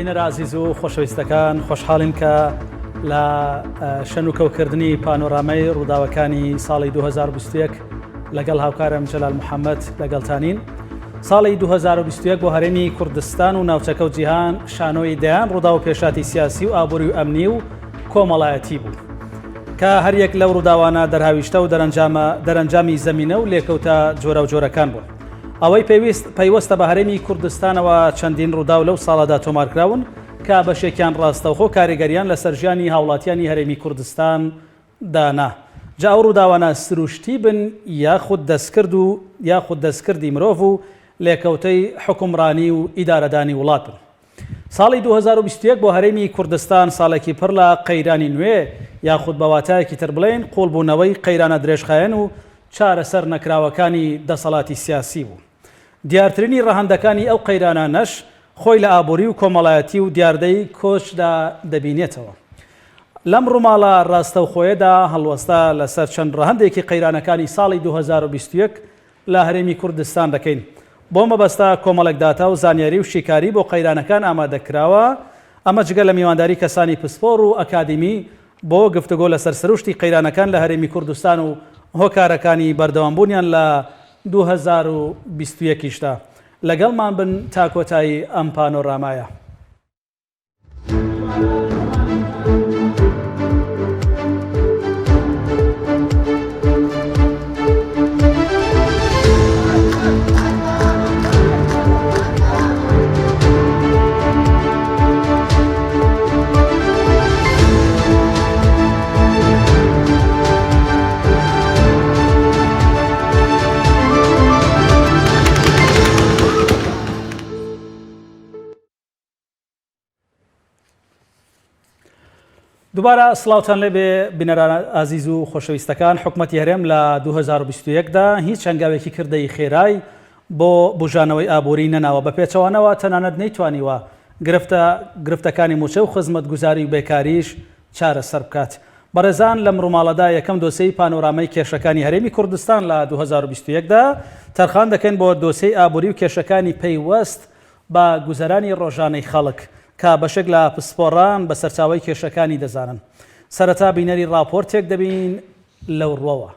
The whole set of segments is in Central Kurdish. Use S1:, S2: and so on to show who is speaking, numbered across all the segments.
S1: بینەرە ئازیز و خۆشەویستەکان خۆشحاڵین کە لە شەن و کەوکردنی پانۆرامای ڕووداوەکانی ساڵی 2021 لەگەڵ هاوکارم جەلال محەممەد لەگەڵتانین. ساڵی 2021 بۆ هەرێمی کوردستان و ناوچەکە و جیهان شانۆی دەیان ڕوودا و پێشاتی سیاسی و ئابووری و ئەمنی و کۆمەڵایەتی بوو. کە هەریەک لەو ڕووداوانە دەرهاویشتە و دەرەنجامە دەرەنجامی زەمینە و لێکەوتە جۆراوجۆرەکان بوون. ئەوەی پێویست پەیوەستە بە هەرێمی کوردستانەوە چەندین ڕووداو لەو ساڵەدا تۆمارکراون کە بەشێکیان ڕاستەوخۆ کاریگەریان لەسەر ژیانی هاوڵاتیانی هەرێمی کوردستان دانا. جا ئەو ڕووداوانە سروشتی بن یاخود دەستکرد و یاخود دەستکردی مرۆڤ و لێکەوتەی حوکمڕانی و ئیدارەدانی وڵات بن. ساڵی 2021 بۆ هەرێمی کوردستان ساڵێکی پڕ لە قەیرانی نوێ یاخود بە واتایەکی تر بڵێین قووڵبوونەوەی قەیرانە درێژخایەن و چارەسەر نەکراوەکانی دەسەڵاتی سیاسی بوو. دیارترینی ڕەهەندەکانی ئەو قەیرانانەش خۆی لە ئابووری و کۆمەڵایەتی و دیاردەی کۆچدا دەبینێتەوە. لەم ڕووماڵە ڕاستەوخۆیەدا هەڵوەستە لەسەر چەند ڕەهەندێکی قەیرانەکانی ساڵی 2021 لە هەرێمی کوردستان دەکەین. بۆ مەبەستە کۆمەڵێک داتا و زانیاری و شیکاری بۆ قەیرانەکان ئامادەکراوە، ئەمە جگە لە میوانداری کەسانی پسپۆڕ و ئەکادیمی بۆ گفتوگۆ لەسەر سروشتی قەیرانەکان لە هەرێمی کوردستان و هۆکارەکانی بەردەوامبوونیان لە 2021 یشدا. لەگەڵمان بن تا کۆتایی ئەم پانۆرامایە. دووبارە سڵاوتان لێبێ بینەران ئازیز و خۆشەویستەکان حکومەتی هەرێم لە 2021 دا هیچ هەنگاوێکی کردەی خێرای بۆ بژانەوەی ئابووری نەناوە بە پێچەوانەوە تەنانەت نەیتوانیوە گرفتە گرفتەکانی موچە و خزمەتگوزاری و بێکاریش چارەسەر بکات. بەڕێزان لەم ڕووماڵەدا یەکەم دۆسێی پانۆرامەی کێشەکانی هەرێمی کوردستان لە 2021 دا تەرخان دەکەین بۆ دۆسێی ئابووری و کێشەکانی پەیوەست بە گوزەرانی ڕۆژانەی خەڵک، کە بەشێک لە پسپۆڕان بە سەرچاوەی کێشەکانی دەزانن. سەرەتا بینەری ڕاپۆرتێک دەبین لەو ڕووەوە.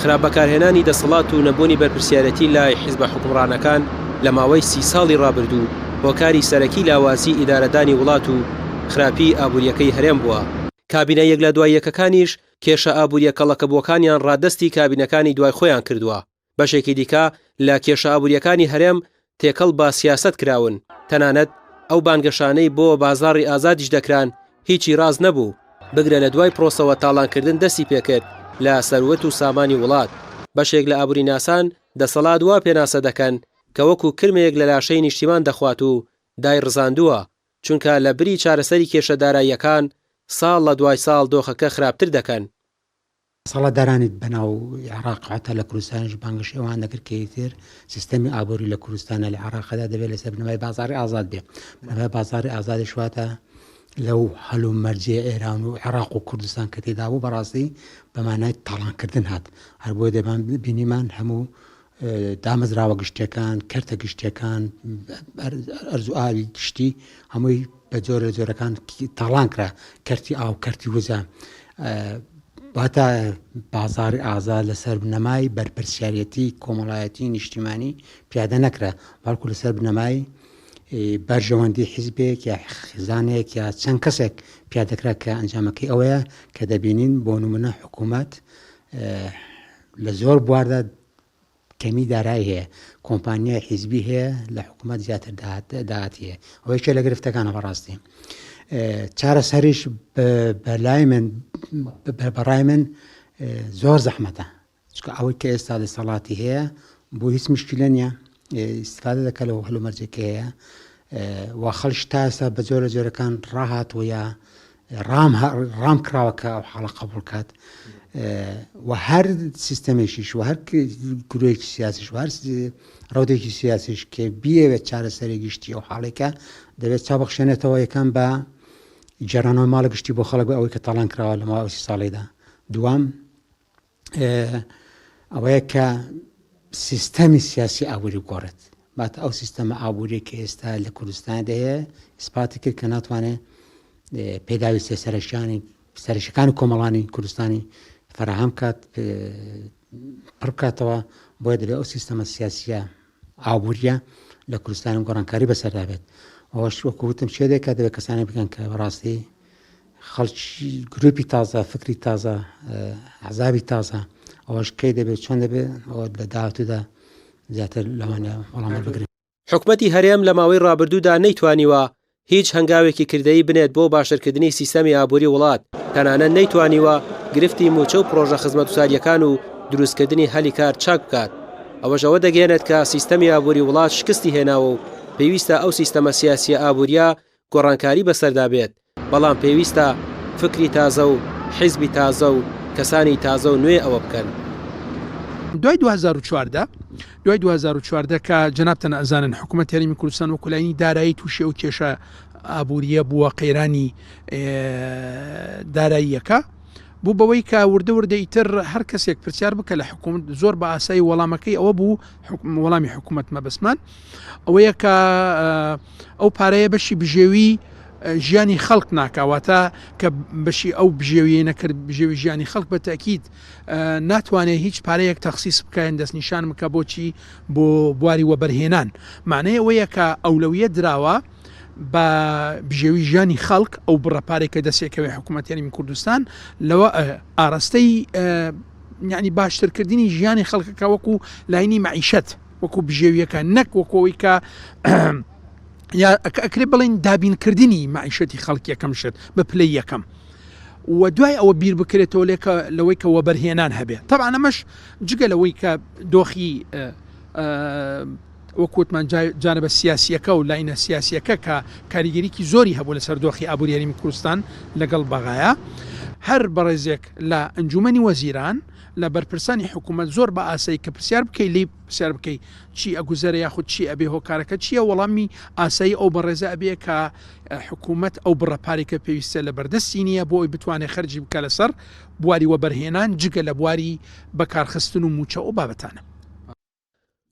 S2: خراپ بەکارهێنانی دەسەڵات و نەبوونی بەرپرسیارێتی لای حیزبە حوکمڕانەکان لە ماوەی سی ساڵی ڕابردوو هۆکاری سەرەکی لاوازی ئیدارەدانی وڵات و خراپی ئابوورییەکەی هەرێم بووە. کابینە یەک لە دوای یەکەکانیش کێشە ئابوورییە کەڵەکەبووەکانیان ڕادەستی کابینەکانی دوای خۆیان کردووە. بەشێکی دیکە لە کێشە ئابوورییەکانی هەرێم تێکەڵ بە سیاسەت کراون، تەنانەت ئەو بانگەشانەی بۆ بازاڕی ئازادیش دەکران هیچی ڕاست نەبوو، بگرە لە دوای پرۆسەوە تاڵانکردن دەستی پێکرد لە سەروەت و سامانی وڵات. بەشێک لە ئابووریناسان دەسەڵات وا پێناسە دەکەن کە وەکو کرمێک لە لاشەی نیشتیمان دەخوات و دایڕزاندووە، چونکە لە بری چارەسەری کێشە داراییەکان ساڵ لە دوای ساڵ دۆخەکە خراپتر دەکەن.
S3: دەسەڵاتدارانی بەناو عێراق هەتا لە کوردستانیش بانگەشەی ئەوان دەکرد کە ئیتر سیستەمی ئابووری لە کوردستانە لە عێراقدا دەبێت لەسەر بنەمای بازاڕی ئازاد بێ بنەمای بازاڕی ئازادیش واتە لەو هەلومەرجەی ئێران و عێراق و کوردستان کە تێدا بوو بەڕاستی بە مانای تاڵانکردن هات هەر بۆیە دەبان بینیمان هەموو دامەزراوە گشتیەکان، کەرتە گشتیەکان، ئەرز و ئاوی گشتی هەمووی بە جۆرە جۆرەکان تاڵان کرا، کەرتی ئاو، کەرتی وزە. واتە بازاڕی ئازاد لەسەر بنەمای بەرپرسیارەتی کۆمەڵایەتی نیشتیمانی پیادە نەکرا، بەڵکو لەسەر بنەمای بەرژەوەندی حیزبێک یا خێزانێک یا چەند کەسێک پیادەکرا کە ئەنجامەکەی ئەوەیە کە دەبینین بۆ نمونە حکوومەت لە زۆر بواردا کەمی دارایی هەیە، کۆمپانیای حیزبی هەیە لە حکوومەت زیاتر داهاتی هەیە، ئەوە یەکێ لە گرفتەکانە بەڕاستی. چارەسەریش بەلای من بەڕای من زۆر زەحمەتە، چونکە ئەوەی کە ئێستا دەسەڵاتی هەیە بۆ هیچ مشکلە نییە، ئیستفادە دەکات لەو هەلومەرجێک کە هەیە و خەڵکیش تا ئێستا بە جۆرە جۆرەکان ڕاهاتووە یا ڕام ڕام کراوە کە ئەو حاڵە قبوڵ کات و هەر سیستەمێکیش و هەر گروێکی سیاسیش و هەر ڕەوتێکی سیاسیش کە بیەوێت چارەسەری گشتی ئەو حاڵێکە دەبێت چاو بخشێنێتەوە یەکەم بە. گێڕانەوەی ماڵە گشتی بۆ خەڵک بە ئەوەی کە تاڵان کراوە لە ماوەی سی ساڵیدا. دووەم ئەوەیە کە سیستەمی سیاسی ئابووری بگۆڕێت. باتە ئەو سیستەمە ئابووریە کە ئێستا لە کوردستان دەیە ئیسپاتی کرد کە ناتوانێت پێداویستە سەرەکیانی سەرەکیەکانی کۆمەڵانی کوردستانی فەراهەم کات پڕ بکاتەوە بۆیە دەبێت ئەو سیستەمە سیاسیە ئابووریە لە کوردستان گۆڕانکاری بەسەردا بێت ئەوەش وەکو وتم چێ دەکات دەبێت کەسانی بکەن کە بەڕاستی خەڵکی گروپی تازە فکری تازە عذابی تازە ئەوەش کەی دەبێت چۆن دەبێت ئەوە لە داهاتوودا زیاتر لەوانە وەڵام بگرن.
S2: حکومەتی هەرێم لە ماوەی ڕابردوودا نەیتوانیوە هیچ هەنگاوێکی کردەیی بنێت بۆ باشترکردنی سیستەمی ئابووری وڵات، تەنانەت نەیتوانیوە گرفتی مووچە و پڕۆژە خزمەتگوزارییەکان و دروستکردنی هەلی کار چاک بکات. ئەوەش ئەوە دەگەیەنێت کە سیستەمی ئابووری وڵات شکستی هێناوە و پێویستە ئەو سیستەمە سیاسییە ئابوورییە گۆڕانکاری بەسەردا بێت. بەڵام پێویستە فکری تازە و حیزبی تازە و کەسانی تازە و نوێ ئەوە بکەن.
S4: دوای 2014 دوای 2014 کە جەنابتان ئەزانن حکوومەت هەرێمی کوردستان وەکو لایەنی دارایی تووشی ئەو کێشە ئابووریە بووە قەیرانی داراییەکە بوو بەوەی کە وردە وردە ئیتر هەر کەسێک پرسیار بکە لە حکوومەت زۆر بە ئاسایی وەڵامەکەی ئەوە بوو وەڵامی حکوومەت مەبەستمان ئەوەیە کە ئەو پارەیە بەشی بژێوی ژیانی خەڵک ناکا واتە کە بەشی ئەو بژێویە نەکرد بژێوی ژیانی خەڵک بە تەکیید ناتوانێت هیچ پارەیەک تەخسیس بکەین دەستنیشان بکە بۆچی بۆ بواری وەبەرهێنان معنای ئەوەیە کە ئەولەویەت دراوە بە بژێوی ژیانی خەڵک ئەو بڕە پارێک کە دەستێکەوەی حکوومەت هەرێمی کوردستان لەوە ئاراستەی یعنی باشترکردنی ژیانی خەڵکەکە وەکو لاینی مەعیشەت وەکو بژێویەکە نەک وەکو ئەوەی کە یا ئەکرێ بڵێن دابینکردنی مەعیشەتی خەڵک یەکەم شت بە پلەی یەکەم و دوای ئەوە بیر بکرێتەوە لێکە لەوەی کە وەبەرهێنان هەبێ تەبعەن ئەمەش جگە لەوەی کە دۆخی وەکوتمان جانبە سیاسیەکە و لاینە سیاسیەکە کە کاریگەریکی زۆری هەبوو لەسەر دۆخی ئابووری هەرێمی کوردستان لەگەڵ بەغایا هەر بەڕێزێک لە ئەنجومەنی وەزیران لە بەرپرسانی حکوومەت زۆر بە ئاسایی کە پرسیار بکەی لی پرسیار بکەی چی ئەگوزەرێ یاخود چی ئەبێ هۆکارەکە چییە وەڵامی ئاسایی ئەو بەڕێزە ئەبێ کە حکوومەت ئەو بڕە پارەی کە پێویستە لە بەردەستی نییە بۆ ئەوی بتوانێ خەرجی بکا لەسەر بواری وەبەرهێنان جگە لە بواری بەکارخستن و مووچە ئەو بابەتانە.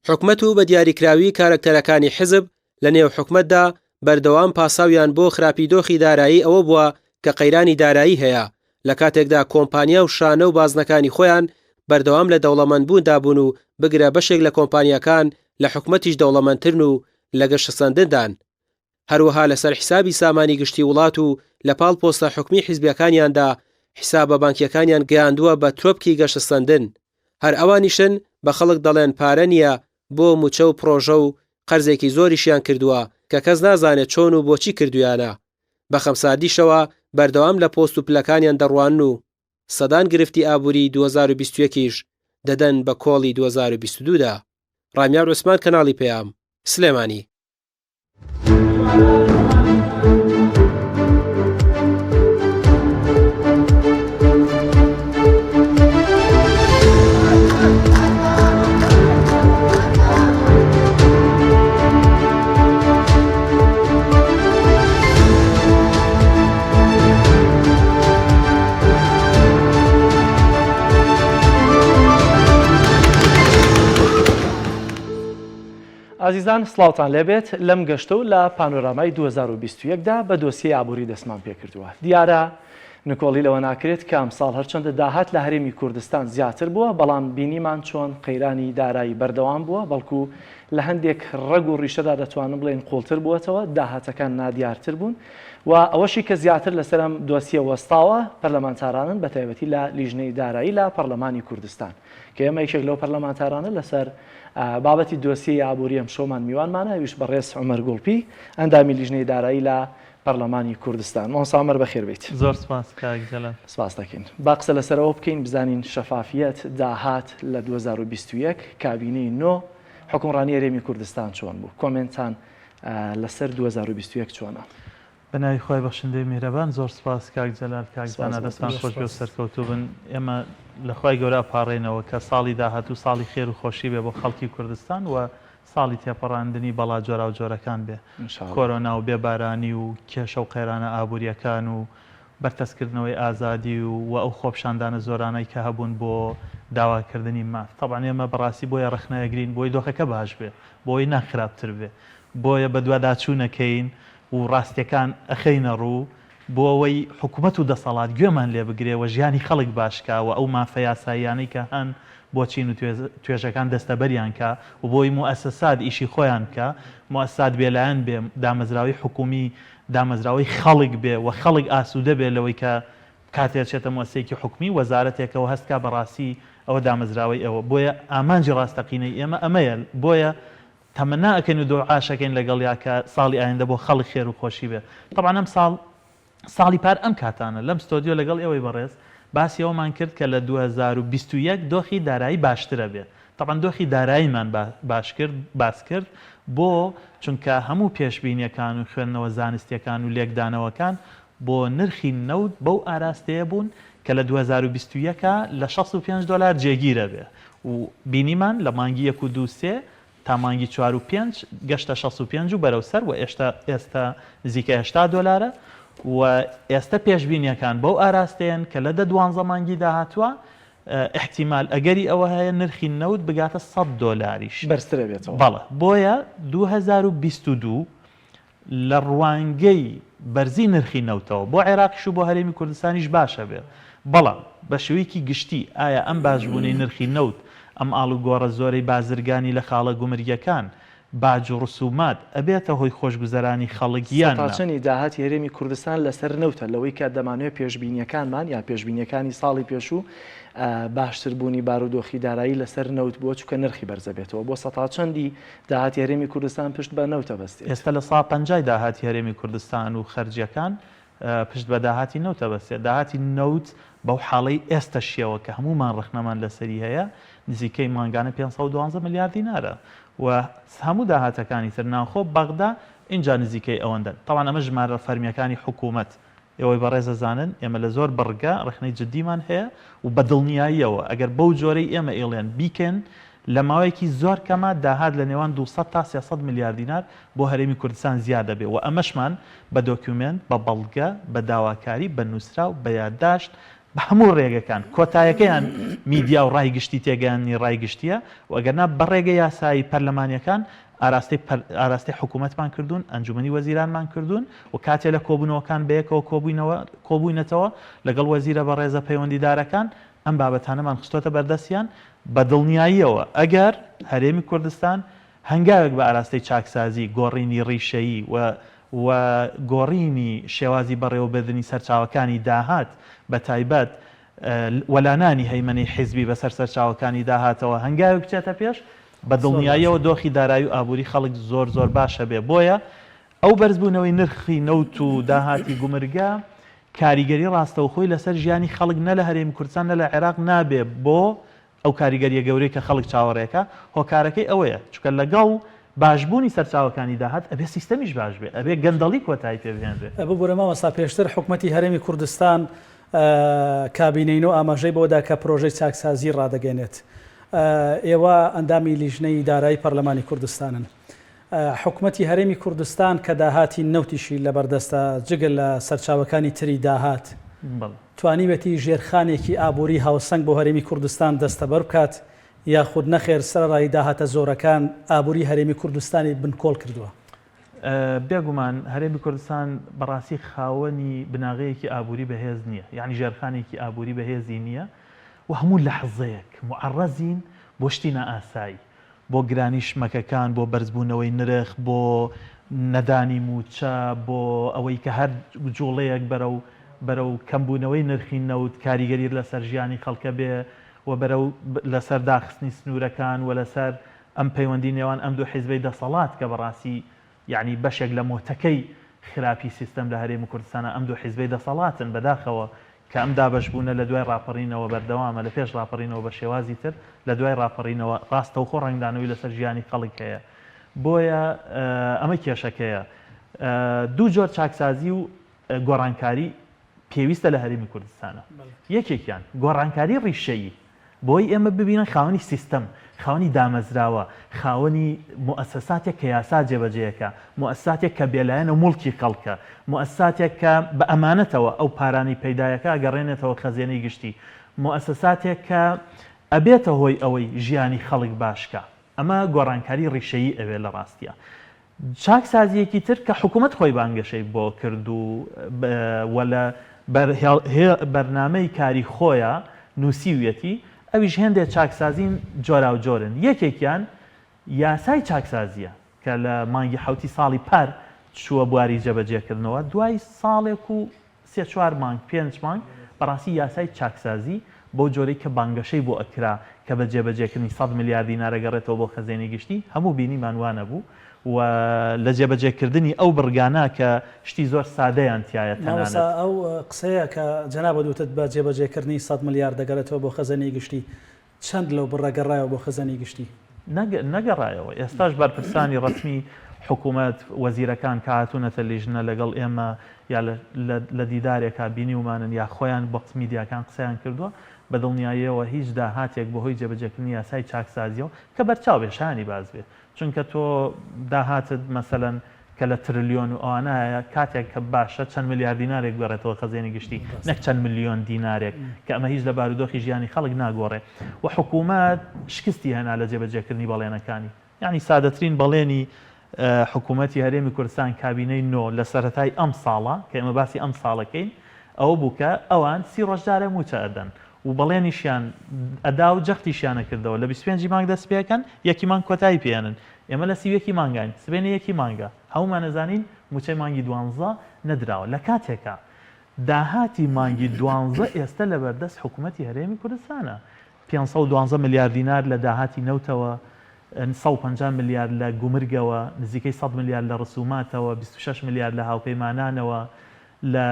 S2: حکومەت و بە دیاریکراوی کارەکتەرەکانی حزب لە نێو حکومەتدا بەردەوام پاساویان بۆ خراپی دۆخی دارایی ئەوە بووە کە قەیرانی دارایی هەیە لە کاتێکدا کۆمپانیا و شانە و بازنەکانی خۆیان بەردەوام لە دەوڵەمەندبووندا بوون و بگرە بەشێک لە کۆمپانیاکان لە حکومەتیش دەوڵەمەندترن و لە گەشەسەندندان. هەروەها لەسەر حیسابی سامانی گشتی وڵات و لە پاڵ پۆستە حکومی حیزبیەکانیاندا حیسابە بانکیەکانیان گەیاندووە بە ترۆپکی گەشەسەندن. هەر ئەوانیشن بە خەڵک دەڵێن پارە نییە بۆ موچە و پڕۆژە و قەرزێکی زۆریشیان کردووە کە کەس نازانێت چۆن و بۆچی کردویانە. بە خەمساردیشەوە بەردەوام لە پۆست و پلەکانیان دەڕوانن و سەدان گرفتی ئابووری 2021 یش دەدەن بە کۆڵی 2022 دا. ڕامیار عوسمان کەناڵی پەیام، سلێمانی.
S1: ئازیزان سڵاوتان لێبێت لەم گەشتە و لە پانۆرامای 2021 دا بە دۆسیەی ئابووری دەستمان پێکردووە دیارە نکۆڵی لەوە ناکرێت کە ئەمساڵ هەرچەندە داهات لە هەرێمی کوردستان زیاتر بووە بەڵام بینیمان چۆن قەیرانی دارایی بەردەوام بووە بەڵکو لە هەندێک ڕەگ و ڕیشەدا دەتوانم بڵێین قوڵتر بووەتەوە، داهاتەکان نادیارتر بوون و ئەوەشی کە زیاتر لەسەر ئەم دۆسیە وەستاوە پەرلەمانتارانن بەتایبەتی لە لیژنەی دارایی لە پەرلەمانی کوردستان کە ئێمە یەکێک لەو پەرلەمانتارانە لەسەر بابەتی دۆسیەی ئابووری ئەمشەومان میوانمانە ئەویش بەڕێز عومەر گوڵپی ئەندامی لیژنەی دارایی لە پەرلەمانی کوردستان. مامۆستا عومەر بەخێر بێیت.
S5: زۆر سپاس کاک جەلال.
S1: سپاس دەکەین. با قسە لەسەر ئەوە بکەین بزانین شەفافیەت داهات لە 2021 کابینەی نۆ حوکمڕانی هەرێمی کوردستان چۆن بوو؟ کۆمێنتتان لەسەر 2021 چۆنە؟
S5: بە ناوی خوای بەخشندەی میهرەبان زۆر سپاس کاک جەلال کاک
S1: سپاس
S5: زانا
S1: بۆ
S5: دەستان
S1: تۆش.
S5: خۆش بێ و سەرکەوتوو بن ئێمە لە خوای گەورە ئەپاڕێینەوە کە ساڵی داهاتوو ساڵی خێر و خۆشی بێ بۆ خەڵکی کوردستان و ساڵی تێپەڕاندنی بەڵا جۆراوجۆرەکان بێ.
S6: ان شاء اللە.
S5: کۆرۆنا و بێ بارانی و کێشە و قەیرانە ئابوورییەکان و بەرتەسکردنەوەی ئازادی و و ئەو خۆپیشاندانە زۆرانەی کە هەبوون بۆ داواکردنی ماف. تەبعەن ئێمە بەڕاستی بۆیە ڕەخنە ئەگرین بۆی دۆخەکە باش بێ، بۆی نا خراپتر بێ. بۆیە بەدواداچوون ئەکەین و ڕاستییەکان ئەخەینە ڕوو بۆ ئەوەی حکومەت و دەسەڵات گوێمان لێ بگرێ و ژیانی خەڵک باش کا و ئەو مافە یاساییانەی کە هەن بۆ چین و توێژەکان دەستەبەریان کا و بۆ ئەوەی موئەسەسات ئیشی خۆیان بکا، موئەسسات بێلایەن بێ، دامەزراوەی حکومی دامەزراوەی خەڵک بێ و خەڵک ئاسوودە بێ لەوەی کە کاتێ ئەچێتە موئەسسەیەکی حکومی، وەزارەتێکەوە هەست کا بەڕاستی ئەوە دامەزراوەی ئەوە. بۆیە ئامانجی ڕاستەقینەی ئێمە ئەمەیە. بۆیە تەمەنا ئەکەین و دوعاش ئەکەین لەگەڵیا کە ساڵی ئایندە بۆ خەڵک خێر و خۆشی بێ. تەبعەن ئەم ساڵ، ساڵی پار ئەم کاتانە لەم ستۆدیۆ لەگەڵ ئێوەی بەڕێز باسی ئەوەمان کرد کە لە 2021 دۆخی دارایی باشتر ئەبێ. تەبعەن دۆخی داراییمان باش کرد، باس کرد، بۆ؟ چونکە هەموو پێشبینیەکان و خوێندنەوە زانستیەکان و لێکدانەوەکان بۆ نرخی نەوت بەو ئاراستەیە بوون کە لە 2021 لە 65 دۆلار جێگیر ئەبێ و بینیمان لە مانگی یەک و دوو سێ تا مانگی چوار و پێنج گەشتە 65 و بەرەو سەر و ئێشتا ئێستا نزیکە 80 دۆلارە و ئێستە پێشبینیەکان بەو ئاراستەیەن کە لە دە دوانزە مانگی داهاتووە ئیحتیمال ئەگەری ئەوە هەیە نرخی نەوت بگاتە سەد دۆلاریش.
S6: بەرزتر ئەبێتەوە.
S5: بەڵێ بۆیە 2022 لە ڕوانگەی بەرزی نرخی نەوتەوە بۆ عێراقیش و بۆ هەرێمی کوردستانیش باش ئەبێ بەڵام بە شێوەیەکی گشتی ئایا ئەم باشبوونەی نرخی نەوت ئەم ئاڵوگۆڕە زۆرەی بازرگانی لە خاڵە گومرگیەکان باج و ڕسومات ئەبێتە هۆی خۆشگوزەرانی خەڵک یان نا؟
S6: سەتا چەنی داهاتی هەرێمی کوردستان لەسەر نەوتە؟ لەوەی کە دەمانەوێت پێشبینیەکانمان یا پێشبینیەکانی ساڵی پێشوو باشتر بوونی بارودۆخی دارایی لەسەر نەوت بووە چونکە نرخی بەرزەبێتەوە بۆ سەتا چەندی داهاتی هەرێمی کوردستان پشت بە نەوت ئەبەستێت؟
S5: ئێستا لە سا پەنجای داهاتی هەرێمی کوردستان و خەرجیەکان پشت بە داهاتی نەوت ئەبەستێت. داهاتی نەوت بەو حاڵەی ئێستەشیەوە کە هەموومان ڕەخنەمان لەسەری هەیە نزیکەی مانگانە 512 ملیار دینارە و هەموو داهاتەکانی تر ناوخۆ، بەغدا، ئینجا نزیکەی ئەوەندەن. تەبعەن ئەمە ژمارە فەرمییەکانی حکوومەت. ئێوەی بەڕێز ئەزانن ئێمە لە زۆر بڕگە ڕەخنەی جددیمان هەیە و بە دڵنیاییەوە ئەگەر بەو جۆرەی ئێمە ئیڵێن بیکەن لە ماوەیەکی زۆر کەما داهات لە نێوان 200 تا 300 ملیار دینار بۆ هەرێمی کوردستان زیاد دەبێ و ئەمەشمان بە دۆکیومێنت، بە بەڵگە، بە داواکاری، بە نووسراو، بە یادداشت، بە هەموو ڕێگەکان، کۆتایەکەیان میدیا و ڕای گشتی تێگەیاندنی ڕای گشتییە و ئەگەرنا بە ڕێگە یاسایی پەرلەمانییەکان ئاراستەی ئاراستەی حکوومەتمان کردوون، ئەنجوومەنی وەزیرانمان کردوون و کاتێ لە کۆبوونەوەکان بەیەکەوە کۆبووینەوە کۆبووینەتەوە لەگەڵ وەزیرە بەڕێزە پەیوەندیدارەکان ئەم بابەتانەمان خستۆتە بەردەستیان، بە دڵنیاییەوە ئەگەر هەرێمی کوردستان هەنگاوێک بە ئاراستەی چاکسازی، گۆڕینی ڕیشەیی و و گۆڕینی شێوازی بەڕێوەبردنی سەرچاوەکانی داهات بە تایبەت وەلانانی هەیمەنەی حیزبی بەسەر سەرچاوەکانی داهاتەوە هەنگاوێک بچێتە پێش، بە دڵنیاییەوە دۆخی دارایی و ئابووری خەڵک زۆر زۆر باش ئەبێ. بۆیە ئەو بەرزبوونەوەی نرخی نەوت و داهاتی گومرگە کاریگەری ڕاستەوخۆی لەسەر ژیانی خەڵک نە لە هەرێمی کوردستان نە لە عێراق نابێ بۆ ئەو کاریگەرییە گەورەی کە خەڵک چاوەڕێکە، هۆکارەکەی ئەوەیە، چونکە لەگەڵ باشبوونی سەرچاوەکانی داهات ئەبێ سیستەمیش باش بێ، ئەبێ گەندەڵی کۆتایی پێ بهێنرێ.
S1: ببورە مامۆستا پێشتر حکومەتی هەرێمی کوردستان کابینەی نۆ ئاماژەی بەوەدا کە پرۆژەی چاکسازی ڕادەگەێنێت. ئێوە ئەندامی لیژنەی دارایی پەرلەمانی کوردستانن. حکومەتی هەرێمی کوردستان کە داهاتی نەوتیشی لەبەردەستە جگە لە سەرچاوەکانی تری داهات، توانیوێتی ژێرخانێکی ئابووری هاوسەنگ بۆ هەرێمی کوردستان دەستەبەر بکات یاخود نەخێر سەرەڕای داهاتە زۆرەکان ئابووری هەرێمی کوردستانی بنکۆڵ کردووە؟
S5: بێگومان هەرێمی کوردستان بەڕاستی خاوەنی بناغەیەکی ئابووری بەهێز نییە، یانی ژێرخانێکی ئابووری بەهێزی نییە و هەموو لەحزەیەک موعەڕەزین بۆ شتی نائاسایی، بۆ گرانی شمەکەکان، بۆ بەرزبوونەوەی نرخ، بۆ نەدانی مووچە، بۆ ئەوەی کە هەر جووڵەیەک بەرەو بەرەو کەمبوونەوەی نرخی نەوت کاریگەری لەسەر ژیانی خەڵکە بێ و بەرەو لەسەر داخستنی سنوورەکان و لەسەر ئەم پەیوەندی نێوان ئەم دوو حیزبەی دەسەڵات کە بەڕاستی یەعنی بەشێک لە مۆتەکەی خراپی سیستەم لە هەرێمی کوردستانا ئەم دوو حیزبەی دەسەڵاتن بەداخەوە کە ئەم دابەشبوونە لە دوای ڕاپەڕینەوە بەردەوامە لە پێش ڕاپەڕینەوە بە شێوازی تر لە دوای ڕاپەڕینەوە ڕاستەوخۆ ڕەنگدانەوەی لەسەر ژیانی خەڵک هەیە بۆیە ئەمە کێشەکەیە دوو جۆر چاکسازی و گۆڕانکاری پێویستە لە هەرێمی کوردستانە یەکێکیان گۆڕانکاری ڕیشەیی. بۆی ئێمە ببینە خاوەنی سیستەم، خاوەنی دامەزراوە، خاوەنی موئەسەساتێک کە یاسا جێبەجێ ئەکا، موئەسساتێک کە بێلایەنە و موڵکی خەڵکە، موئەسساتێک کە بە ئەمانەتەوە ئەو پارانەی پەیدایەکا ئەگەڕێنێتەوە خەزێنەی گشتی، موئەسەساتێک کە ئەبێتە هۆی ئەوەی ژیانی خەڵک باش کا. ئەمە گۆڕانکاری ڕیشەیی ئەوێ لە ڕاستیا. چاکسازییەکی تر کە حکوومەت خۆی بانگەشەی بۆ کرد و و لە بەرنامەی کاری خۆیا نووسیویەتی، ئەویش هێندێ چاکسازین جۆراوجۆرن، یەکێکیان یاسای چاکسازییە کە لە مانگی حەوتی ساڵی پار چووە بواری جێبەجێکردنەوە، دوای ساڵێک و سێ چوار مانگ پێنج مانگ، بەڕاستی یاسای چاکسازی بەو جۆرەی کە بانگەشەی بۆ ئەکرا کە بە جێبەجێکردنی سەد ملیار دینار ئەگەڕێتەوە بۆ خەزێنەی گشتی، هەموو بینیمان وا نەبوو و لە جێبەجێکردنی ئەو بڕگانە کە شتی زۆر سادەیان تیایە
S1: مامۆستا
S5: تەنانەت.
S1: ئەو قسەیە کە جەنابت وتت بە جێبەجێکردنی سەد ملیار دەگەڕێتەوە بۆ خەزێنەی گشتی، چەند لەو بڕە گەڕایەوە بۆ خەزێنەی گشتی؟
S5: نەگەڕایەوە. ئێستاش بەرپرسانی ڕەسمی حکوومەت، وەزیرەکان کە هاتوونەتە لیژنە لەگەڵ ئێمە یا لە دیدارێکا بینیومانن یا خۆیان بۆ میدیاکان قسەیان کردووە، بە دڵنیاییەوە هیچ داهاتێک بەهۆی جێبەجێکردنی یاسای چاکسازییەوە کە بەرچاو بێ شایانی باس بێ چونکە تۆ داهاتت مەسەلەن کە لە ترلیۆن و ئەوانایە کاتێک کە باشە چەند ملیار دینارێک بگەڕێتەوە خەزێنی گشتی نەک چەند ملیۆن دینارێک کە ئەمە هیچ لە بارودۆخی ژیانی خەڵک ناگۆڕێ و حکوومەت شکستی هێنا لە جێبەجێکردنی بەڵێنەکانی یانی سادەترین بەڵێنی حکوومەتی هەرێمی کوردستان کابینەی نۆ لە سەرەتای ئەم ساڵە کە ئێمە باسی ئەم ساڵەکەین ئەوە بوو کە ئەوان سی ڕۆژ جارێ مووچە ئەدەن و بەڵێنیشیان ئەدا و جەختیشیان ئەکردەوە لە 25 ی مانگ دەست پێ ئەکەن یەکی مانگ کۆتایی پێ ئەنن ئێمە لە 31 ی مانگاین سبەینێ یەکی مانگە هەموومان ئەزانین مووچەی مانگی دوانزە نەدراوە لە کاتێکا داهاتی مانگی دوانزە ئێستە لەبەردەست حکوومەتی هەرێمی کوردستانە 512 ملیار دینار لە داهاتی نەوتەوە، 150 ملیار لە گومرگەوە، نزیکەی 100 ملیار لە ڕسوماتەوە، 26 ملیار لە هاوپەیمانانەوە، لە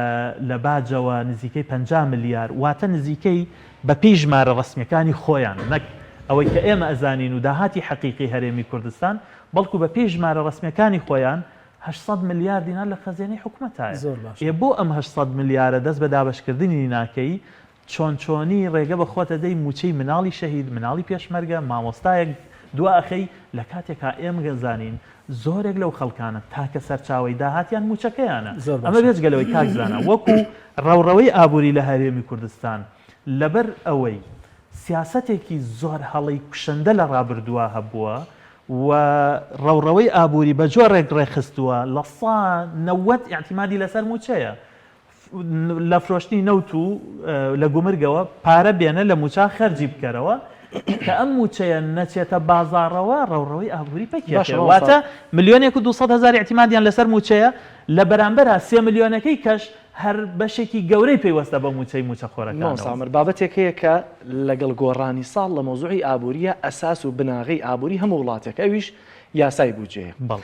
S5: لە باجەوە نزیکەی 50 ملیار، واتە نزیکەی بە پێی ژمارە ڕەسمییەکانی خۆیان، نەک ئەوەی کە ئێمە ئەزانین و داهاتی حەقیقی هەرێمی کوردستان، بەڵکو بە پێی ژمارە ڕەسمییەکانی خۆیان 800 ملیار دینار لە خەزێنەی حکومەتایە.
S1: زۆر باشە.
S5: ئێ بۆ ئەم 800 ملیارە دەست بە دابەشکردنی ناکەی؟ چۆن چۆنی ڕێگە بە خۆت ئەدەی موچەی مناڵی شەهید، مناڵی پێشمەرگە، مامۆستایەک دوا ئەخەی، لە کاتێکا ئێمە ئەزانین زۆرێک لەو خەڵکانە تاکە سەرچاوەی داهاتیان موچەکەیانە.
S1: زۆر
S5: ئەمە
S1: باشە.
S5: بێجگە لەوەی کاک زانا وەکو ڕەوڕەوەی ئابوری لە هەرێمی کوردستان لەبەر ئەوەی سیاسەتێکی زۆر هەڵەی کوشندە لە ڕابردووا هەبووە و ڕەوڕەوەی ئابوری بە جۆرێک ڕێکخستووە 90% ئیعتیمادی لەسەر موچەیە لە فرۆشتنی نەوت و لە گومرگەوە پارە بێنە لە مووچە خەرجی بکەرەوە کە ئەم مووچەیە نەچێتە بازاڕەوە ڕەوڕەوەی ئابووری پەکی
S6: باشە
S5: ئەکەوێ
S6: مامۆستا.
S5: واتە ملیۆنێک و 200 هەزار ئیعتیمادیان لەسەر مووچەیە لە بەرامبەرا سێ ملیۆنەکەی کەش هەر بەشێکی گەورەی پەیوەستە بە مووچەی
S6: مامۆستا
S5: مووچەخۆرەکانەوە.
S6: عومەر بابەتێک هەیە کە لەگەڵ گۆڕانی ساڵ لە مەوزوعی ئابوورییە ئەساس و بناغەی ئابووری هەموو وڵاتێک ئەویش یاسای بودجەیە.
S5: بەڵێ.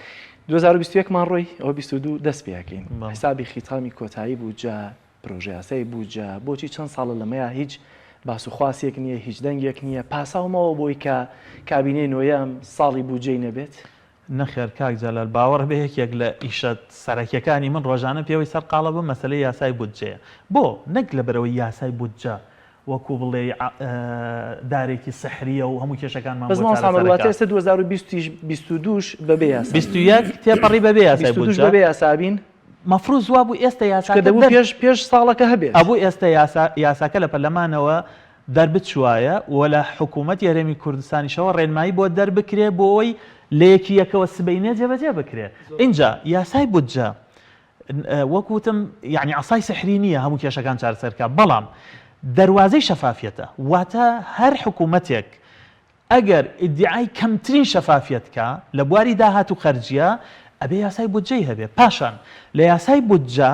S6: 2021 مان ڕۆی ئەوە 22 دەست پێ ئەکەین حسابی خیتامی کۆتایی بودجە پرۆژەیاسای بودجە بۆچی چەند ساڵە لەمەیا هیچ باس و خواسێک نییە هیچ دەنگێک نییە پاساو ماوە بۆی کە کابینەی نۆیەم ساڵی بودجەی نەبێت؟
S5: نەخێر کاک جەلال باوەڕ بێ یەکێک لە ئیشە سەرەکیەکانی من ڕۆژانە پێوەی سەرقاڵە بم مەسەلەی یاسای بودجەیە بۆ نەک لەبەرئەوەی یاسای بودجە وەکو بڵێی دارێکی سحریە و هەموو کێشەکانمان
S6: بەس
S5: بۆ
S6: مامۆستا عومەر
S5: چارەسەر
S6: واتە
S5: ئەکا.
S6: ئێستا 2020 یش 22 ش بەبێ یاسا بین.
S5: 21 تێپەڕی بەبێ یاسای
S6: 22 ش
S5: بودجە.
S6: بەبێ یاسا بین؟
S5: مەفروز وابوو ئێستا
S6: چونکە
S5: یاساکە
S6: دەبوو
S5: دەر
S6: پێش پێش ساڵەکە هەبێت.
S5: ئەبوو ئێستا یاسا یاساکە لە پەرلەمانەوە دەربچوایە و لە حکوومەتی هەرێمی کوردستانیشەوە ڕێنمایی بۆ دەربکرێ بۆ ئەوەی لە یەکی یەکەوە سبەینێ جێبەجێ بکرێ. ئینجا یاسای بودجە وەک وتم یانی عەسای سحری نییە هەموو کێشەکان چارەسەر بکات، بەڵام دەروازەی شەفافیەتە، واتە هەر حکوومەتێک ئەگەر ئیدیعای کەمترین شەفافیەت کا لە بواری داهات و خەرجییە ئەبێ یاسای بودجەی هەبێ، پاشان لە یاسای بودجە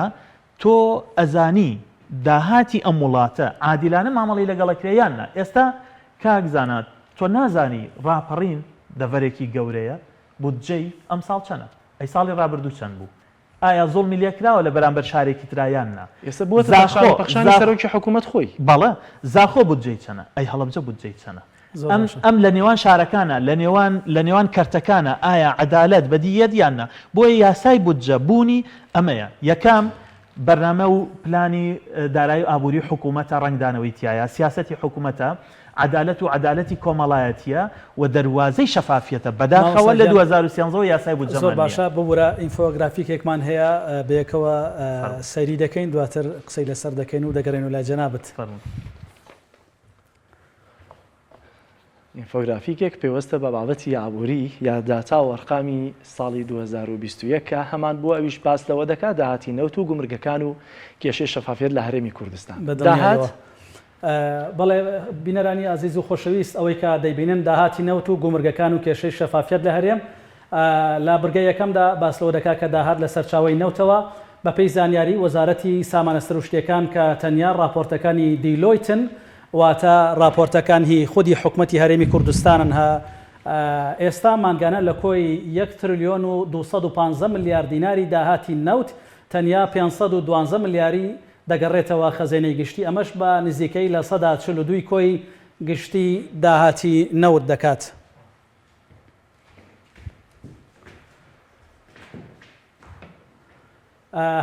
S5: تۆ ئەزانی داهاتی ئەم وڵاتە عادیلانە مامەڵەی لەگەڵ ئەکرێ یان نا، ئێستا کاک زانا تۆ نازانی ڕاپەڕین دەڤەرێکی گەورەیە بودجەی ئەمساڵ چەنە؟ ئەی ساڵی ڕابردوو چەند بوو؟ ئایا زوڵمی لێکراوە لە بەرامبەر شارێکی ترا یان نا؟
S6: ئێستا بووەتە پەخشان
S5: زاخۆ
S6: و پەخشانی
S5: زاخ
S6: سەرۆکی حکوومەت خۆی.
S5: بەڵێ زاخۆ بودجەی چەنە؟ ئەی هەڵەبجە بودجەی چەنە؟
S1: زۆر
S5: ئەم
S1: باشە.
S5: ئەم لە نێوان شارەکانا لە نێوان لە نێوان کەرتەکانا ئایا عەدالەت بەدی یەت یان نا؟ بۆیە یاسای بودجە بوونی ئەمەیە. یەکەم. بەرنامە و پلانی دارایی و ئابووری حکوومەتە ڕەنگدانەوەی تیایە، سیاسەتی حکوومەتە، عەدالەت و عەدالەتی کۆمەڵایەتییە و دەروازەی شەفافیەتە. بەداخەوە
S1: مامۆستا
S5: لە
S1: گیان
S5: 2013 وە یاسای
S1: زۆر
S5: بودجەمان نییە.
S1: باشە ببورە ئینفۆگرافیکێکمان هەیە بەیەکەوە
S5: فەرموو.
S1: سەیری دەکەین دواتر قسەی لەسەر دەکەین و دەگەرێنەوە لای جەنابت.
S5: فەرموو.
S6: ئینفۆگرافیکێک پەیوەستە بە بابەتی ئابووری یا داتا و ئەرقامی ساڵی 2021 کە هەمان بووە ئەویش باس لەوە دەکات داهاتی نەوت و گومرگەکان و کێشەی شەفافیەت لە هەرێمی کوردستان
S1: بەدڵنیایەوە
S6: داهات
S1: بەڵێ بینەرانی ئازیز و خۆشەویست ئەوەی کە دەیبینن داهاتی نەوت و گومرگەکان و کێشەی شەفافیەت لە هەرێم لە بڕگەی یەکەمدا باس لەوە دەکات کە داهات لە سەرچاوەی نەوتەوە بەپێی زانیاری وەزارەتی سامانە سروشتیەکان کە تەنیا ڕاپۆرتەکانی دیلۆیتن واتە ڕاپۆرتەکان هی خودی حکومەتی هەرێمی کوردستانن هە ئێستا مانگانە لە کۆی یەک ترلیۆن و 215 ملیار دیناری داهاتی نەوت تەنیا 512 ملیاری دەگەڕێتەوە خەزێنەی گشتی، ئەمەش بە نزیکەی 42% ی کۆی گشتی داهاتی نەوت دەکات.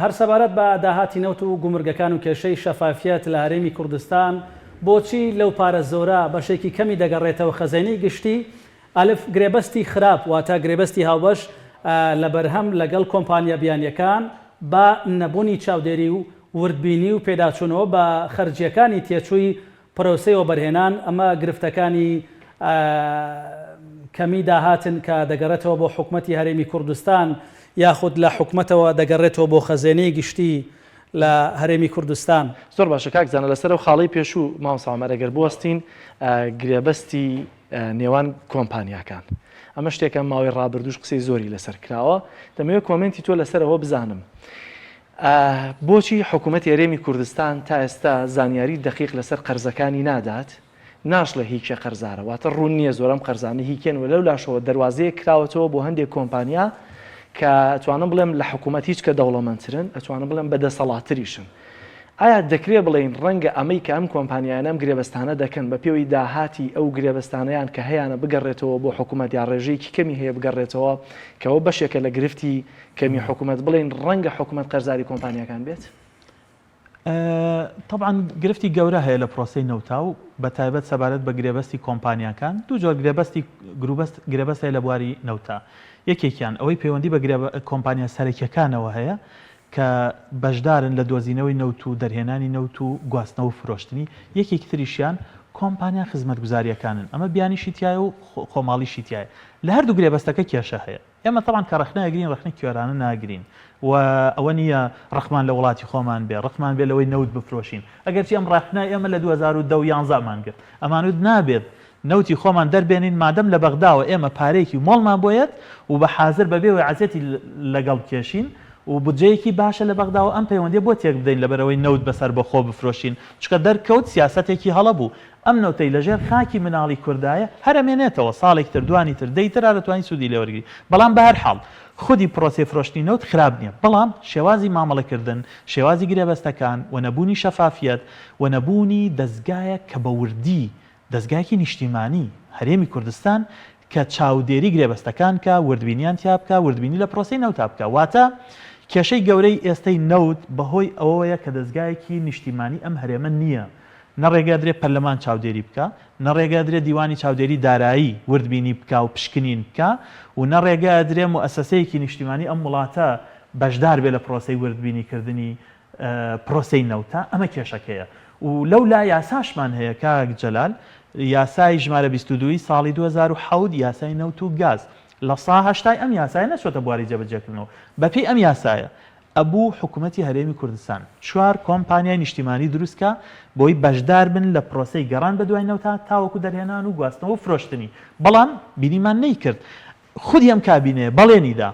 S1: هەر سەبارەت بە داهاتی نەوت و گومرگەکان و کێشەی شەفافیەت لە هەرێمی کوردستان، بۆچی لەو پارە زۆرە بەشێکی کەمی دەگەڕێتەوە خەزێنەی گشتی؟ ئەلف، گرێبەستی خراپ واتە گرێبەستی هاوبەش لە بەرهەم لەگەڵ کۆمپانیا بیانییەکان بە نەبوونی چاودێری و وردبینی و پێداچوونەوە بە خەرجییەکانی تێچووی پرۆسەی وەبەرهێنان، ئەمە گرفتەکانی کەمی داهاتن کە دەگەڕێتەوە بۆ حکومەتی هەرێمی کوردستان یاخود لە حکومەتەوە دەگەڕێتەوە بۆ خەزێنەی گشتی لە هەرێمی کوردستان.
S6: زۆر باشە کاک زانا لەسەر ئەو خاڵەی پێشوو مامۆستا عومەر ئەگەر بوەستین گرێبەستی نێوان کۆمپانیاکان ئەمە شتێکە ماوەی ڕابردووش قسەی زۆری لەسەر کراوە دەمەوێت کۆمێنتی تۆ لەسەر ئەوە بزانم بۆچی حکوومەتی هەرێمی کوردستان تا ئێستا زانیاری دەقیق لەسەر قەرزەکانی نادات ناشڵێ هی کێ قەرزارە واتە ڕوون نییە زۆر ئەم قەرزانە هی کێن و لەو لاشەوە دەروازەیەک کراوەتەوە بۆ هەندێک کۆمپانیا کە ئەتوانم بڵێم لە حکوومەت هیچ کە دەوڵەمەندترن ئەتوانم بڵێم بەدەسەڵاتتریشن ئایا دەکرێ بڵێین ڕەنگە ئەمەی کە ئەم کۆمپانیایانە ئەم گرێبەستانە دەکەن بە پێوەی داهاتی ئەو گرێبەستانەیان کە هەیانە بگەڕێتەوە بۆ حکوومەت یا ڕێژەیەکی کەمی هەیە بگەڕێتەوە کە ئەوە بەشێکە لە گرفتی کەمی حکوومەت بڵێین ڕەنگە حکوومەت قەرزاری کۆمپانیاکان بێت؟
S5: تەبعەن گرفتی گەورە هەیە لە پرۆسەی نەوتا و بە تایبەت سەبارەت بە گرێبەستی کۆمپانیاکان دوو جۆر گرێبەستی گروبەست گرێبەست هەیە لە بواری نەوتا یەکێکیان ئەوەی پەیوەندی بە کۆمپانیا سەرەکیەکانەوە هەیە کە بەشدارن لە دۆزینەوەی نەوت و دەرهێنانی نەوت و گواستنەوە و فرۆشتنی، یەکێکی تریشیان کۆمپانیا خزمەتگوزارییەکانن، ئەمە بیانیشی تیایە و خۆماڵیشی تیایە، لە هەردوو گرێبەستەکە کێشە هەیە، ئێمە تەبعەن کە ڕەخنە ئەگرین ڕەخنەی کوێرانە ناگرین و ئەوە نییە ڕقمان لە وڵاتی خۆمان بێ، ڕقمان بێ لەوەی نەوت بفرۆشین، ئەگەرچی ئەم ڕەخنە ئێمە لە 2010 و یانزە مان گرت، ئەمانوت نابێت نەوتی خۆمان دەربێنین مادەم لە بەغداوە ئێمە پارەیەکی مۆڵمان بۆ یەت و بە حازر بەبێ وەی عەزیەتی لەگەڵ بکێشین و بودجەیەکی باشە لە بەغداوە ئەم پەیوەندیە بۆ تێک بدەین لەبەرئەوەی نەوت بە سەربەخۆ بفرۆشین چونکە دەرکەوت سیاسەتێکی هەڵە بوو ئەم نەوتەی لەژێر خاکی مناڵی کوردایە هەر ئەمێنێتەوە ساڵێکی تر دوانی تر دەی تر هەر ئەتوانی سوودی لێ وەرگری بەڵام بەهەرحاڵ خودی پرۆسەی فرۆشتنی نەوت خراپ نیە بەڵام شێوازی مامەڵەکردن شێوازی گرێبەستەکان و نەبوونی شەفافیەت و نەبوونی دەزگایەک کە بە وردی دەزگایەکی نیشتیمانی هەرێمی کوردستان کە چاودێری گرێبەستەکان بکا، وردبینیان تیا بکا، وردبینی لە پرۆسەی نەوتا بکا. واتە کێشەی گەورەی ئێستەی نەوت بەهۆی ئەوەوەیە کە دەزگایەکی نیشتیمانی ئەم هەرێمە نییە، نە ڕێگە ئەدرێ پەرلەمان چاودێری بکا، نە ڕێگە ئەدرێ دیوانی چاودێری دارایی وردبینی بکا و پشکنین بکا و نە ڕێگە ئەدرێ موئەسەسەیەکی نیشتیمانی ئەم وڵاتە بەشدار بێ لە پرۆسەی وردبینیکردنی پرۆسەی نەوتە، ئەمە کێشەکەیە و لەولا یاساشمان هەیە کاک جەلال، یاسای ژمارە 22 ی ساڵی 2007 یاسای نەوت و گاز، لە سا هەشتای ئەم یاسایە نەچۆتە بواری جێبەجێکردنەوە، بەپێی ئەم یاسایە ئەبوو حکومەتی هەرێمی کوردستان چوار کۆمپانیای نیشتیمانی دروست کا بۆی بەشدار بن لە پرۆسەی گەڕان بەدوای نەوتا تاوەکو دەرهێنان و گواستنەوە و فرۆشتنی، بەڵام بینیمان نەیکرد، خودی ئەم کابینەیە بەڵێنی دا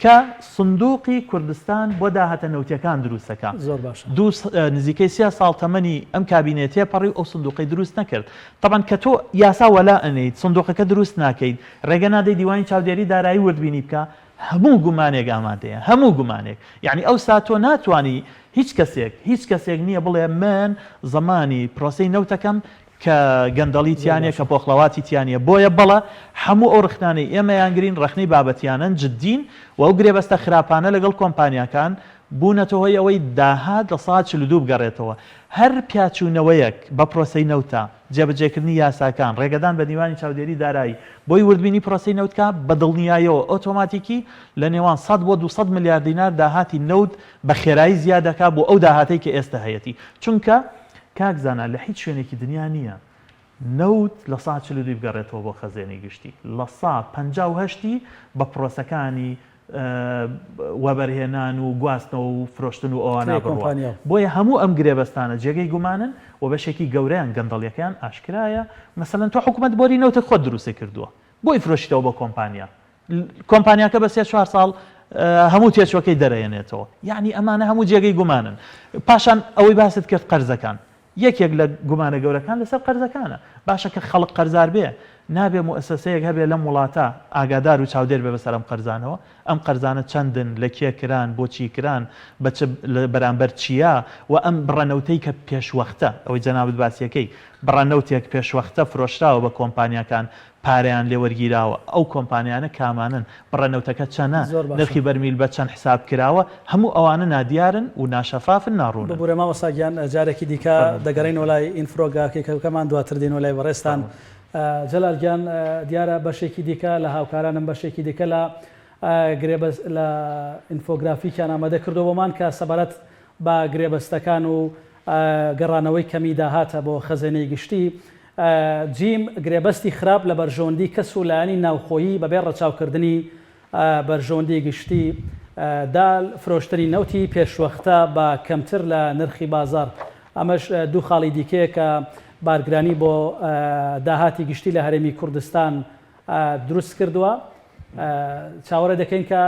S5: کە سندوقی کوردستان بۆ داهاتە نەوتیەکان دروست دەکا.
S1: زۆر باشە.
S5: دوو نزیکەی سێ ساڵ تەمەنی ئەم کابینەیە تێپەڕی و ئەو سندوقەی دروست نەکرد. تەبعەن کە تۆ یاسا وەلا ئەنێیت، سندوقەکە دروست ناکەیت، ڕێگە نادەی دیوانی چاودێری دارایی وردبینی بکا، هەموو گومانێک ئامادەیە، هەموو گومانێک. یەعنی ئەوسا تۆ ناتوانی هیچ کەسێک، هیچ کەسێک نییە بڵێ من زەمانی پرۆسەی نەوتەکەم کە گەندەڵی
S1: زۆر
S5: تیا نیە،
S1: باشە.
S5: کە پۆخڵەواتی تیا نیە. بۆیە بەڵە هەموو ئەو ڕخنانەی ئێمە یانگرین ڕەخنەی بابەتیانەن، جدین و ئەو گرێبەستە خراپانە لەگەڵ کۆمپانیاکان بوونەتە هۆی ئەوەی داهات 42% بگەڕێتەوە. هەر پیاچوونەوەیەک بە پرۆسەی نەوتا، جێبەجێکردنی یاساکان، ڕێگەدان بە دیوانی چاودێری دارایی بۆی وردبینی پرۆسەی نەوت کا، بە دڵنیایەوە ئۆتۆماتیکی لە نێوان سەد بۆ 200 ملیار دینار داهاتی نەوت بە خێرایی زیاد دەکا بۆ ئەو داهاتەی کە ئێستە هەیەتی. چونکە کاک زانا لە هیچ شوێنێکی دنیا نییە نەوت لە سا 42 ی بگەڕێتەوە بۆ خەزێنەی گشتی، لە سا 58 ی بە پرۆسەکانی وەبەرهێنان و گواستنەوە و فرۆشتن و ئەوانە بڕوا. بۆیە هەموو ئەم گرێبەستانە جێگەی گومانن و بەشێکی گەورەیان گەندەڵیەکەیان ئاشکرایە. مەسەلەن تۆ حکومەت بۆری نەوتت خۆت دروستی کردووە بۆ ئیفرۆشیتەوە بۆ کۆمپانیا کۆمپانیاکە بە سێ چوار ساڵ هەموو تێچوەکەی دەرەێنێتەوە یعنی ئەمانە هەموو جێگەی گومانن. پاشان ئەوەی باست کرد قەرزەکان یەکێک لە گومانە گەورەکان لەسەر قەرزەکانە. باشە کە خەڵک قەرزار بێ، نابێ موئەسەسەیەک هەبێ لەم وڵاتە ئاگادار و چاودێر بێ بەسەر ئەم قەرزانەوە؟ ئەم قەرزانە چەندن، لە کێ کران، بۆچی کران، بە چ لە بەرامبەر چییە و ئەم بڕە نەوتەی کە پێشوەختە، ئەوەی جەنابت باسیەکەی، بڕە نەوتێک پێشوەختە فرۆشراوە بە کۆمپانیاکان، پارەیان لێ وەرگیراوە، ئەو کۆمپانیانە کامانەن، بڕە نەوتەکە چەنە،
S1: زۆر باشە.
S5: نرخی بەرمیل بە چەند حساب کراوە، هەموو ئەوانە نادیارن و ناشەفافن، ناڕوونن.
S1: ببورە مامۆستا گیان جارێکی دیکە
S5: فەرموون.
S1: دەگەڕێینەوە لای ئینفرۆگرافیکەکەمان دواتر دێینەوە لای بەڕێزتان.
S5: فەرموون.
S1: جەلال گیان دیارە بەشێکی دیکە لە هاوکارانم بەشێکی دیکە لە گرێبەست لە ئینفۆگرافیکیان ئامادە کردووە بۆمان کە سەبارەت بە گرێبەستەکان و گەڕانەوەی کەمی داهاتە بۆ خەزێنەی گشتی. جیم، گرێبەستی خراپ لە بەرژەوەندی کەس و لایەنی ناوخۆیی بەبێ ڕەچاوکردنی بەرژەوەندی گشتی. دال، فرۆشتنی نەوتی پێشوەختە بە کەمتر لە نرخی بازاڕ. ئەمەش دوو خاڵی دیکەیە کە بارگرانی بۆ داهاتی گشتی لە هەرێمی کوردستان دروست کردووە. چاوەڕێ دەکەین کە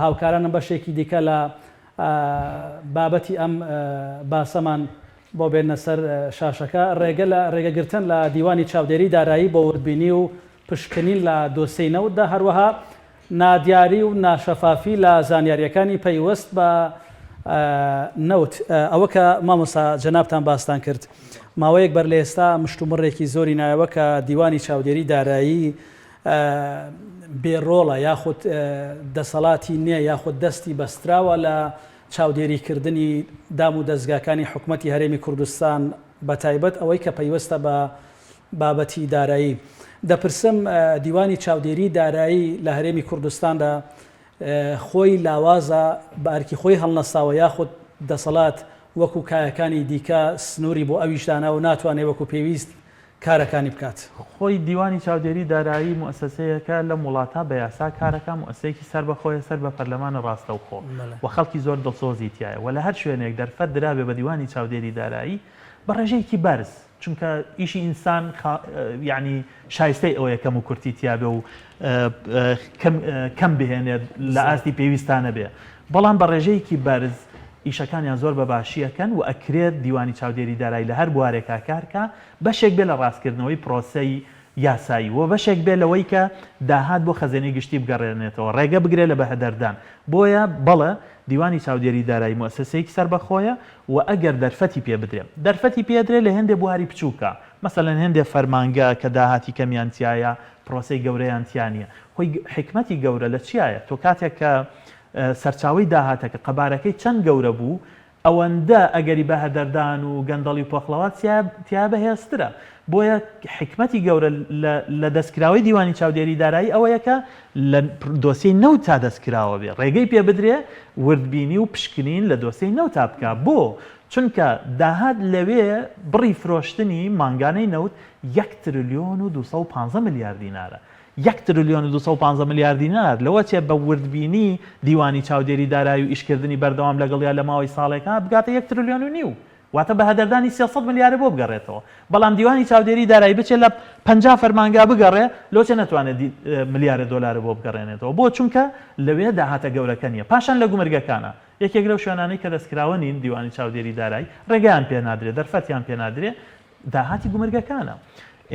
S1: هاوکارانم بەشێکی دیکە لە بابەتی ئەم باسەمان بۆ بێننە سەر شاشەکە، ڕێگە لە ڕێگەگرتن لە دیوانی چاودێری دارایی بۆ وردبینی و پشکنین لە دۆسێی نەوتدا، هەروەها نادیاری و ناشەفافی لە زانیارییەکانی پەیوەست بە نەوت. ئەوە کە مامۆستا جەنابتان باستان کرد، ماوەیەک بەر لە ئێستا مشتومڕێکی زۆری نایەوە کە دیوانی چاودێری دارایی بێ ڕۆڵە یاخود دەسەڵاتی نییە یاخود دەستی بەستراوە لە چاودێریکردنی دام و دەزگاکانی حکومەتی هەرێمی کوردستان بەتایبەت ئەوەی کە پەیوەستە بە بابەتی دارایی. دەپرسم دیوانی چاودێری دارایی لە هەرێمی کوردستاندا خۆی لاوازە بە ئەرکی خۆی هەڵنەستاوە یاخود دەسەڵات وەکو کایەکانی دیکە سنووری بۆ ئەویش داناوە و ناتوانێت وەکو پێویست کارەکانی بکات.
S5: خۆی دیوانی چاودێری دارایی موئەسەسەیەکە لەم وڵاتە بە یاسا کارەکا، موئەسەیەکی سەربەخۆیە سەر بە پەرلەمانە ڕاستەوخۆ و خەڵکی زۆر دڵسۆزی تیایە و لە هەر شوێنێک دەرفەت درابێ بە دیوانی چاودێری دارایی بە ڕێژەیەکی بەرز چونکە ئیشی ئینسان یانی شایستەی ئەوەیە کەم و کورتی تیابێ و کەم بهێنێت لە ئاستی پێویستا نەبێ بەڵام بە ڕێژەیەکی بەرز ئیشەکانیان زۆر بە باشی ئەکەن و ئەکرێت دیوانی چاودێری دارایی لە هەر بوارێکا کار کا بەشێک بێ لە ڕاستکردنەوەی پرۆسەی یاسایی و بەشێک بێ لەوەی کە داهات بۆ خەزێنەی گشتی بگەڕێنێتەوە ڕێگە بگرێ لە بەهەدەردان بۆیە بەڵێ دیوانی چاودێری دارایی موئەسەسەیەکی سەربەخۆیە و ئەگەر دەرفەتی پێ بدرێ دەرفەتی پێ ئەدرێ لە هێندێ بواری بچووکا مەسەلەن هێندێ فەرمانگە کە داهاتی کەمیان تیایە پرۆسەی گەورەیان تیا نییە خۆی حیکمەتی گەورە لە چیایە تۆ کاتێک کە سەرچاوەی داهاتەکە قەبارەکەی چەند گەورە بوو، ئەوەندە ئەگەری بەهەدەردان و گەندەڵی و پۆخڵەوات تیا بەهێزترە. بۆیە حیکمەتی گەورە لە لە دەستکراوەی دیوانی چاودێری دارایی ئەوەیە کە لە دۆسیەی نەوتا دەستکراوە بێ، ڕێگەی پێ بدرێ وردبینی و پشکنین لە دۆسیەی نەوتا بکا. بۆ؟ چونکە داهات لەوێ بڕی فرۆشتنی مانگانەی نەوت یەک ترلیۆن و 215 ملیار دینارە. یەک ترلیۆن و 215 ملیار دینار، لەوە چێ بە وردبینی دیوانی چاودێری دارایی و ئیشکردنی بەردەوام لەگەڵیا لە ماوەی ساڵێکا بگاتە یەک ترلیۆن و نیو، واتە بە هەدەردانی 300 ملیارە بۆ بگەڕێتەوە. بەڵام دیوانی چاودێری دارایی بچێ لە 50 فەرمانگا بگەڕێ، لۆچێ نەتوانێ ملیارە دۆلارە بۆ بگەڕێنێتەوە. بۆ؟ چونکە لەوێ داهاتە گەورەکە نییە. پاشان لە گومرگەکانا، یەکێک لەو شوێنانەی کە دەستکراوە نین، دیوانی چاودێری دارایی، ڕێگەیان پێ نادرێ، دەرفەتیان پێ نادرێ داهاتی گومرگەکانە.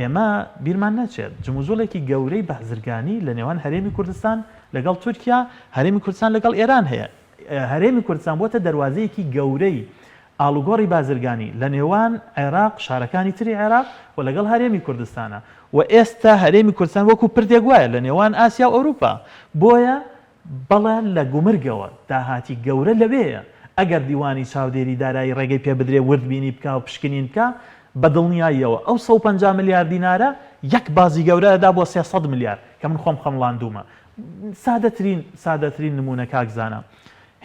S5: ئێمە بیرمان نەچێت جموجوڵێکی گەورەی بازرگانی لە نێوان هەرێمی کوردستان لەگەڵ تورکیا، هەرێمی کوردستان لەگەڵ ئێران هەیە. هەرێمی کوردستان بۆتە دەروازەیەکی گەورەی ئاڵوگۆڕی بازرگانی لە نێوان عێراق، شارەکانی تری عێراق و لەگەڵ هەرێمی کوردستانە و ئێستا هەرێمی کوردستان وەکو پردێک وایە لە نێوان ئاسیا و ئەوروپا. بۆیە بەڵێ لە گومرگەوە داهاتی گەورە لەوێیە. ئەگەر دیوانی چاودێری دارایی ڕێگەی پێ بدرێ وردبینی بکا و پشکنین بکا، بە دڵنیاییەوە ئەو 150 ملیار دینارە یەک بازی گەورە ئەدا بۆ 300 ملیار کە من خۆم خەمڵاندوومە. سادەترین سادەترین نموونە کاک زانا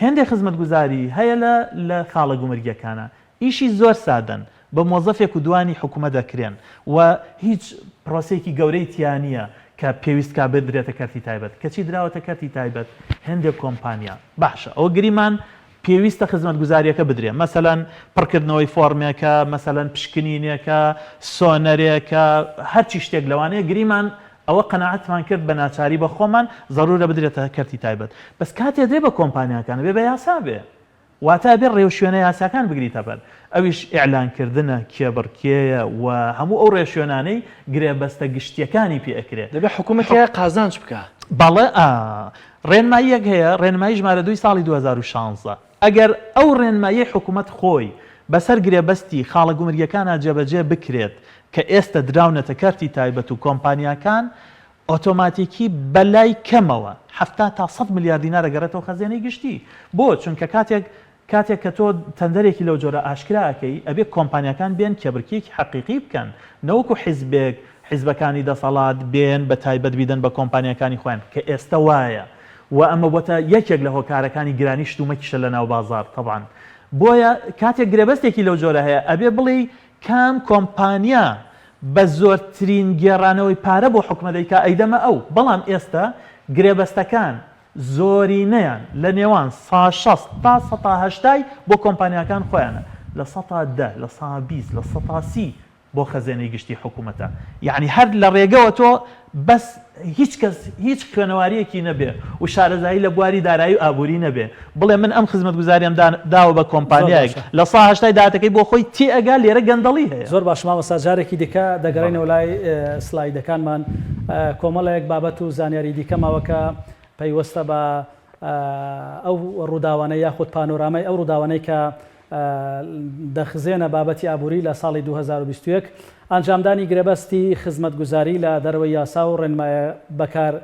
S5: هێندێک خزمەتگوزاری هەیە لە لە خاڵە گومرگیەکانا ئیشی زۆر سادەن بە مۆزەفێک و دوانی حکومەت ئەکرێن و هیچ پرۆسەیەکی گەورەی تیا نیە کە پێویست کا بدرێتە کەرتی تایبەت کەچی دراوەتە کەرتی تایبەت هێندێک کۆمپانیا باشە ئەوە گریمان پێویستە خزمەتگوزاریەکە بدرێ مەسەلەن پڕکردنەوەی فۆڕمێکە مەسەلەن پشکنینێکە سۆنەرێکە هەرچی شتێک لەوانەیە گریمان ئەوە قەناعەتمان کرد بە ناچاری بە خۆمان زەرورە بدرێتە کەرتی تایبەت بەس کاتێ درێ بە کۆمپانیاکان ئەبێ بە یاسا بێ واتە ئەبێ ڕێوشوێنە یاساکان بگریتە بەر ئەویش ئیعلان کردنە کێبڕکێیە و هەموو ئەو ڕێوشوێنانەی گرێبەستە گشتیەکانی پێ ئەکرێ.
S6: دەبێ حکومەت تیایا قازانج بکا.
S5: بەڵێ ئا ڕێنماییەک هەیە ڕێنمایی ژمارە دووی ساڵی 2016 ئەگەر ئەو ڕێنماییەی حکومەت خۆی بەسەر گرێبەستی خاڵە گومرگیەکانا جێبەجێ بکرێت کە ئێستە دراونەتە کەرتی تایبەت و کۆمپانیاکان ئۆتۆماتیکی بەلای کەمەوە 70 تا 100 ملیار دینار ئەگەڕێتەوە خەزێنەی گشتی بۆ؟ چونکە کاتێک کاتێک کە تۆ تەندەرێکی لەو جۆرە ئاشکرا ئەکەی ئەبێ کۆمپانیاکان بێن کێبرکێیەکی حەقیقی بکەن نەوەکو حیزبێک حیزبەکانی دەسەڵات بێن بە تایبەت بیدەن بە کۆمپانیاکانی خۆیان کە ئێستە وایە و ئەمە بۆتە یەکێک لە هۆکارەکانی گرانی شتومەکیشە لە ناو بازاڕ تەبعەن بۆیە کاتێک گرێبەستێکی لەو جۆرە هەیە ئەبێ بڵێی کام کۆمپانیا بە زۆرترین گێڕانەوەی پارە بۆ حکومەت ئەیکا ئەیدەمە ئەو بەڵام ئێستە گرێبەستەکان زۆرینەیان لە نێوان سا 60 تا سەتا هەشتای بۆ کۆمپانیاکان خۆیانە، لە سەتا دە، لە سا 20، لە سەتا 30 بۆ خەزێنەی گشتی حکومەتە. یەعنی هەر لە ڕێگەوە تۆ بەس هیچ کەس هیچ خوێنەوارییەکی نەبێ و شارەزایی لە بواری دارایی و ئابووری نەبێ بڵێ من ئەم خزمەتگوزاریەم داوە بە
S1: زۆر
S5: کۆمپانیایەک
S1: باشە.
S5: لە سا هەشتای داهاتەکەی بۆ خۆی تێئەگا لێرە گەندەڵی هەیە.
S1: زۆر باشە مامۆستا جارێکی دیکە
S5: بەڵێ.
S1: دەگەڕێینەوە لای سلایدەکانمان کۆمەڵێک بابەت و زانیاری دیکە ماوە کە پەیوەستە بە ئەو ڕووداوانەی یاخود پانۆرامای ئەو ڕووداوانەی کە دەخزێنە بابەتی ئابووری لە ساڵی 2021 ئەنجامدانی گرێبەستی خزمەتگوزاری لە دەرەوەی یاسا و ڕێنمایە بەکار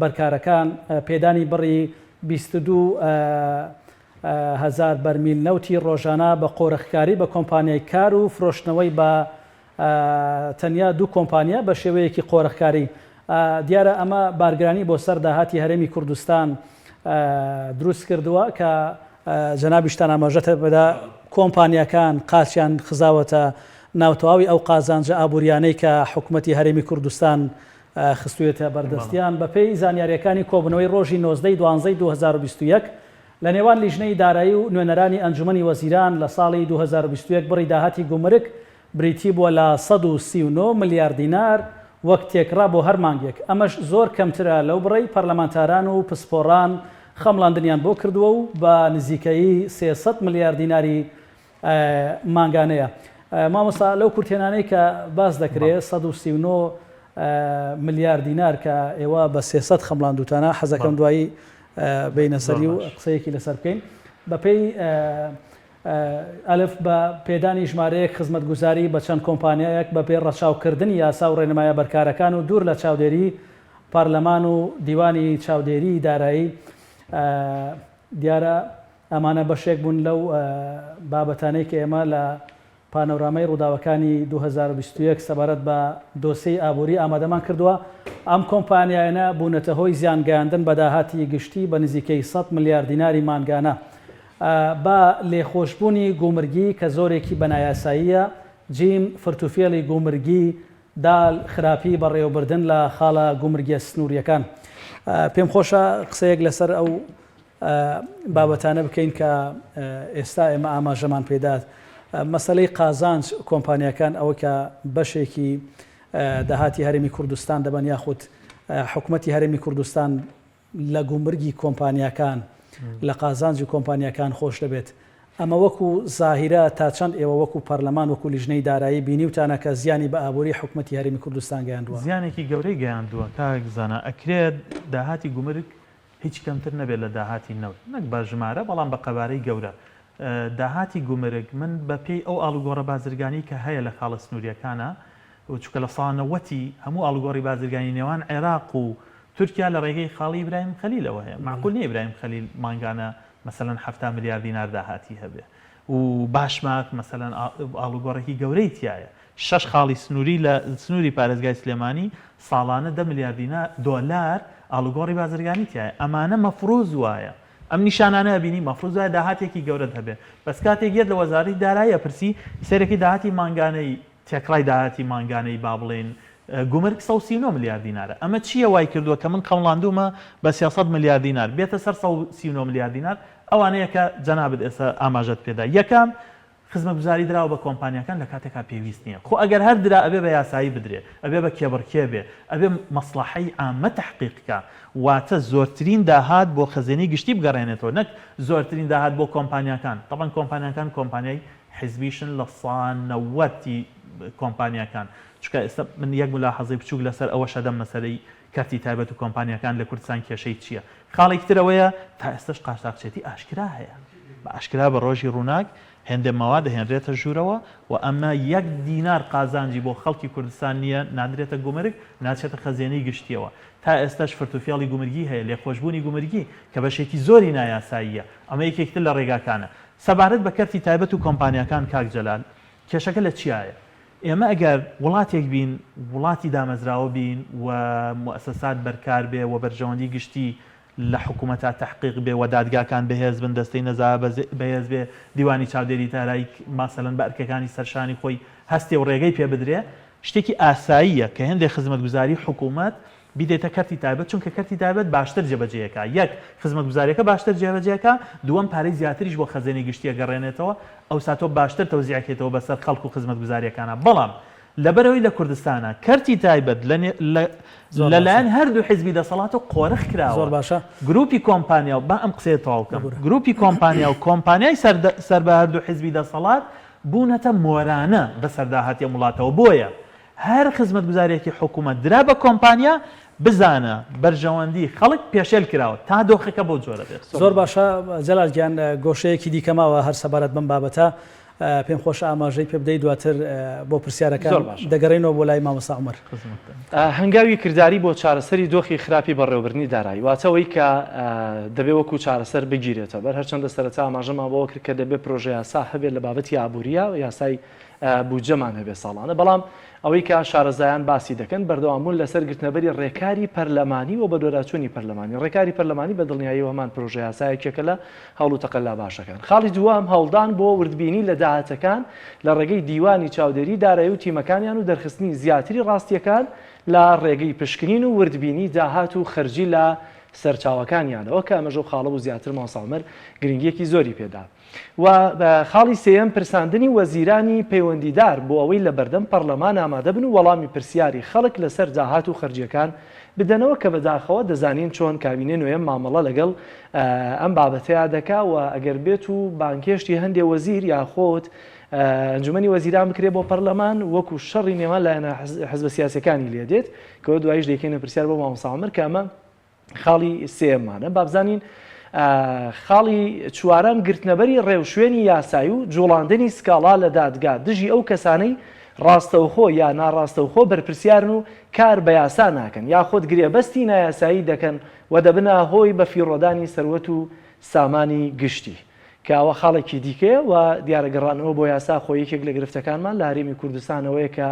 S1: بەرکارەکان پێدانی بڕی 22 هەزار بەرمیل نەوتی ڕۆژانە بە قۆرخکاری بە کۆمپانیای کار و فرۆشتنەوەی بە تەنیا دوو کۆمپانیا بە شێوەیەکی قۆرخکاری. دیارە ئەمە بارگرانی بۆ سەر داهاتی هەرێمی کوردستان دروست کردووە کە جەنابیشتان ئاماژەت بەدا کۆمپانیاکان قاچیان خزاوەتە ناو تەواوی ئەو قازانجە ئابووریانەی کە حکومەتی هەرێمی کوردستان خستوویەتە بەردەستیان. بەپێی زانیارییەکانی کۆبوونەوەی ڕۆژی 19 ی دوانزەی 2021 لە نێوان لیژنەی دارایی و نوێنەرانی ئەنجومەنی وەزیران لە ساڵی 2021 بڕی داهاتی گومرگ بریتی بووە لە 139 ملیار دینار وەک تێکڕا بۆ هەر مانگێک، ئەمەش زۆر کەمترە لەو بڕەی پەرلەمانتاران و پسپۆڕان خەمڵاندنیان بۆ کردووە و بە نزیکەیی 300 ملیار دیناری مانگانەیە. مامۆستا لەو کورتهێنانەی کە باس دەکرێ 139 ملیار دینار کە ئێوە بە 300 خەمڵاندووتانە، حەزەکەم دوایی بێینە سەری و قسەیەکی لەسەر بکەین. بەپێی ئەلف بە پێدانی ژمارەیەک خزمەتگوزاری بە چەند کۆمپانیایەک بە بێ ڕەچاوکردنی یاسا و ڕێنمایە بەرکارەکان و دوور لە چاودێری پارلەمان و دیوانی چاودێریی دارایی دیارە ئەمانە بەشێک بوون لەو بابەتانەی کە ئێمە لە پانۆرامای ڕووداوەکانی 2021 سەبارەت بە دۆسێی ئابووری ئامادەمان کردووە، ئەم کۆمپانیایانە بوونەتە هۆی زیانگەیاندن بە داهاتی گشتی بە نزیکەی سەد ملیار دیناری مانگانە. بە لێخۆشبوونی گومرگی کە زۆرێکی بە نایاساییە، جیم، فرتوفێڵی گومرگی، دال، خراپی بەڕێوەبردن لە خاڵە گومرگیە سنوورییەکان. پێم خۆشە قسەیەک لەسەر ئەو بابەتانە بکەین کە ئێستا ئێمە ئاماژەمان پێدات. مەسەلەی قازانج کۆمپانیاکان ئەوە کە بەشێکی داهاتی هەرێمی کوردستان دەبەن یاخود حکومەتی هەرێمی کوردستان لە گومرگی کۆمپانیاکان لە قازانجی کۆمپانیاکان خۆش دەبێت. ئەمە وەکو زاهیرە تا چەند ئێوە وەکو پەرلەمان وەکو لیژنەی دارایی بینیوتانە کە زیانی بە ئابووری حکومەتی هەرێمی کوردستان گەیاندووە؟
S5: زیانێکی گەورەی گەیاندووە کاک زانا، ئەکرێت داهاتی گومرگ هیچ کەمتر نەبێت لە داهاتی نەوت، نەک بە ژمارە بەڵام بە قەبارەی گەورە. داهاتی گومرگ من بە پێی ئەو ئاڵوگۆڕە بازرگانی کە هەیە لە خاڵە سنوورییەکانا، چونکە لە ساڵ نەوەتی هەموو ئاڵوگۆڕی بازرگانی نێوان عێراق و تورکیا لە ڕێگەی خاڵی ئیبراهیم خەلیلەوە هەیە، مەعقول نییە ئیبراهیم خەلیل مانگانە مەسەلەن 70 ملیار دینار داهاتی هەبێ و باشماخ مەسەلەن ئاڵوگۆڕێکی گەورەی تیایە شەش خاڵی سنووری لە سنووری پارێزگای سلێمانی ساڵانە دە ملیار دینار دۆلار ئاڵوگۆڕی بازرگانی تیایە ئەمانە مەفروز وایە ئەم نیشانانە ئەبینی مەفروز وایە داهاتێکی گەورەت هەبێ بەس کاتێک یەت لە وەزارەتی دارایی ئەپرسی سەیرەکەی داهاتی مانگانەی تێکڕای داهاتی مانگانەی با بڵێین گومرگ 139 ملیار دینارە ئەمە چییە وای کردووە کە من خەمڵاندوومە بە 300 ملیار دینار بێتە سەر 139 ملیار دینار ئەوانەیە کە جەنابت ئێستا ئاماژەت پێدا یەکەم خزمەتگوزاری دراوە بە کۆمپانیاکان لە کاتێکا پێویست نییە. خۆ ئەگەر هەر درا ئەبێ بە یاسایی بدرێ، ئەبێ بە کێبڕکێ بێ، ئەبێ مەسڵەحەی عامە تەحقیق کا. واتە زۆرترین داهات بۆ خەزێنەی گشتی بگەڕێنێتەوە نەک زۆرترین داهات بۆ کۆمپانیاکان. تەبعەن کۆمپانیاکان کۆمپانیای حیزبیشن لە سا 90 ی کۆمپانیاکان. چونکە ئێستا من یەک مولاحەزەی بچووک لەسەر ئەوەش ئەدەم مەسەلەی کەرتی تایبەت و کۆمپانیاکان لە کوردستان کێشەی چییە؟ خاڵێکی تر ئەوەیە تا ئێستەش قاچاخچێتی ئاشکرا هەیە. بە ئاشکرا بە ڕۆژی ڕووناک هێندێ مەواد دەهێنرێتە ژوورەوە و ئەمە یەک دینار قازانجی بۆ خەڵکی کوردستان نییە، نادرێتە گومرگ، ناچێتە خەزێنەی گشتییەوە. تا ئێستەش فرتوفێڵی گومرگی هەیە، لێخۆشبوونی گومرگی کە بەشێکی زۆری نایاساییە. ئەمە یەکێکی تر لە ڕێگاکانە. سەبارەت بە کەرتی تایبەت و کۆمپانیاکان کاک جەلال، کێشەکە لە چیایە؟ ئێمە ئەگەر وڵاتێک بین، وڵاتی دامەزراوە بین و موئەسەسات بەرکار بێ و بەرژەوەندی گشتی لە حکوومەتا تەحقیق بێ و دادگاکان بەهێز بن، دەستەی نەزاهە بەهێز بێ، دیوانی چاودێری دارایی مەسەلەن بە ئەرکەکانی سەرشانی خۆی هەستێ و ڕێگەی پێ بدرێ، شتێکی ئاساییە کە هێندێ خزمەتگوزاری حکوومەت بیدەیتە کەرتی تایبەت، چونکە کەرتی تایبەت باشتر جێبەجێی ئەکا، یەک، خزمەتگوزارییەکە باشتر جێبەجێ ئەکا، دووەم، پارەی زیاتریش بۆ خەزێنەی گشتی ئەگەڕێنێتەوە، ئەوسا تۆ باشتر تەوزیع ئەکەیتەوە بەسەر خەڵک و خزمەتگوزارییەکانا، بەڵام لەبەرئەوەی لە کوردستانا کەرتی تایبەت لە لە
S1: زۆر
S5: لە
S1: باشە.
S5: لایەن هەردوو حیزبی دەسەڵاتەوە قۆرخ کراوە،
S1: زۆر باشە.
S5: گروپی کۆمپانیا و با ئەم قسەیە تەواو بکەم،
S1: ببورە.
S5: گروپی کۆمپانیا و کۆمپانیای سەر سەر بە هەردوو حیزبی دەسەڵات بوونەتە مۆرانە بەسەر داهاتی ئەم وڵاتەوە، بۆیە هەر خزمەتگوزاریەکی حکومەت درا بە کۆمپانیا بزانە بەرژەوەندی خەڵک پێشێل کراوە تا دۆخەکە بەو جۆرە بێت.
S1: زۆر باشە جەلال گیان گۆشەیەکی دیکە ماوە هەر سەبارەت بەم بابەتە پێم خۆشە ئاماژەی پێ بدەی دواتر بۆ پرسیارەکان
S6: زۆر باشە.
S1: دەگەڕێینەوە بۆ لای مامۆستا عومەر.
S6: هەنگاوی کرداری بۆ چارەسەری دۆخی خراپی بەڕێوەبردنی دارایی واتە ئەوەی کە دەبێ وەکو چارەسەر بگیرێتە بەر هەرچەندە سەرەتا ئاماژەمان بەوە کرد کە دەبێ پرۆژەیاسا هەبێت لە بابەتی ئابوورییە یاسای بودجەمان هەبێت ساڵانە، بەڵام ئەوەی کە شارەزایان باسی دەکەن بەردەوامبوون لەسەر گرتنەبەری ڕێکاری پەرلەمانی و بەدواداچوونی پەرلەمانی، ڕێکاری پەرلەمانی بە دڵنیاییەوە هەمان پرۆژەیاسا یەکێکە لە هەوڵ و تەقەلا باشەکان. خاڵی دووەم، هەوڵدان بۆ وردبینی لە داهاتەکان لە ڕێگەی دیوانی چاودێری دارایی و تیمەکانیان و دەرخستنی زیاتری ڕاستییەکان لە ڕێگەی پشکنین و وردبینی داهات و خەرجی لە سەرچاوەکانیانەوە کە ئەمەش ئەو خاڵە بوو زیاتر مامۆستا عومەر گرنگییەکی زۆری پێدا. و خاڵی سێیەم پرساندنی وەزیرانی پەیوەندیدار بۆ ئەوەی لە بەردەم پەڕلەمان ئامادەبن و وەڵامی پرسیاری خەڵک لەسەر داهات و خەرجیەکان بدەنەوە کە بەداخەوە دەزانین چۆن کابینەی نۆیەم مامەڵە لەگەڵ ئەم بابەتەیا دەکا و ئەگەر بێت و بانگهێشتی هەندێ وەزیر یاخۆد ئەنجومەنی وەزیران بکرێ بۆ پەرلەمان وەکو شەڕی نێوان لایەنە حزبە سیاسیەکانی لێدێت کە دوایش دەیکەینە پرسیار بۆ مامۆستا عومەر کە ئەمە خاڵی سێیەممانە با بزانین خاڵی چوارەم گرتنەبەری ڕێوشوێنی یاسایی و جوڵاندنی سکاڵا لە دادگا دژی ئەو کەسانەی ڕاستەوخۆ یا ناڕاستەوخۆ بەرپرسیارن و کار بە یاسا ناکەن یاخود گرێبەستی نایاسایی دەکەن و دەبنە هۆی بەفیڕۆدانی سەروەت و سامانی گشتی. کە ئەوە خاڵێکی دیکەیە و دیارە گەڕانەوە بۆ یاسا خۆ یەکێک لە گرفتەکانمان لە هەرێمی کوردستان ئەوەیە کە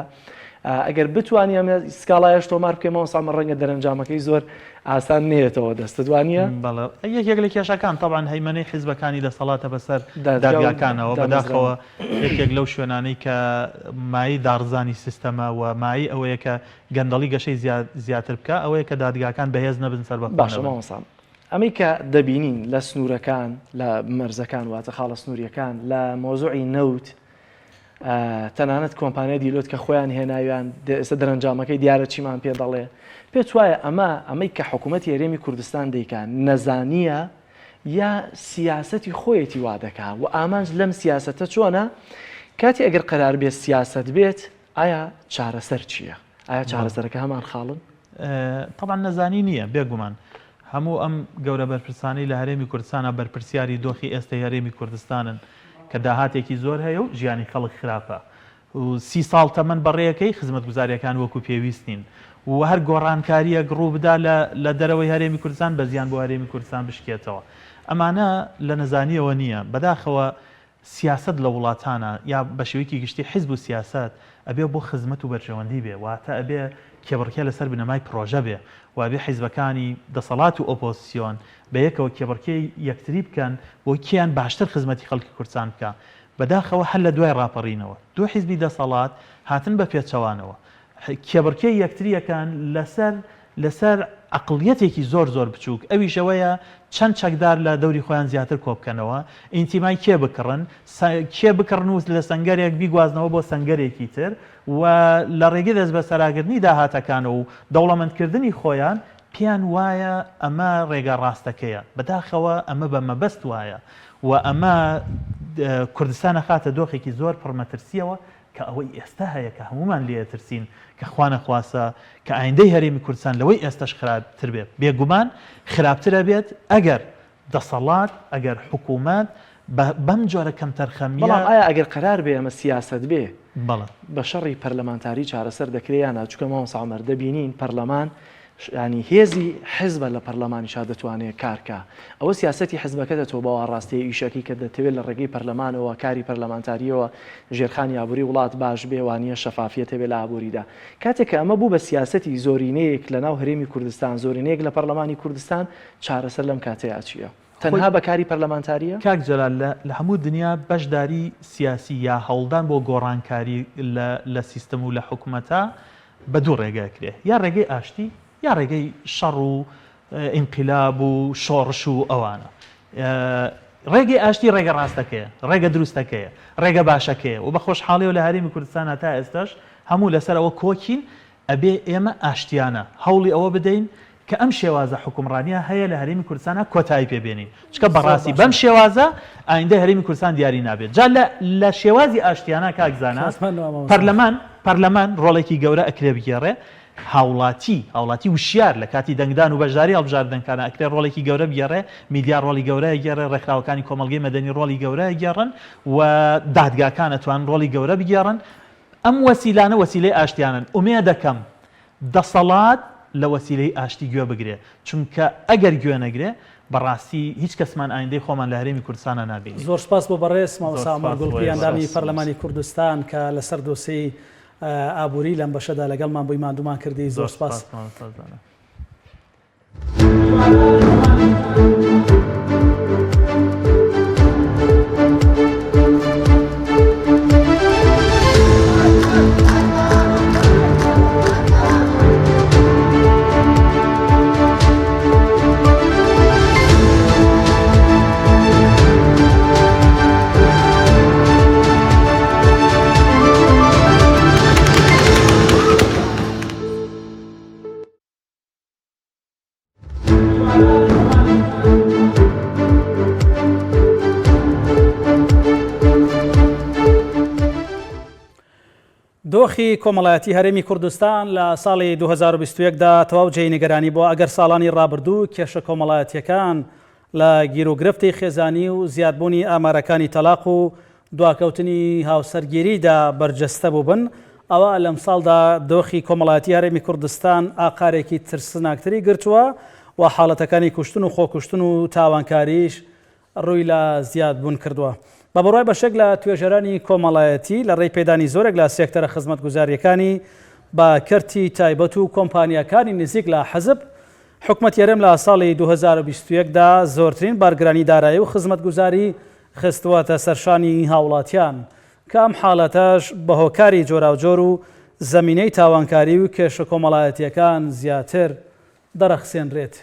S6: ئەگەر بتوانین ئەم سکاڵایەش تۆمار بکەین مامۆستا عومەر ڕەنگە دەرەنجامەکەی زۆر ئاسان نەیەتەوە دەستت وانییە؟
S5: بەڵێ یەکێک لە کێشەکان تەبعەن هەیمەنەی حیزبەکانی دەسەڵاتە بەسەر
S6: دادگا و
S5: دادگاکانەوە
S6: دامەزراوە.
S5: بەداخەوە یەکێک لەو شوێنانەی کە مایەی داڕزانی سیستەمە و مایەی ئەوەیە کە گەندەڵی گەشەی زیاتر بکا ئەوەیە کە دادگاکان بەهێز نەبن سەربەخۆ
S6: باشە
S5: نەبن.
S6: مامۆستا ئەمەی کە دەبینین لە سنوورەکان، لە مەرزەکان واتە خاڵە سنوورییەکان، لە مەوزوعی نەوت، تەنانەت کۆمپانیای دیلۆت کە خۆیان هێناویان، ئێستا دەرەنجامەکەی دیارە چیمان پێ دەڵێ. پێت وایە ئەمە، ئەمەی کە حکوومەتی هەرێمی کوردستان دەیکا، نەزانییە یا سیاسەتی خۆیەتی وا دەکا و ئامانج لەم سیاسەتە چۆنە؟ کاتێ ئەگەر قەرار بێت سیاسەت بێت، ئایا چارەسەر چییە؟ ئایا چارەسەرەکە هەمان خاڵن؟
S5: تەبعەن نەزانی نییە، بێگومان هەموو ئەم گەورە بەرپرسانەی لە هەرێمی کوردستانا بەرپرسیاری دۆخی ئێستەی هەرێمی کوردستانن کە داهاتێکی زۆر هەیە و ژیانی خەڵک خراپە و سی ساڵ تەمەن بەڕێیەکەی خزمەتگوزارییەکان وەکو پێویست نین و هەر گۆڕانکارییەک ڕووبدا لە لە دەرەوەی هەرێمی کوردستان بە زیان بۆ هەرێمی کوردستان بشکێتەوە. ئەمانە لە نەزانییەوە نییە، بەداخەوە سیاسەت لە وڵاتانا یا بە شێوەیەکی گشتی حیزب و سیاسەت ئەبێ بۆ خزمەت و بەرژەوەندی بێ، واتە ئەبێ کێبڕکێ لەسەر بنەمای پرۆژە بێ و ئەبێ حیزبەکانی دەسەڵات و ئۆپۆزسیۆن بە یەکەوە کێبڕکێی یەکتری بکەن بۆ کێیان باشتر خزمەتی خەڵکی کوردستان بکا. بەداخەوە هەر لە دوای ڕاپەڕینەوە دوو حیزبی دەسەڵات هاتن بە پێچەوانەوە کێبڕکێی یەکتری ئەکەن لەسەر لەسەر عەقڵیەتێکی زۆر زۆر بچووک ئەویش ئەوەیە چەند چەکدار لە دەوری خۆیان زیاتر کۆبکەنەوە، ئینتیمای کێ بکڕن، کێ بکڕن و لە سەنگەرێک بیگوازنەوە بۆ سەنگەرێکی تر و لە ڕێگەی دەستبەسەراگرتنی داهاتەکانەوە و دەوڵەمەندکردنی خۆیان پێیان وایە ئەمە ڕێگا ڕاستەکەیە. بەداخەوە ئەمە بە مەبەست وایە و ئەمە کوردستان ئەخاتە دۆخێکی زۆر پڕمەترسییەوە کە ئەوەی ئێستا هەیە کە هەموومان لێ ئەترسین کە خوانەخواستە کە ئایندەی هەرێمی کوردستان لەوەی ئێستەش خراپتر بێت بێگومان خراپتر ئەبێت ئەگەر دەسەڵات ئەگەر حکوومەت بە بەم جۆرە کەمتەرخەمییە
S6: بەڵام ئایا ئەگەر قەرار بێ ئەمە سیاسەت بێ
S5: بەڵێ.
S6: بە شەڕی پەرلەمانتاری چارەسەر دەکرێ یا نا؟ چونکە مامۆستا عومەر دەبینین پەرلەمان یانی هێزی حزبە لە پەرلەمانیشا دەتوانێ کار کا ئەوە سیاسەتی حزبەکەتە تۆ بەوا ڕاستەیە ئیشەکەی کە دەتەوێت لە ڕێگەی پەرلەمانەوە کاری پەرلەمانتاریەوە ژێرخانی ئابووری وڵات باش بێ وانیە شەفافیەت هەبێ لە ئابووریدا کاتێک کە ئەمە بوو بە سیاسەتی زۆرینەیەک لە ناو هەرێمی کوردستان زۆرینەیەک لە پەرلەمانی کوردستان چارەسەر لەم کاتەیا چییە؟ تەنها بە کاری پەرلەمانتاریە؟
S5: کاک جەلال لە لە هەموو دنیا بەشداری سیاسی یا هەوڵدان بۆ گۆڕانکاری لە لە سیستم و لە حکومەتا بە دوو ڕێگە ئەکرێ یا ڕێگەی ئاشتی یا ڕێگەی شەڕ و ئینقیلاب و شۆڕش و ئەوانە. ڕێگەی ئاشتی ڕێگە ڕاستەکەیە، ڕێگە دروستەکەیە، ڕێگە باشەکەیە و بە خۆشحاڵیەوە لە هەرێمی کوردستانا تا ئێستاش هەموو لەسەر ئەوە کۆکین ئەبێ ئێمە ئاشتیانە هەوڵی ئەوە بدەین کە ئەم شێوازە حوکمڕانیە هەیە لە هەرێمی کوردستانا کۆتایی پێ بێنین چونکە بەڕاستی بەم شێوازە ئایندەی هەرێمی کوردستان دیاری نابێت جا لە لە شێوازی ئاشتیانە کاک زانا پەرلەمان پەرلەمان ڕۆڵێکی گەورە ئەکرێ بگێڕێ هاوڵاتی هاوڵاتی وشیار لە کاتی دەنگدان و بەشداری هەڵبژاردنەکانە ئەکرێ ڕۆڵێکی گەورە بگێڕێ میدیا ڕۆڵی گەورە ئەگێڕێ ڕێکخراوەکانی کۆمەڵگەی مەدەنی ڕۆڵی گەورە ئەگێڕن و دادگاکان ئەتوانن ڕۆڵی گەورە بگێڕن ئەم وەسیلانە وەسیلەی ئاشتیانەن، ئومێدەکەم دەسەڵات لە وەسیلەی ئاشتی گوێ بگرێ، چونکە ئەگەر گوێ نەگرێ بەڕاستی هیچ کەسمان ئایندەی خۆمان لە هەرێمی کوردستانا نابینین.
S1: زۆر سوپاس بۆ بەڕێز
S5: زۆر
S1: مامۆستا عومەر
S5: سوپاس بۆ
S1: گوڵپی
S5: ئێوە.
S1: ئەندامی پەرلەمانی کوردستان کە لەسەر دۆسێی ئابووری لەم بەشەدا لەگەڵمان بووی ماندوومان کردی زۆر
S5: زۆر
S1: سوپاس.
S5: سوپاس مامۆستا زانا.
S1: دۆخی کۆمەڵایەتی هەرێمی کوردستان لە ساڵی 2021 دا تەواو جێی نیگەرانی بووە، ئەگەر ساڵانی ڕابردوو کێشە کۆمەڵایەتییەکان لە گیروگرفتی خێزانی و زیادبوونی ئامارەکانی تەلاق و دواکەوتنی هاوسەرگیریدا بەرجەستە بووبن، ئەوا لەمساڵدا دۆخی کۆمەڵایەتی هەرێمی کوردستان ئاقارێکی ترسناکتری گرتووە و حاڵەتەکانی کوشتن و خۆکوشتن و تاوانکاریش ڕووی لە زیادبوون کردووە. بە بڕوای بەشێک لە توێژەرانی کۆمەڵایەتی، لە ڕێی پێدانی زۆرێک لە سێکتەرە خزمەتگوزارییەکانی بە کەرتی تایبەت و کۆمپانیاکانی نزیک لە حزب، حکومەتی هەرێم لە ساڵی 2021 دا زۆرترین بارگرانی دارایی و خزمەتگوزاری خستووەتە سەر شانی هاوڵاتیان، کە ئەم حاڵەتەش بە هۆکاری جۆراوجۆر و زەمینەی تاوانکاری و کێشە کۆمەڵایەتییەکان زیاتر دەڕەخسێنرێت.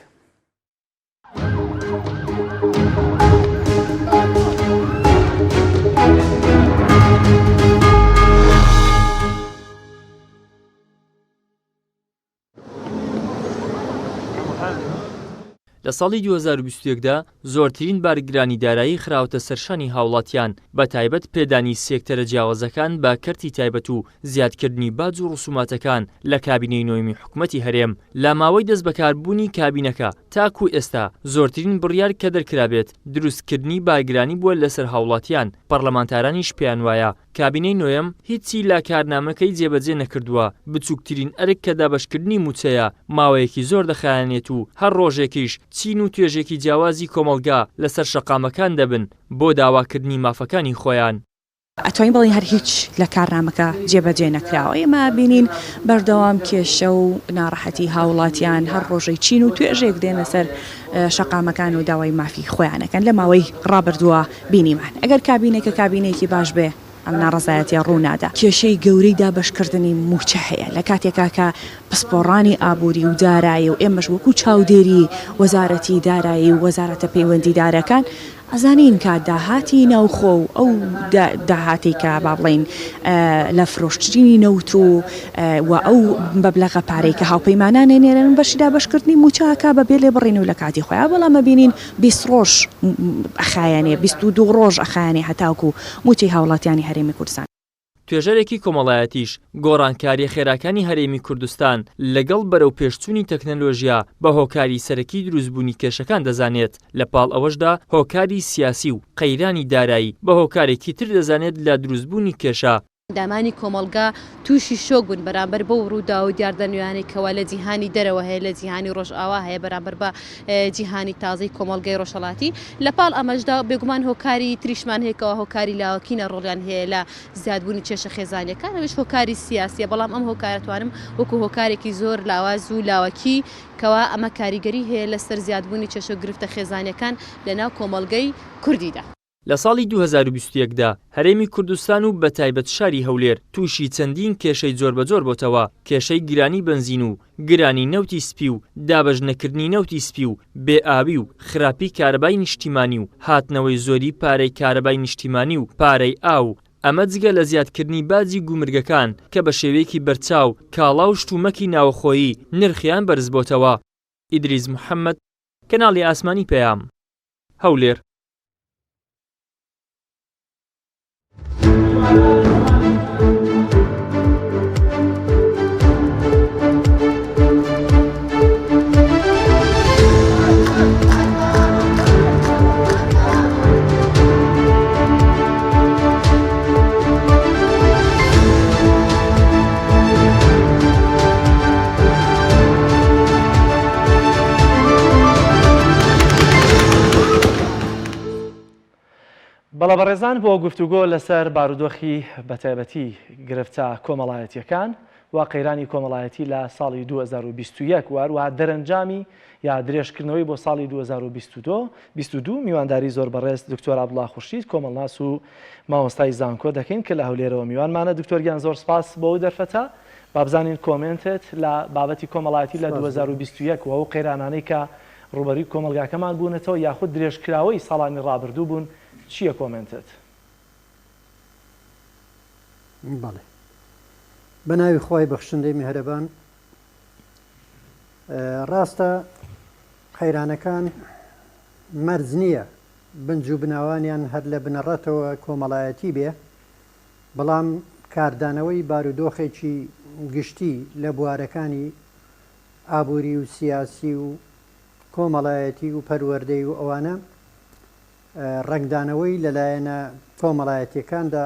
S7: لە ساڵی 2021 دا زۆرترین بارگرانی دارایی خراوەتە سەرشانی هاوڵاتیان، بەتایبەت پێدانی سێکتەرە جیاوازەکان بە کەرتی تایبەت و زیادکردنی باج و ڕسوماتەکان لە کابینەی نۆیەمی حکومەتی هەرێم لە ماوەی دەستبەکاربوونی کابینەکە تاکو ئێستا زۆرترین بڕیار کە دەرکرابێت دروستکردنی بارگرانی بووە لەسەر هاوڵاتیان، پەڕلەمانتارانیش پێیانوایە. کابینەی نۆیەم هیچی لە کارنامەکەی جێبەجێ نەکردووە، بچووکترین ئەرک کە دابەشکردنی مووچەیە ماوەیەکی زۆر دەخایەنێت و هەر ڕۆژێکیش چین و توێژێکی جیاوازی کۆمەڵگا لەسەر شەقامەکان دەبن بۆ داواکردنی مافەکانی خۆیان.
S8: ئەتوانین بڵێین هەر هیچ لە کارنامەکە جێبەجێ نەکراوە، ئێمە ئەبینین بەردەوام کێشە و ناڕەحەتی هاوڵاتیان هەر ڕۆژەی چین و توێژێک دێنە سەر شەقامەکان و داوای مافی خۆیان ئەکەن، لە ماوەی ڕابردووە بینیمان ئەگەر کابینەکە کابینەیەکی باش بێ ئەم ناڕەزایەتیە ڕوو نادا. کێشەی گەورەی دابەشکردنی مووچە هەیە لە کاتێکا کە پسپۆڕانی ئابووری و دارایی و ئێمەش وەکو چاودێری وەزارەتی دارایی و وەزارەتە پەیوەندیدارەکان ئەزانین کە داهاتی ناوخۆ و ئەو داهاتەی کە با بڵێین لە فرۆشتنی نەوت و و ئەو مەبلەغە پارەی کە هاوپەیمانان ئەینێرن بەشی دابەشکردنی مووچە ئەکا بە بێ لێبڕین و لە کاتی خۆیا بەڵام ئەبینین 20 ڕۆژ ئەخایەنێ 22 ڕۆژ ئەخایەنێ هەتاکوو مووچەی هاوڵاتیانی هەرێمی کوردستان.
S7: توێژەرێکی کۆمەڵایەتیش گۆڕانکارییە خێراکانی هەرێمی کوردستان لەگەڵ بەرەوپێشچوونی تەکنەلۆژیا بە هۆکاری سەرەکی دروستبوونی کێشەکان دەزانێت، لە پاڵ ئەوەشدا هۆکاری سیاسی و قەیرانی دارایی بە هۆکارێکی تر دەزانێت لە دروستبوونی کێشە.
S9: ئەندامانی کۆمەڵگا تووشی شۆک بوون بەرامبەر بەو ڕووداو و دیاردە نوێیانەی کەوا لە جیهانی دەرەوە هەیە، لە جیهانی ڕۆژئاوا هەیە بەرامبەر بە جیهانی تازەی کۆمەڵگەی ڕۆژهەڵاتی. لە پاڵ ئەمەشدا بێگومان هۆکاری تریشمان هەیە کەوا هۆکاری لاوەکینە ڕۆڵیان هەیە لە زیادبوونی کێشە خێزانییەکان، ئەویش هۆکاری سیاسییە، بەڵام ئەم هۆکارە توانم وەکو هۆکارێکی زۆر لاواز و لاوەکی کەوا ئەمە کاریگەری هەیە لەسەر زیادبوونی کێشە و گرفتە خێزانییەکان لەناو کۆمەڵگەی کوردیدا.
S7: لە ساڵی 2021 دا هەرێمی کوردستان و بەتایبەت شاری هەولێر تووشی چەندین کێشەی جۆربەجۆر بۆتەوە، کێشەی گرانی بەنزین و گرانی نەوتی سپی و دابەش نەکردنی نەوتی سپی و بێ ئاوی و خراپی کارەبای نیشتیمانی و هاتنەوەی زۆری پارەی کارەبای نیشتیمانی و پارەی ئاو، ئەمە جگە لە زیادکردنی باجی گومرگەکان کە بە شێوەیەکی بەرچاو کاڵا و شتومەکی ناوەخۆیی نرخیان بەرزبۆتەوە. ئیدریس محەمەد، کەناڵی ئاسمانی پەیام، هەولێر.
S6: بەڵێ بەڕێزان بۆ گفتوگۆ لەسەر بارودۆخی بەتایبەتی گرفتە کۆمەڵایەتیەکان و قەیرانی کۆمەڵایەتی لە ساڵی 2021 و هەروەها دەرەنجامی یا درێژکردنەوەی بۆ ساڵی 2022 22 میوانداری زۆر بەڕێز دکتۆر عەبدوڵا خورشید کۆمەڵناس و مامۆستای زانکۆ دەکەین کە لە هەولێرەوە میوانمانە دکتۆر گیان زۆر سپاس بۆ ئەو دەرفەتە با بزانین کۆمێنتت لە بابەتی کۆمەڵایەتی لە 2021 و ئەو قەیرانانەی کە ڕووبەرووی کۆمەڵگاکەمان بوونەتەوە یاخود درێژکراوەی ساڵانی ڕابردوو بوون چییە کۆمێنتت؟
S10: بەڵێ بە ناوی خوای بەخشندەی میهرەبان ڕاستە قەیرانەکان مەرج نییە بنج و بناوانیان هەر لە بنەڕەتەوە کۆمەڵایەتی بێ، بەڵام کاردانەوەی بارودۆخێکی گشتی لە بوارەکانی ئابووری و سیاسی و کۆمەڵایەتی و پەروەردەی و ئەوانە ڕەنگدانەوەی لە لایەنە کۆمەڵایەتییەکاندا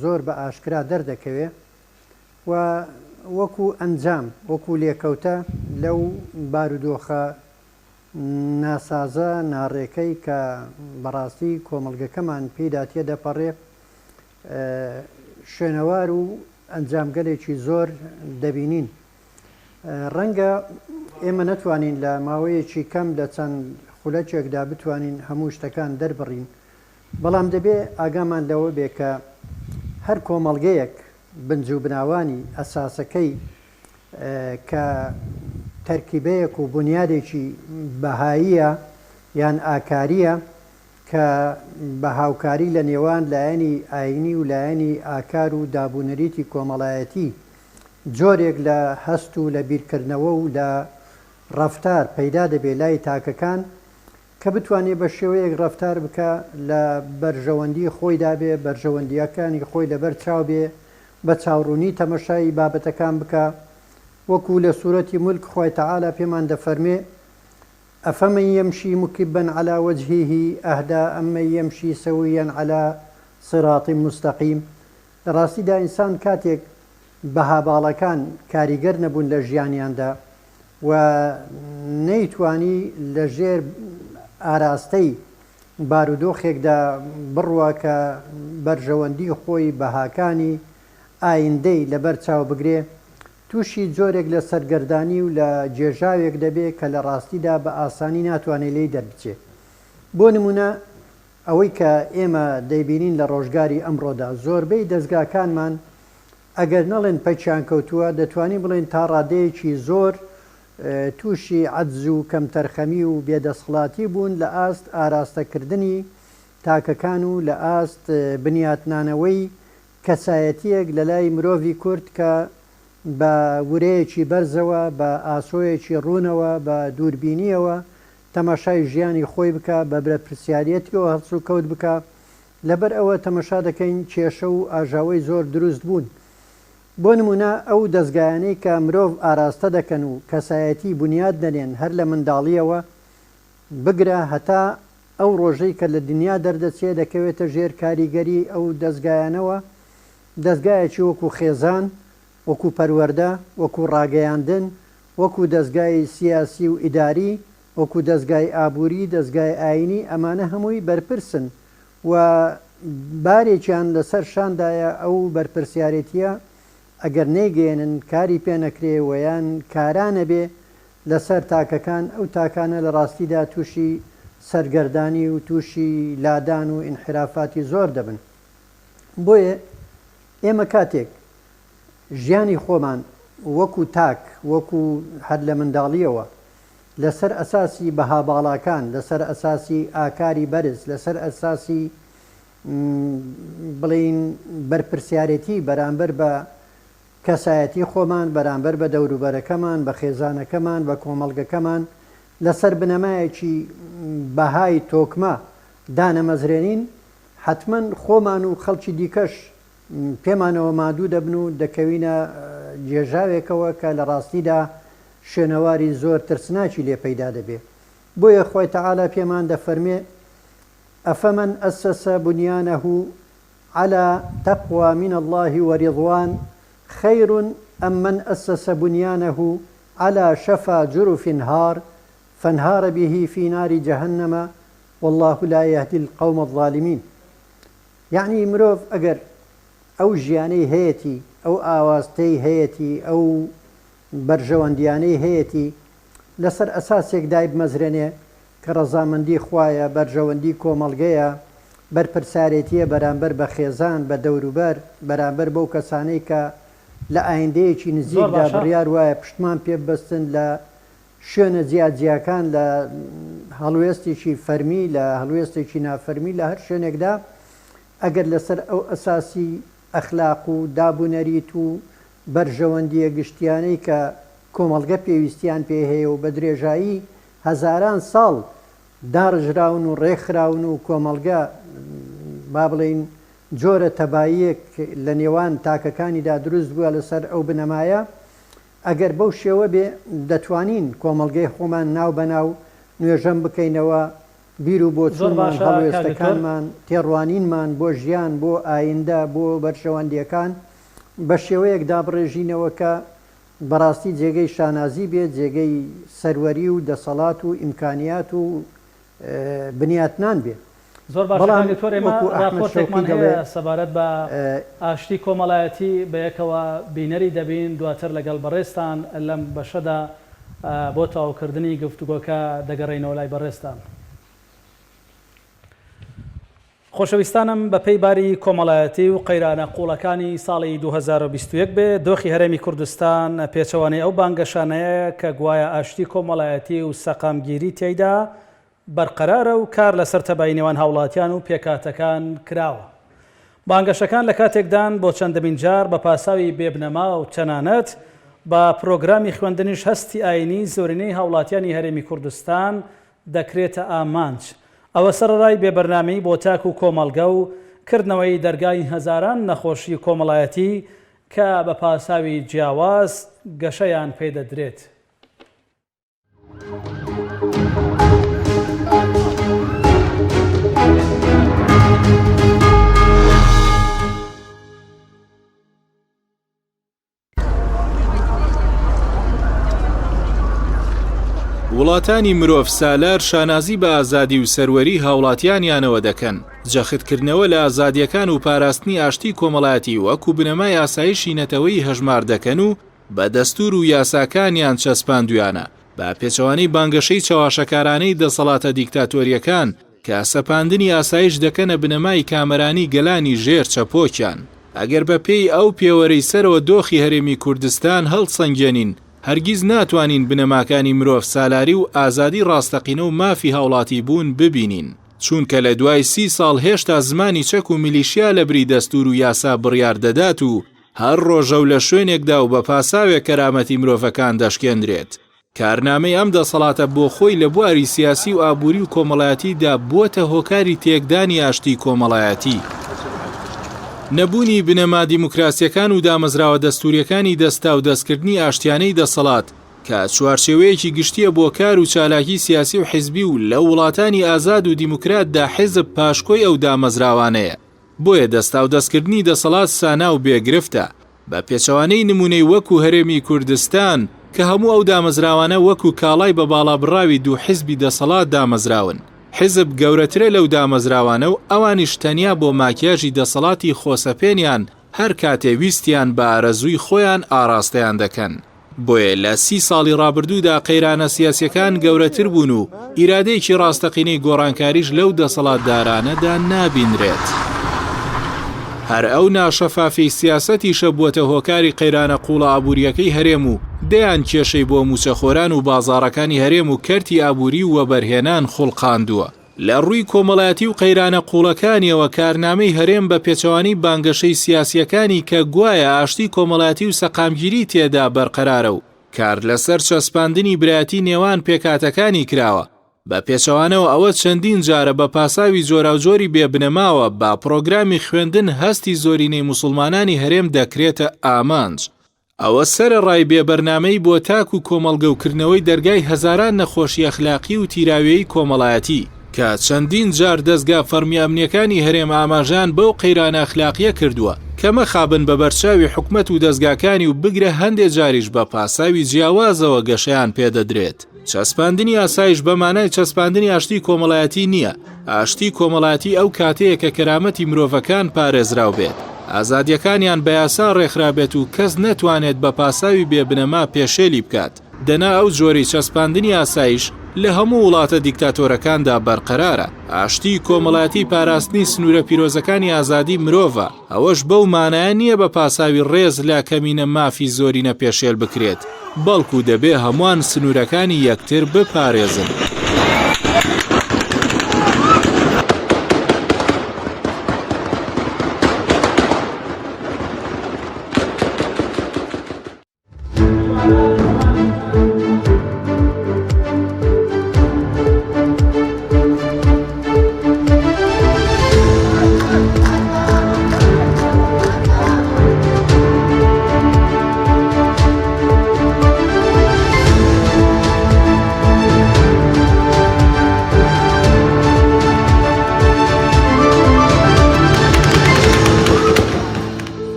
S10: زۆر بە ئاشکرا دەردەکەوێ و وەکوو ئەنجام، وەکوو لێکەوتە لەو بارودۆخە ناسازە ناڕێکەی کە بەڕاستی کۆمەڵگەکەمان پێیدا تێدەپەڕێ، شوێنەوار و ئەنجامگەلێکی زۆر دەبینین. ڕەنگە ئێمە نەتوانین لە ماوەیەکی کەم لە چەند خولەکێکدا بتوانین هەموو شتەکان دەربڕین، بەڵام دەبێ ئاگامان لەوە بێ کە هەر کۆمەڵگەیەک بنج و بناوانی، ئەساسەکەی، کە تەرکیبەیەک و بونیادێکی بەهاییە یان ئاکارییە کە بە هاوکاری لە نێوان لایەنی ئایینی و لایەنی ئاکار و دابونەریتی کۆمەڵایەتی جۆرێک لە هەست و لە بیرکردنەوە و لە ڕەفتار پەیدا دەبێ لای تاکەکان کە بتوانێ بە شێوەیەک ڕەفتار بکا لە بەرژەوەندی خۆیدا بێ، بەرژەوەندییەکانی خۆی لەبەر چاو بێ، بە چاوڕوونی تەمەشای بابەتەکان بکا، وەکوو لە سورەتی مولک خوای تەعالا پێمان دەفەرموێ، افمن یمشی مکبا علی وجهه اهدی امن یمشی سویا علی صراط مستقیم. لە ڕاستیدا ئینسان کاتێک بەها باڵاکان کاریگەر نەبوون لە ژیانیاندا و نەیتوانی لە ژێر ئاراستەی بارودۆخێکدا بڕوا کە بەرژەوەندی خۆی، بەهاکانی، ئایندەی لەبەر چاو بگرێ، تووشی جۆرێک لە سەرگەردانی و لە گێژاوێک دەبێ کە لە ڕاستیدا بە ئاسانی ناتوانێ لێی دەربچێ. بۆ نموونە ئەوەی کە ئێمە دەیبینین لە ڕۆژگاری ئەمڕۆدا زۆربەی دەزگاکانمان ئەگەر نەڵێن پەکیان کەوتووە دەتوانین بڵێین تا ڕادەیەکی زۆر تووشی عەجز و کەمتەرخەمی و بێدەسەڵاتی بوون لە ئاست ئاراستەکردنی تاکەکان و لە ئاست بنیاتنانەوەی کەسایەتییەک لە لای مرۆڤی کورد کە بە ورەیەکی بەرزەوە، بە ئاسۆیەکی ڕوونەوە، بە دووربینییەوە تەماشای ژیانی خۆی بکا، بە بەرپرسیاریەتیەوە هەڵسوکەوت بکا، لەبەر ئەوە تەمەشا دەکەین کێشە و ئاژاوەی زۆر دروست بوون. بۆ نموونە ئەو دەزگایانەی کە مرۆڤ ئاراستە دەکەن و کەسایەتی بونیاد دەنێن هەر لە منداڵیەوە بگرە هەتا ئەو ڕۆژەی کە لە دنیا دەردەچێ دەکەوێتە ژێر کاریگەری ئەو دەزگایانەوە، دەزگایەکی وەکو خێزان، وەکو پەروەردە، وەکو ڕاگەیاندن، وەکو دەزگای سیاسی و ئیداری، وەکو دەزگای ئابووری، دەزگای ئایینی، ئەمانە هەمووی بەرپرسن و بارێکیان لەسەر شاندایە، ئەو بەرپرسیارێتییە ئەگەر نەیگەیەنن، کاری پێ نەکرێ و یان کارا نەبێ لەسەر تاکەکان، ئەو تاکانە لە ڕاستیدا تووشی سەرگەردانی و تووشی لادان و ئینحیرافاتی زۆر دەبن. بۆیە ئێمە کاتێک ژیانی خۆمان وەکو تاک، وەکو هەر لە منداڵییەوە لەسەر ئەساسی بەها باڵاکان، لەسەر ئەساسی ئاکاری بەرز، لەسەر ئەساسی بڵێین بەرپرسیارێتی بەرامبەر بە کەسایەتی خۆمان، بەرامبەر بە دەوروبەرەکەمان، بە خێزانەکەمان، بە کۆمەڵگەکەمان، لەسەر بنەمایەکی بەهای تۆکمە دانەمەزرێنین، حەتمەن خۆمان و خەڵکی دیکەش پێمانەوە ماندوو دەبن و دەکەوینە گێژاوێکەوە کە لە ڕاستیدا شوێنەواری زۆر ترسناکی لێ پەیدا دەبێ. بۆیە خوای تەعالا پێمان دەفەرمێ، افمن اسس بنیانه علی تقوی من اللە ورضوان خیر ام من اسس بنیانه علی شفا جرف هار فانهار به فی نار جهنم واللە لا یهدی القوم الظالمین. یەعنی مرۆڤ ئەگەر ئەو ژیانەی هەیەتی، ئەو ئاواستەی هەیەتی، ئەو بەرژەوەندیانەی هەیەتی لەسەر ئەساسێک دایبمەزرێنێ کە ڕەزامەندی خوایە، بەرژەوەندی کۆمەڵگەیە، بەرپرسارێتییە بەرامبەر بە خێزان، بە دەوروبەر، بەرامبەر بەو کەسانەی کە لە ئایندەیەکی
S1: زۆر
S10: نزیکدا
S1: باشە.
S10: بڕیار وایە پشتمان پێ ببەستن لە شوێنە جیا جیاکان لە هەڵوێستێکی فەرمی لە هەڵوێستێکی نافەرمی لە هەر شوێنێکدا ئەگەر لەسەر ئەو ئەساسی ئەخلاق و داب و نەریت و بەرژەوەندییە گشتیانەی کە کۆمەڵگە پێویستیان پێی هەیە و بە درێژایی هەزاران ساڵ داڕژراون و ڕێکخراون و کۆمەڵگە با بڵێین جۆرە تەباییەک لە نێوان تاکەکانیدا دروست بووە لەسەر ئەو بنەمایە ئەگەر بەو شێوە بێ دەتوانین کۆمەڵگەی خۆمان ناو بە ناو نوێژەن بکەینەوە، بیر و
S1: زۆر
S10: بۆچوونمان،
S1: باشە کاک دکتۆر.
S10: هەڵوێستەکانمان، تێڕوانینمان بۆ ژیان، بۆ ئایندە، بۆ بەرژەوەندییەکان بە شێوەیەک دابڕێژینەوە کە بەڕاستی جێگەی شانازی بێ، جێگەی سەروەری و دەسەڵات و ئیمکانیات و بنیاتنان بێ.
S1: زۆر باشە
S10: بەڵام
S1: کاک دکتۆر ئێمە
S10: وەکو ئەحمەد شەوقی
S1: ڕاپۆرتێکمان
S10: دەڵێ،
S1: هەیە سەبارەت بە ئاشتی کۆمەڵایەتی بەیەکەوە بینەری دەبین دواتر لەگەڵ بەڕێزتان لەم بەشەدا بۆ تەواوکردنی گفتوگۆکە دەگەڕێینەوە لای بەڕێزتان. خۆشەویستانم بەپێی باری کۆمەڵایەتی و قەیرانە قوڵەکانی ساڵی 2021 بێ دۆخی هەرێمی کوردستان پێچەوانەی ئەو بانگەشانەیە کە گوایە ئاشتی کۆمەڵایەتی و سەقامگیری تێیدا بەرقەرارە و کار لەسەر تەبایی نێوان هاوڵاتیان و پێکهاتەکان کراوە. بانگەشەکان لە کاتێکدان بۆ چەندەمین جار بە پاساوی بێبنەما و تەنانەت بە پرۆگرامی خوێندنیش هەستی ئایینی زۆرینەی هاوڵاتیانی هەرێمی کوردستان دەکرێتە ئامانج. ئەوە سەرەڕای بێبەرنامەیی بۆ تاک و کۆمەڵگە و کردنەوەی دەرگای هەزاران نەخۆشی کۆمەڵایەتی کە بە پاساوی جیاواز گەشەیان پێدەدرێت.
S11: وڵاتانی مرۆڤ سالار شانازی بە ئازادی و سەروەری هاوڵاتیانیانەوە دەکەن، جەختکردنەوە لە ئازادییەکان و پاراستنی ئاشتی کۆمەڵایەتی وەکو بنەمای ئاسایشی نەتەوەیی هەژمار دەکەن و بە دەستوور و یاساکانیان چەسپاندویانە، بە پێچەوانەی بانگەشەی چەواشەکارانەی دەسەڵاتە دیکتاتۆرییەکان کە سەپاندنی ئاسایش دەکەنە بنەمای کامەرانی گەلانی ژێر چەپۆکیان. ئەگەر بە پێی ئەو پێوەرەی سەرەوە دۆخی هەرێمی کوردستان هەڵسەنگێنین، هەرگیز ناتوانین بنەماکانی مرۆڤ سالاری و ئازادی ڕاستەقینە و مافی هاوڵاتی بوون ببینین. چوونکە لە دوای سی ساڵ هێشتا زمانی چەک و میلیشیا لە بری دەستوور و یاسا بڕیار دەدات و هەر ڕۆژە و لە شوێنێکدا و بە پاساوێک کەرامەتی مرۆڤەکان دەشکێندرێت. کارنامەی ئەم دەسەڵاتە بۆ خۆی لە بواری سیاسی و ئابووری و کۆمەڵایەتیدا بووەتە هۆکاری تێکدانی ئاشتی کۆمەڵایەتی. نەبوونی بنەما دیموکراسییەکان و دامەزراوە دەستوورییەکانی دەستاودەستکردنی ئاشتیانەی دەسەڵات کە چوارچێوەیەکی گشتییە بۆ کار و چالاکی سیاسی و حیزبی و لە وڵاتانی ئازاد و دیموکراتدا حیزب پاشکۆی ئەو دامەزراوانەیە بۆیە دەستاودەستکردنی دەسەڵات سانا و بێ گرفتە، بە پێچەوانەی نموونەی وەکو هەرێمی کوردستان کە هەموو ئەو دامەزراوانە وەکو کاڵای بە باڵابڕاوی دوو حیزبی دەسەڵات دامەزراون. حیزب گەورەترە لەو دامەزراوانە و ئەوانیش تەنیا بۆ ماکیاژی دەسەڵاتی خۆسەپێنیان هەر کاتێ ویستیان بە ئارەزووی خۆیان ئاڕاستەیان دەکەن. بۆیە لە سی ساڵی ڕابردوودا قەیرانە سیاسیەکان گەورەتر بوون و ئیرادەیەکی ڕاستەقینەی گۆڕانکاریش لەو دەسەڵاتدارانەدا نابینرێت. هەر ئەو ناشەفافیی سیاسەتیشە بووەتە هۆکاری قەیرانە قووڵە ئابوورییەکەی هەرێم و دەیان کێشەی بۆ مووچەخۆران و بازاڕەکانی هەرێم و کەرتی ئابووری و وەبەرهێنان خوڵقاندووە. لە ڕووی کۆمەڵایەتی و قەیرانە قووڵەکانیەوە کارنامەی هەرێم بە پێچەوانەی بانگەشەی سیاسییەکانی کە گوایە ئاشتی کۆمەڵایەتی و سەقامگیری تێدا بەرقەرارە و کار لەسەر چەسپاندنی برایەتی نێوان پێکهاتەکانی کراوە، بە پێچەوانەوە ئەوە چەندین جارە بە پاساوی جۆراوجۆری بێ بنەماوە بە پڕۆگرامی خوێندن هەستی زۆرینەی موسوڵمانانی هەرێم دەکرێتە ئامانج. ئەوە سەرەڕای بێ بەرنامەیی بۆ تاک و کۆمەڵگە و کردنەوەی دەرگای هەزاران نەخۆشی ئەخلاقی و تیراوێی کۆمەڵایەتی، کە چەندین جار دەزگا فەڕمیە ئەمنیەکانی هەرێم ئاماژەیان بەو قەیرانە ئەخلاقیە کردووە، کە مەخابن بە بەرچاوی حکومەت و دەزگاکانی و بگرە هەندێ جاریش بە پاساوی جیاوازەوە گەشەیان پێدەدرێت. چەسپاندنی ئاسایش بە مانای چەسپاندنی ئاشتی کۆمەڵایەتی نییە، ئاشتی کۆمەڵایەتی ئەو کاتەیە کە کەرامەتی مرۆڤەکان پارێزراو بێت، ئازادییەکانیان بە یاسا ڕێکخرابێت و کەس نەتوانێت بە پاساوی بێ بنەما پێشێلی بکات، دەنا ئەو جۆرەی چەسپاندنی ئاسایش لە هەموو وڵاتە دیکتاتۆرەکاندا بەرقەرارە. ئاشتی کۆمەڵایەتی پاراستنی سنوورە پیرۆزەکانی ئازادی مرۆڤە، ئەوەش بەو مانایە نییە بە پاساوی ڕێز لە کەمینە مافی زۆرینە پێشێل بکرێت، بەڵکو دەبێ هەمووان سنوورەکانی یەکتر بپارێزن.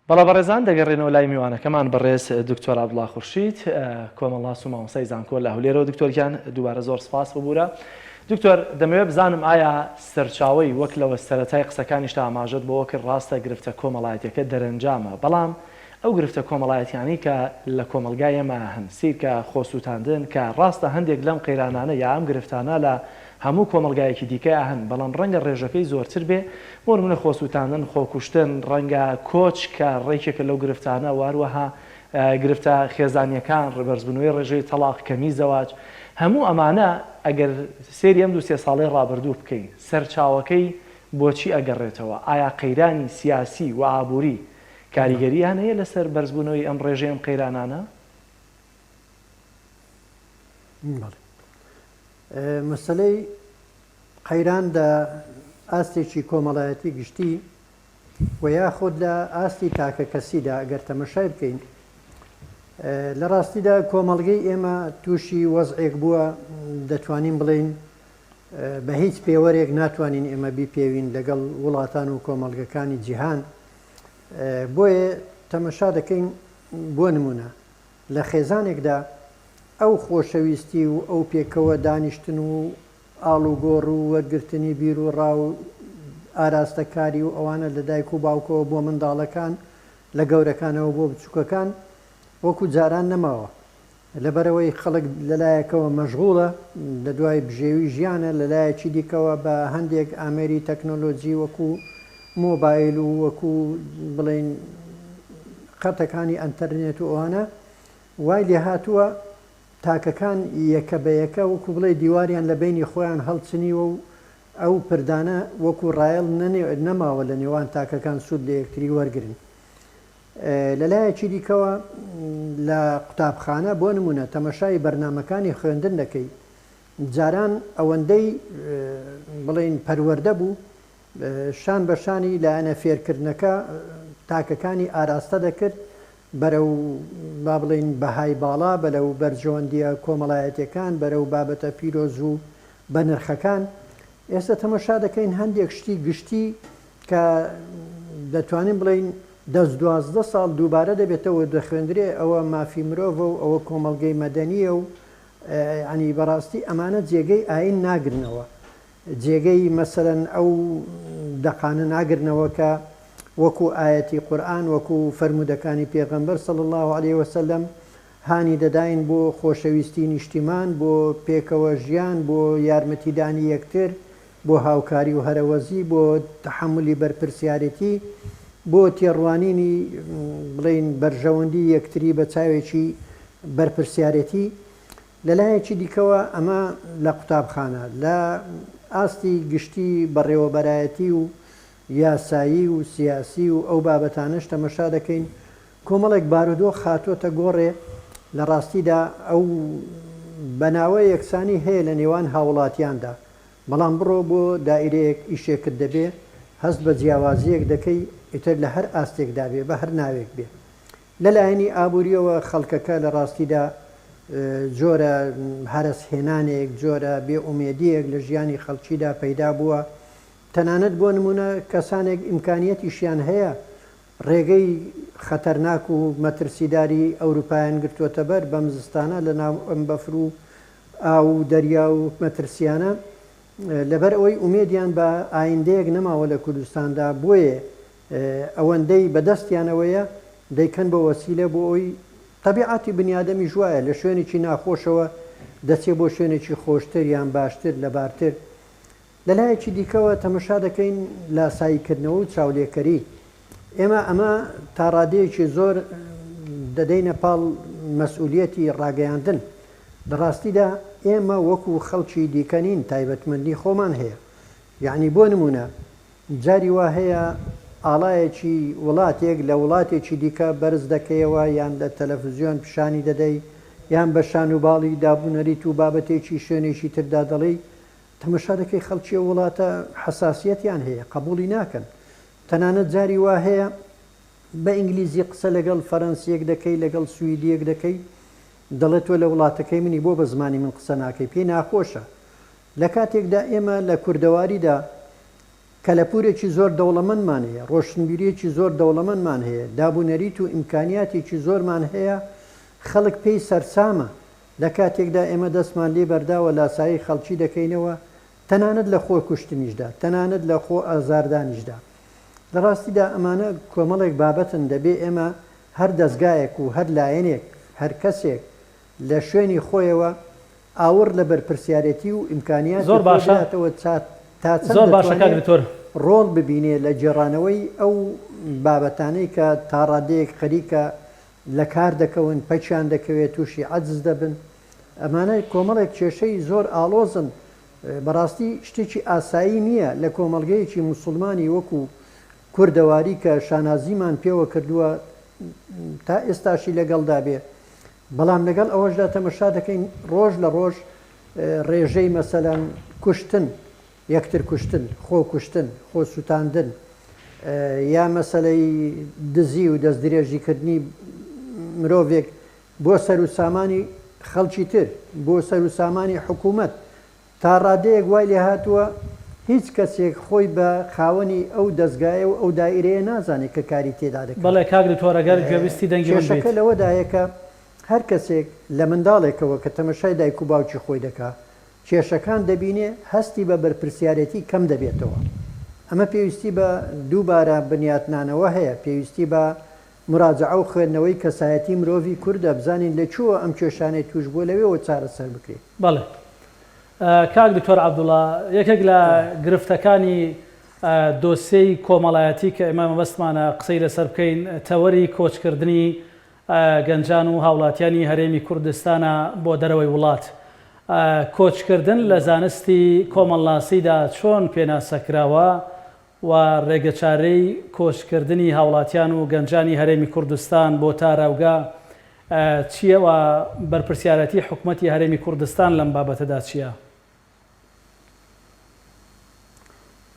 S6: بەڵێ بەڕێزان دەگەڕێنەوە لای میوانەکەمان بەڕێز دکتۆر عەبدوڵا خورشید کۆمەڵناس و مامۆستای زانکۆ لە هەولێرەوە دکتۆر گیان دووبارە زۆر سپاس ببورە دکتۆر دەمەوێت بزانم ئایا سەرچاوەی وەک لەوە سەرەتای قسەکانیشتا ئاماژەت بەوە کرد ڕاستە گرفتە کۆمەڵایەتیەکە دەرەنجامە بەڵام ئەو گرفتە کۆمەڵایەتیانەی کە لە کۆمەڵگای ئێمە هەن سیرکە خۆسووتاندن کە ڕاستە هەندێک لەم قەیرانانە یا ئەم گرفتانە لە هەموو کۆمەڵگایەکی دیکەیا هەن، بەڵام ڕەنگە ڕێژەکەی زۆرتر بێ، بۆ نموونە خۆسووتاندن، خۆکوشتن، ڕەنگە کۆچ کە ڕێکێکە لەو گرفتانە و هەروەها گرفتە خێزانییەکان، بەرزبوونەوەی ڕێژەی تەڵاق، کەمیی زەواج، هەموو ئەمانە ئەگەر سەیری ئەم دوو سێ ساڵەی ڕابردوو بکەین، سەرچاوەکەی بۆچی ئەگەڕێتەوە؟ ئایا قەیرانی سیاسی و ئابووری کاریگەرییان هەیە لەسەر بەرزبوونەوەی ئەم ڕێژەی ئەم قەیرانانە؟
S10: بەڵێ. مەسەلەی قەیران لە ئاستێکی کۆمەڵایەتی گشتی و یاخود لە ئاستی تاکەکەسیدا ئەگەر تەمەشای بکەین لە ڕاستیدا کۆمەڵگەی ئێمە تووشی وەزعێک بووە دەتوانین بڵێین بە هیچ پێوەرێک ناتوانین ئێمە بیپێوین لەگەڵ وڵاتان و کۆمەڵگەکانی جیهان بۆیە تەمەشا دەکەین بۆ نمونە لە خێزانێکدا. ئەو خۆشەویستی و ئەو پێکەوە دانیشتن و ئاڵوگۆڕ و وەرگرتنی بیروڕا و ئاراستەکاری و ئەوانە لە دایک و باوکەوە بۆ منداڵەکان، لە گەورەکانەوە بۆ بچووکەکان وەکو جاران نەماوە. لەبەرئەوەی خەڵک لەلایەکەوە مەشغوڵە لە دوای بژێوی ژیانە، لەلایەکی دیکەوە بە هەندێک ئامێری تەکنۆلۆجی وەکو مۆبایل و وەکو بڵێین خەتەکانی ئەنتەرنێت و ئەوانە وای لێهاتووە تاکەکان یەکە بە یەکە وەکو بڵێی دیواریان لە بەینی خۆیان هەڵچنیوە و ئەو پردانە وەکو ڕایەڵ نەماوە لە نێوان تاکەکان سوود لە یەکتری وەرگرن. لە لایەکی دیکەوە لە قوتابخانە بۆ نموونە تەمەشای بەرنامەکانی خوێندن دەکەی جاران ئەوەندەی بڵێین پەروەردە بوو شان بە شانی لایەنە فێرکردنەکە تاکەکانی ئاراستە دەکرد بەرەو با بڵێین بەهای باڵا، بەرەو بەرژەوەندییە کۆمەڵایەتییەکان، بەرەو بابەتە پیرۆز و بەنرخەکان. ئێستا تەمەشا دەکەین هەندێک شتی گشتی کە دەتوانین بڵێین دەست 12 ساڵ دووبارە دەبێتەوە دەخوێندرێ ئەوە مافی مرۆڤە و ئەوە کۆمەڵگەی مەدەنییە و یانی بەڕاستی ئەمانە جێگەی ئایین ناگرنەوە. جێگەی مەسەلەن ئەو دەقانە ناگرنەوە کە وەکو ئایەتی قورئان وەکو فەرموودەکانی پێغەمبەر صلی اللە علیە وسلم هانی دەداین بۆ خۆشەویستی نیشتیمان بۆ پێکەوە ژیان بۆ یارمەتیدانی یەکتر بۆ هاوکاری و هەرەوەزی بۆ تەحەمولی بەرپرسیارێتی بۆ تێڕوانینی بڵێین بەرژەوەندی یەکتری بە چاوێکی بەرپرسیارێتی لە لایەکی دیکەوە ئەمە لە قوتابخانە، لە ئاستی گشتی بەڕێوەبەرایەتی و یاسایی و سیاسی و ئەو بابەتانەش تەمەشا دەکەین، کۆمەڵێک بارودۆخ هاتۆتە گۆڕێ، لە ڕاستیدا ئەو بەناوە یەکسانی هەیە لە نێوان هاوڵاتیاندا، بەڵام بڕۆ بۆ دائیرەیەک ئیشێکت دەبێ هەست بە جیاوازییەک دەکەی، ئیتر لە هەر ئاستێکدا بێ، بە هەر ناوێک بێ. لە لایەنی ئابوورییەوە خەڵکەکە لە ڕاستیدا جۆرە هەرەسهێنانێک، جۆرە بێئومێدییەک لە ژیانی خەڵکیدا پەیدا بووە. تەنانەت بۆ نموونە کەسانێک ئیمکانییەتیشیان هەیە ڕێگەی خەتەرناک و مەترسیداری ئەوروپایان گرتووەتەبەر، بەم زستانە لە ناو ئەم بەفر و ئاو و دەریا و مەترسییانە لەبەر ئەوەی ئومێدیان بە ئایندەیەک نەماوە لە کوردستاندا بۆیە ئەوەندەی بەدەستیانەوەیە دەیکەن بە وەسیلە بۆ ئەوی تەبیعەتی بنیادەمیش وایە لە شوێنێکی ناخۆشەوە دەچێ بۆ شوێنێکی خۆشتر یان باشتر لەبارتر. لە لایەکی دیکەوە تەمەشا دەکەین لاساییکردنەوە و چاولێکەری ئێمە ئەمە تا ڕادەیەکی زۆر دەدەینە پاڵ مەسئولیەتی ڕاگەیاندن. لە ڕاستیدا ئێمە وەکو خەڵکی دیکە نین تایبەتمەندی خۆمان هەیە. یەعنی بۆ نموونە جاری وا هەیە ئاڵایەکی وڵاتێک لە وڵاتێکی دیکە بەرز دەکەیەوە یان لە تەلەفزیۆن پیشانی دەدەی یان بە شان و باڵی دابونەریت و بابەتێکی شوێنێکی تردا دەڵێی تەمەشا دەکەی خەڵکی ئەو وڵاتە حەساسیەتیان هەیە قەبوڵی ناکەن تەنانەت جاری وا هەیە بە ئینگلیزی قسە لەگەڵ فەرەنسیەک دەکەی لەگەڵ سویدیەک دەکەی دەڵێت تۆ لە وڵاتەکەی منی بۆ بە زمانی من قسە ناکەی پێی ناخۆشە لە کاتێکدا ئێمە لە کوردەواریدا کەلەپوورێکی زۆر دەوڵەمەندمان هەیە، ڕۆشنبیرییەکی زۆر دەوڵەمەندمان هەیە، دابونەریت و ئیمکانیاتێکی زۆرمان هەیە، خەڵک پێی سەرسامە، لە کاتێکدا ئێمە دەستمان لێ بەرداوە لاسایی خەڵکی دەکەینەوە، تەنانەت لە خۆ کوشتنیشدا، تەنانەت لە خۆ ئازاردانیشدا. لە ڕاستیدا ئەمانە کۆمەڵێک بابەتن دەبێ ئێمە هەر دەزگایەک و هەر لایەنێک، هەر کەسێک لە شوێنی خۆیەوە ئاوڕ لە بەرپرسیارێتی و ئیمکانیاتی
S1: زۆر
S10: خۆی
S1: باشە
S10: بداتەوە چا تا چەند
S1: زۆر باشە کاک
S10: دەتوانێ
S1: دکتۆر.
S10: ڕۆڵ ببینێ لە گێڕانەوەی ئەو بابەتانەی کە تاڕادەیەک خەریکە لە کار دەکەون، پەکیان دەکەوێ، تووشی عەجز دەبن. ئەمانە کۆمەڵێک کێشەی زۆر ئاڵۆزن. بەڕاستی شتێکی ئاسایی نییە لە کۆمەڵگەیەکی موسوڵمانی وەکوو کوردەواری کە شانازیمان پێوە کردووە تا ئێستاشی لەگەڵدا بێ بەڵام لەگەڵ ئەوەشدا تەمەشا دەکەین ڕۆژ لە ڕۆژ ڕێژەی مەسەلەن کوشتن، یەکتر کوشتن، خۆ کوشتن، خۆ سوتاندن یا مەسەلەی دزی و دەستدرێژی کردنی مرۆڤێک بۆ سەر و سامانی خەڵکی تر، بۆ سەر و سامانی حکوومەت تا ڕادەیەک وای لێهاتووە هیچ کەسێک خۆی بە خاوەنی ئەو دەزگایە و ئەو دائیرەیە نازانێت کە کاری تێدا دەکات.
S1: بەڵێ کاک دکتۆر ئەگەر گوێبیستی دەنگی من
S10: کێشەکە
S1: بیت.
S10: لەوەدایە کە هەر کەسێک لە منداڵێکەوە کە تەمەشای دایک و باوکی خۆی دەکا، کێشەکان دەبینێ، هەستی بە بەرپرسیارێتی کەم دەبێتەوە. ئەمە پێویستی بە دووبارە بنیاتنانەوە هەیە، پێویستی بە موراجەعە و خوێندنەوەی کەسایەتی مرۆڤی کوردە، بزانین لە کوێوە ئەم کێشانەی تووش بووە لەوێوە چارەسەر بکرێ.
S1: بەڵێ کاک دکتۆر عەبدوڵا، یەکێک لە گرفتەکانی دۆسیەی کۆمەڵایەتی کە ئێمە مەبەستمانە قسەی لەسەر بکەین، تەوەری کۆچکردنی گەنجان و هاوڵاتیانی هەرێمی کوردستانە بۆ دەرەوەی وڵات. کۆچکردن لە زانستی کۆمەڵناسیدا چۆن پێناسە کراوە و ڕێگەچارەی کۆچکردنی هاوڵاتیان و گەنجانی هەرێمی کوردستان بۆ تاراوگە چییە و بەرپرسیارەتی حکومەتی هەرێمی کوردستان لەم بابەتەدا چییە؟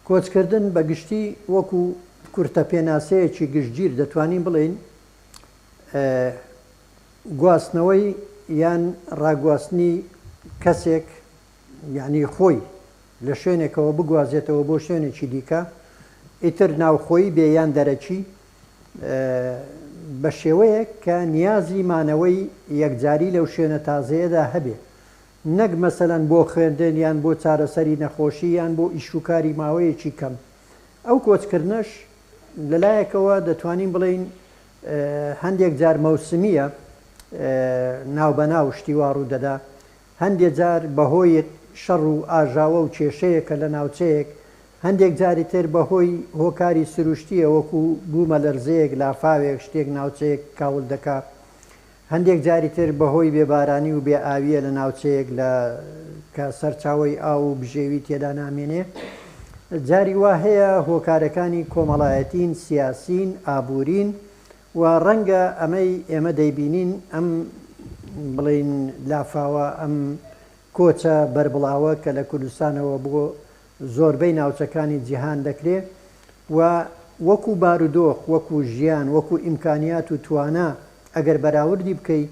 S10: کۆچکردن بە گشتی وەکو کورتە پێناسەیەکی گشتگیر دەتوانین بڵێین گواستنەوەی یان ڕاگواستنی کەسێک یانی خۆی لە شوێنێکەوە بگوازێتەوە بۆ شوێنێکی دیکە ئیتر ناوخۆیی بێ یان دەرەکی بە شێوەیەک کە نیازی مانەوەی یەکجاری لەو شوێنە تازەیەدا هەبێ نەک مەسەلەن بۆ خوێندن یان بۆ چارەسەری نەخۆشی یان بۆ ئیشوکاری ماوەیەکی کەم. ئەو کۆچکردنەش لەلایەکەوە دەتوانین بڵێین هەندێک جار مەوسمییە، ناوبەناو شتی وا ڕوودەدا، هەندێ جار بەهۆی شەڕ و ئاژاوە و کێشەیەکە لە ناوچەیەک، هەندێک جاری تر بەهۆی هۆکاری سروشتییە وەکو بوومەلەرزەیەک، لافاوێک، شتێک ناوچەیەک کاول دەکا. هەندێک جاری تر بەهۆی بێ بارانی و بێ ئاوییە لە ناوچەیەک لە کە سەرچاوەی ئاو و بژێوی تێدا نامێنێ. جاری وا هەیە هۆکارەکانی کۆمەڵایەتین، سیاسین، ئابوورین و ڕەنگە ئەمەی ئێمە دەیبینین ئەم بڵێین لافاوە، ئەم کۆچە بەربڵاوە کە لە کوردستانەوە بۆ زۆربەی ناوچەکانی جیهان دەکرێ و وەکو بارودۆخ، وەکو ژیان، وەکو ئیمکانیات و توانا ئەگەر بەراوردی بکەی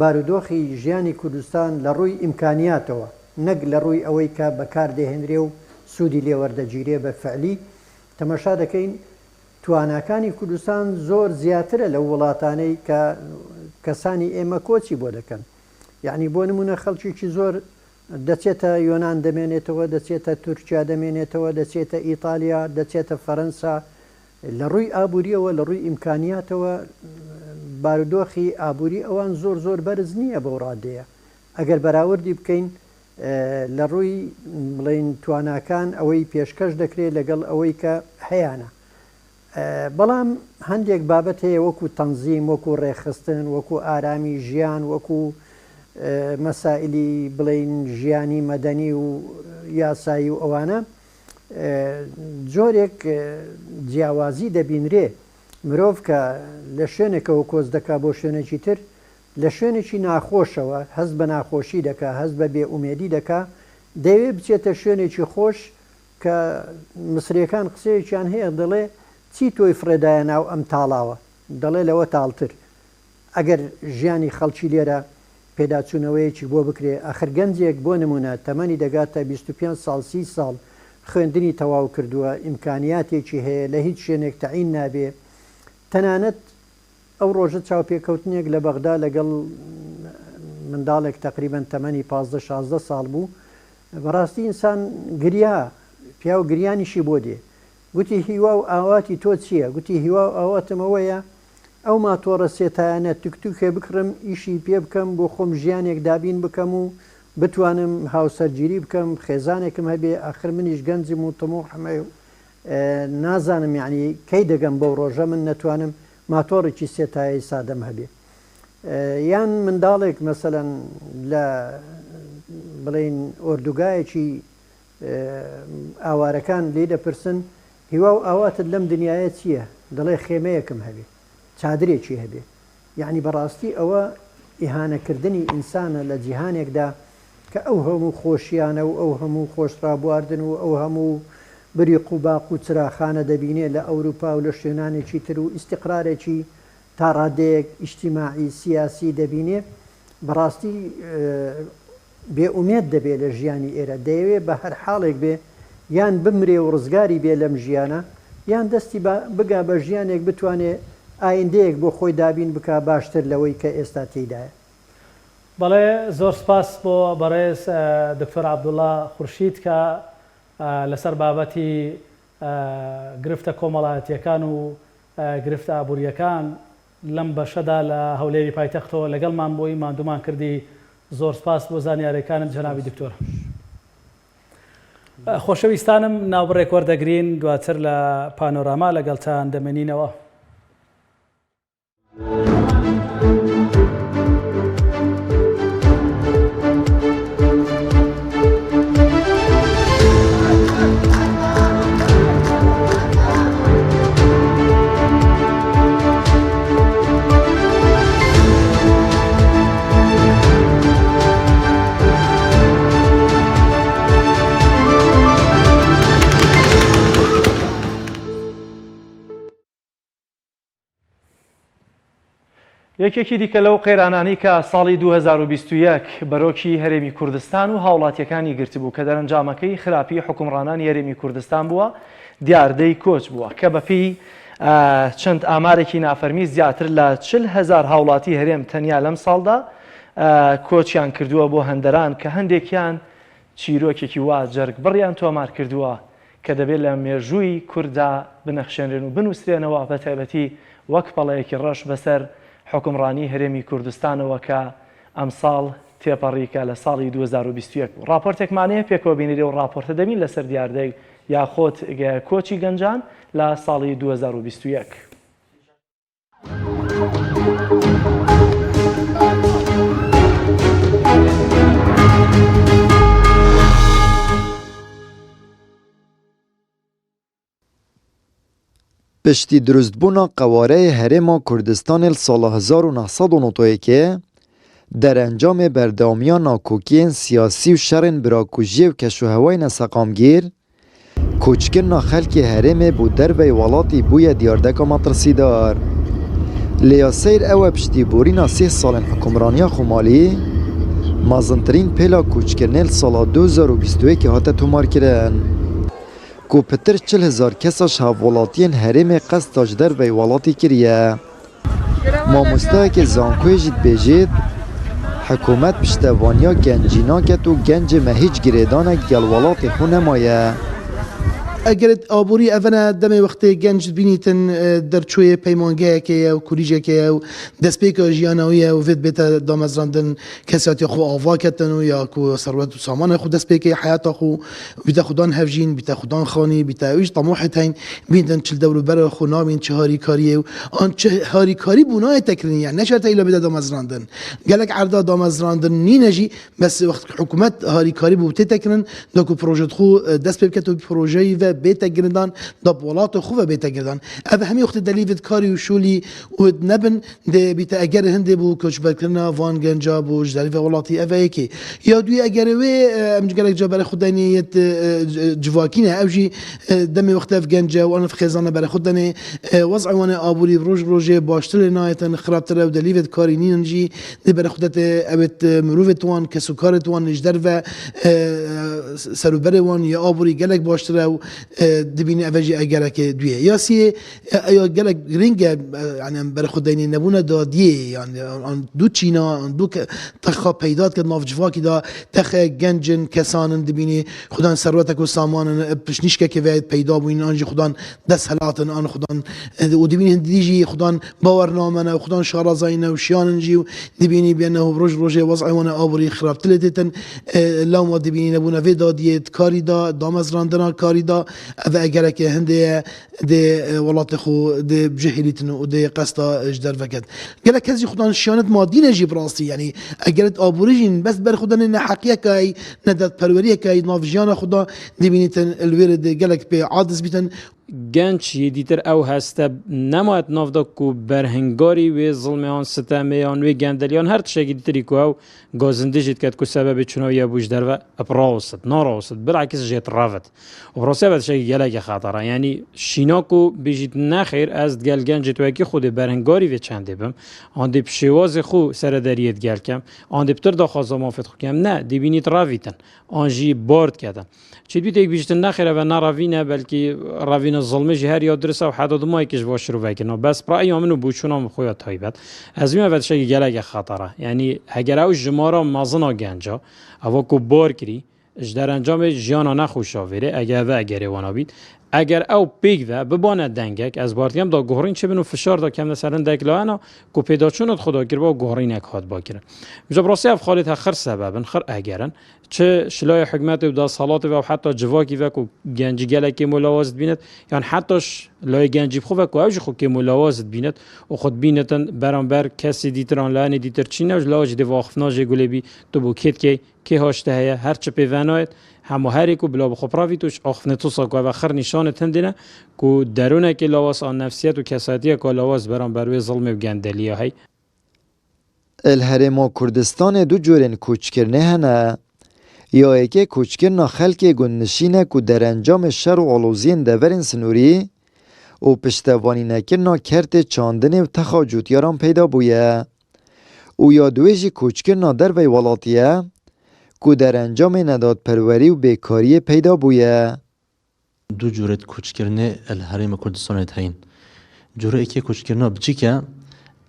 S10: بارودۆخی ژیانی کوردستان لە ڕووی ئیمکانیاتەوە نەک لە ڕووی ئەوەی کە بەکار دەهێنرێ و سوودی لێ وەردەگیرێ بە فعلی تەماشا دەکەین تواناکانی کوردستان زۆر زیاترە لەو وڵاتانەی کە کەسانی ئێمە کۆچی بۆ دەکەن یەعنی بۆ نموونە خەڵکێکی زۆر دەچێتە یۆنان دەمێنێتەوە، دەچێتە تورکیا دەمێنێتەوە، دەچێتە ئیتالیا، دەچێتە فەرەنسا، لە ڕووی ئابوورییەوە، لە ڕووی ئیمکانیاتەوە بارودۆخی ئابووری ئەوان زۆر زۆر بەرز نییە بەو ڕادەیە. ئەگەر بەراوردی بکەین لە ڕووی بڵێین تواناکان ئەوەی پێشکەش دەکرێت لەگەڵ ئەوەی کە هەیانە. بەڵام هەندێک بابەت هەیە وەکو تەنزیم، وەکو ڕێکخستن، وەکو ئارامی ژیان، وەکو مەسائلی بڵێین ژیانی مەدەنی و یاسایی و ئەوانە جۆرێک جیاوازی دەبینرێ. مرۆڤ کە لە شوێنێکەوە کۆچ دەکا بۆ شوێنێکی تر، لە شوێنێکی ناخۆشەوە هەست بە ناخۆشی دەکا، هەست بە بێ ئومێدی دەکا، دەیەوێ بچێتە شوێنێکی خۆش کە مسریەکان قسەیەکیان هەیە دەڵێ چی تۆی فڕێدایە ناو ئەم تاڵاوە دەڵێ لەوە تاڵتر ئەگەر ژیانی خەڵکی لێرە پێداچوونەوەیەکی بۆ بکرێ ئەخر گەنجێک بۆ نمونە تەمەنی دەگاتە 25 ساڵ 30 ساڵ خوێندنی تەواو کردووە ئیمکانیاتێکی هەیە لە هیچ شوێنێک تەعین نابێ تەنانەت ئەو ڕۆژە چاوپێکەوتنێک لە بەغدا لەگەڵ منداڵێک تەقریبەن تەمەنی 15 16 ساڵ بوو بەڕاستی ئینسان گریا، پیاو گریانیشی بۆ دێ. گوتی هیوا و ئاواتی تۆ چییە؟ گوتی هیوا و ئاواتم ئەوەیە ئەو ماتۆڕە سێ تایانە تکتوکێ بکڕم، ئیشی پێ بکەم، بۆ خۆم ژیانێک دابین بکەم و بتوانم هاوسەرگیری بکەم، خێزانێکم هەبێ، ئاخر منیش گەنجم و تموحم هەیە و نازانم یەعنی کەی دەگەم بەو ڕۆژە من نەتوانم ماتۆڕێکی سێ تایەی سادەم هەبێ. یان منداڵێک مەسەلەن لە بڵێین ئۆردوگایەکی ئاوارەکان لێی دەپرسن هیوا و ئاواتت لەم دنیایە چییە؟ دەڵێ خێمەیەکم هەبێ، چادرێکی هەبێ. یەعنی بەڕاستی ئەوە ئیهانەکردنی ئینسانە لە جیهانێکدا کە ئەو هەموو خۆشیانە و ئەو هەموو خۆشڕابواردن و ئەو هەموو بریق و باق و چراخانە دەبینێ لە ئەوروپا و لە شوێنانێکی تر و ئیستیقرارێکی تا ڕادەیەک ئیجتیماعی، سیاسی دەبینێ، بەڕاستی بێ ئومێد دەبێ لە ژیانی ئێرە، دەیەوێ بە هەر حاڵێک بێ یان بمرێ و ڕزگاری بێ لەم ژیانە، یان دەستی بگا بە ژیانێک بتوانێ ئایندەیەک بۆ خۆی دابین بکا باشتر لەوەی کە ئێستا تێیدایە.
S1: بەڵێ زۆر سپاس بۆ بەڕێز دکتۆر عەبدوڵا خورشید کە لەسەر بابەتی گرفتە کۆمەڵایەتییەکان و گرفتە ئابوورییەکان لەم بەشەدا لە هەولێری پایتەختەوە لەگەڵمان بووی ماندوومان کردی زۆر سپاس بۆ زانیاریەکانت جەنابی دکتۆر. خۆشەویستانم ناوبڕێک وەردەگرین دواتر لە پانۆراما لەگەڵتان دەمێنینەوە.
S6: یەکێکی دیکە لەو قەیرانانەی کە ساڵی 2021 بەرۆکی هەرێمی کوردستان و هاوڵاتیەکانی گرتبوو کە دەرەنجامەکەی خراپی حوکمڕانانی هەرێمی کوردستان بووە دیاردەی کۆچ بووە کە بەپێی چەند ئامارێکی نافەرمی زیاتر لە 40 هەزار هاوڵاتی هەرێم تەنیا لەم ساڵدا کۆچیان کردووە بۆ هەندەران کە هەندێکیان چیرۆکێکی وا جەرگبڕیان تۆمار کردووە کە دەبێت لە مێژووی کورددا بنەخشێنرێن و بنووسرێنەوە، بەتایبەتی وەک پەڵەیەکی ڕەش بەسەر حوکمڕانی هەرێمی کوردستانەوە کە ئەمساڵ تێپەڕی کە لە ساڵی 2021 بوو. ڕاپۆرتێکمان هەیە پێکەوە بینەری ئەو ڕاپۆرتە دەبین لەسەر دیاردەی یاخود کۆچی گەنجان لە ساڵی 2021.
S12: Piştî dirustbûna qewareyê Herêma Kurdistanê li sala 1991 ê, derencamê berdewamiya nakokiyên siyasî û şerên birakujiyê û keşûhewayê neseqamgîr, Koçkirina xelkê herêmê bo derveyê welatî bûye diyardeka metirsîdar. Lê ya seyr ew e piştî borîna sêh salên hikûmraniya Xomalî, mezintirîn pêla koçkirinê li sala 2021 hate tomarkirin ku pitir 40 hezar kesa ji hevwelatiyên herêmê qesta ji derveyê welatî kiriye. Mamosteyekê zankoyê jî dibêjît, Hikûmet piştevaniya gencî naket û gencê me hîç girêdanek gel welatê xwe nemaye.
S13: Eger aborî ev ne demê wextê genc dibînîtin derçûyê peymangehekê ye û kolîjekê ye û destpêka jiyana wî ye û vê dibête damezrandin kesayetiya xwe ava ketin û ya ku serwet û samanê xwe dest pê kê heyata xwe Bîte xudan hevjîn, bîte xudan xanî, bîte ewî ji temohê teyn, bîndin çi li dewr û bera xwe nabîn çi harîkariyê û an çi harîkarî bû nayê tekirin yan ne şert e îla bide damezrandin. Gelek erda damezrandin nîne jî bes wext hikûmet harîkarî bû tê tekirin da ku proje di xwe dest pê biket û projeyî ve bê tekirindan da bi welatê xwe ve bê tekirindan. Ev hemî wextê delî vidkarî û şolî û nebin Dê bîte egerê hindê bû koçberkirina van genca bû ji dervê welatî ev e yekê. Ya duyê egerê wê em gelek ca berê xwe denê yê civakî ne ew jî demê wextê ev gence û an ev xêzan e berê xwe denê wez'ê wan ê aborî bi roj bi rojê baştir lê nayêtin xirabtir e û delîvê di karî nînin jî dê berê xwe detê ew ê mirovê wan kesûkarê wan ji derve serûberê wan yê aborî gelek baştir e û dibînê ev e jî egerekê duyê. Ya siyê Eya gelek girîng e yani em berê xwe deynê nebûne dadiyê yan an du çîna an du texa peyda dike nav civakî de texe gencin kesanin dibînî xudan serwetek û samanin pişnîşkekê ve peyda bûyîn an jî xudan desthelatin an xudan û dibînî hindî jî xudan bawername ne û xudan şarazayî ne û şiyanin jî û dibînî bêne û roj rojê wez'ê wan aborî xirabtir lê têtin lewma dibînî nebûne vê dadiyê di karî de damezrandina karî de ev egereke hindê ye Dê welatê xwe dê bi cih hêlîtin û dê qesta ji derve ket. Gelek kes jî xwe dan şiyanet madî ne jî bi rastî yanî eger aborî jî bes ber xwe de ne neheqiyeke heyî ne dadperweriyeke heyî nav jiyana xwe de dibînîtin li wê rê dê gelek pê adiz bîtin.
S14: Genç yê dîtir ew heste nemaye di nav de ku berhingarî wê zilmê an sitemê an wê gendelî an her tiştekî dîtirî ku ew gazindî jî diket ku sebebê çûna wî ye bû ji derve bi rawestit narawestit bilekis jê direvit. Û bi rastî ev tiştekî gelekî xeter e. Yanî şîna ku bêjît nexêr ez digel gencê te wekî xwe dê berhingarî vê çendê bim, an dê bi şêwazê xwe serederiyê digel kem, an dê pitir daxwaza mafê xwe kem. Ne, dê bînî direvîtin an jî bar diketin. Çêdibî têk bêjîtin nexêr ev e ne revîn e belkî revîna. دبینە زڵمێ ژی هەر یا درسە و حەدا دمایکش ڤا شرۆڤە کرنا بەس ڕەئیا من و بوچونا من خۆیا تایبەت ئەز بیم ئەڤە تشتەکی گەلەکێ خەتەرە یانی هەگەر ئەو ژمارا مەزنا گەنجا ئەڤا کو بار کری ژ دەرەنجامێ ژیانا نەخوشا ڤێرێ ئەگە ئەڤە ئەگەرێ وانا بیت ئەگەر ئەو پێک ڤە ببانە دەنگەک ئەز بارتیەم دا گۆڕین چ بن و فشار دا کەمنە سەر هندەک لایەنا کو پێداچوونت خودا کربا و گۆڕینەک هاتبا کرن مجا بڕاستی ئەڤ خالێ تە خر سەبەبن خر ئەگەرن چ شلای حکومەتێ و دەسهەڵاتێ ڤە و حەتا جڤاکی ڤە کو گەنجی گەلەک کێم و لاواز دبینت یان حەتاش لای گەنجی بخو ڤە کو ئەو ژی خو کێم و لاواز دبینت و خو دبینتن بەرامبەر کەسی دیتران لایەنی دیتر چینە و لاواجی دێ ڤە ئاخفنا ژێ گولێ بی تو بۆ کێ دکەی کێ هاشتە هەیە هەر چ پێ ڤەنایت هەموو هەرێک و بلا بخو پڕاڤیت و ئاخفنێ توسا کو ئەڤە خڕ نیشانت هندێنە کو دەرونەکێ لاواز ئان نەفسیەت و کەسایەتیەکا لاواز بەرامبەر وێ زڵمێ و گەندەلیە هەی.
S12: Li Herêma Kurdistanê du corên koçkirinê hene. Ya yekê koçkirina xelkê gundnişîn e ku derencamê şer û aloziyên deverên sinorî û piştevanînekirina kertê çandinê û texa cotyaran peyda bûye. Û ya duwê jî koçkirina dervey welatî ye ku derencamê nedadperwerî û bêkariyê peyda bûye.
S15: Du cûrê koçkirinê li Herêma Kurdistanê de heyîn. Cûreyekê koçkirina biçîk e,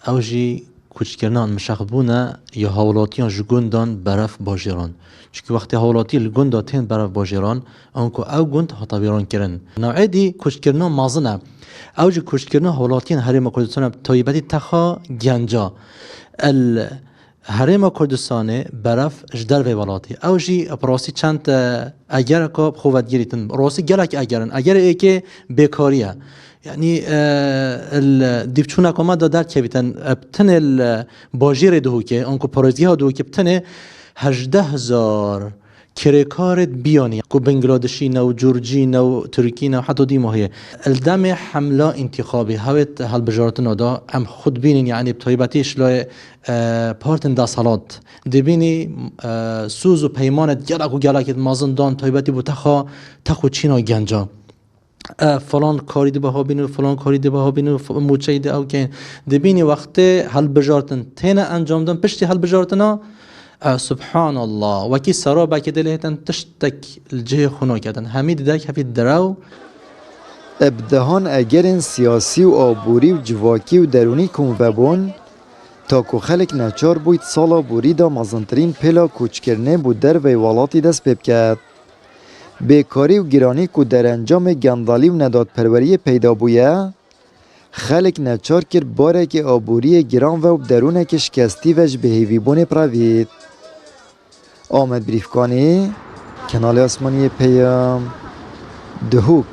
S15: ew jî koçkirina mişextbûn e ya hawlatiyan ji gundan berev bajêran. Çimkî wextê hawlatî li gunda tên berev bajêran anku ew gund hate wêrankirin. Navê dî koçkirina mezin e, ew jî koçkirina hawlatiyên Herêma Kurdistanê bi taybetî texa genca li Herêma Kurdistanê beref ji dervey welatî. Ew jî bi rastî çend egereka bi xwe vedigirîtin. Bi rastî gelek eger in. Egerê yekê bêkarî ye. Yanî li dîvçûneka me de derkevîtin bi tenê li bajêrê Dihokê anku parêzgeha Dihokê bi tenê 18 hezar Kirêkarê biyanî ku Bengladişî ne û Curcî ne û Tirkî ne û heta dî mahiyê. Li demê hemla întîxabî hewê hilbijartina de em xwe dibînîn yanî bi taybetî ji layê partên desthilat dibînî soz û peymanê gelek û gelekê mezin dan taybetî bo texa tex û çîna genca. Falan karî dibe habîn û falan karî dibe habîn û mûçeyî di ew kên. Dibînî wextê hilbijartin têne encamdan piştî hilbijartina Subhanallah wekî serabekê dilê hêtin tiştek li cihê xwe naketin. Hemî didek hevî direw.
S12: Bi dehan egerên siyasî û aborî û civakî û derûnî kom vebûn ta ku xelk neçar bûy di sala borî de mezintirîn pêla koçkirinê bo derveyî welatî dest pê biket. Bêkarî û giranî ku derencamê gendelî û nedadperweriyê peyda bûye, xelk neçar kir barekê aboriyê giran ve û bi derûnekê şikestî ve ji bêhêvîbûnê pirevît. Amed Birîfkanî, Kenalê Asmanî yê Peyam, Dihok.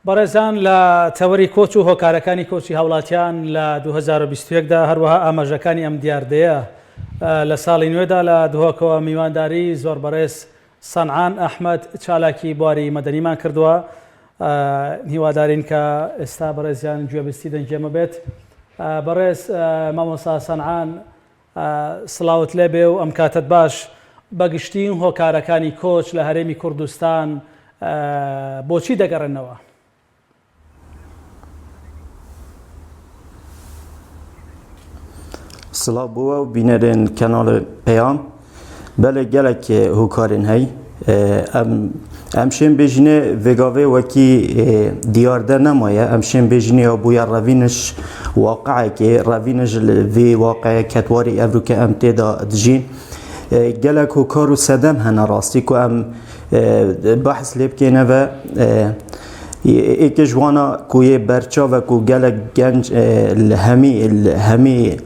S1: بەڕێزان لە تەوەری کۆچ و هۆکارەکانی کۆچی هاوڵاتیان لە 2021 دا هەروەها ئاماژەکانی ئەم دیاردەیە لە ساڵی نوێدا لە دهۆکەوە میوانداری زۆر بەڕێز سەنعان ئەحمەد چالاکی بواری مەدەنیمان کردووە هیوادارین کە ئێستا بەڕێزیان گوێبستی دەنگێمە بێت بەڕێز مامۆستا سەنعان سڵاوت لێبێ و ئەم کاتەت باش. بەگشتی هۆکارەکانی کۆچ لە هەرێمی کوردستان بۆچی دەگەڕێنەوە؟
S16: سڵاو بۆ و بینەرێن کەناڵ پەیام بەلێ gelek هۆکارên hey em em şên bêjînê vêgavê wekî diyarde nemaye em şên bêjînê ya bûye revîniş waqeekê revîniş li vê waqeye ketwarî evrûke em tê de dijîn gelek hokar û sedem hene rastî ku em behs lê bikêne ve êkê ji wana ku yê berçav e ku gelek genc li hemî li hemî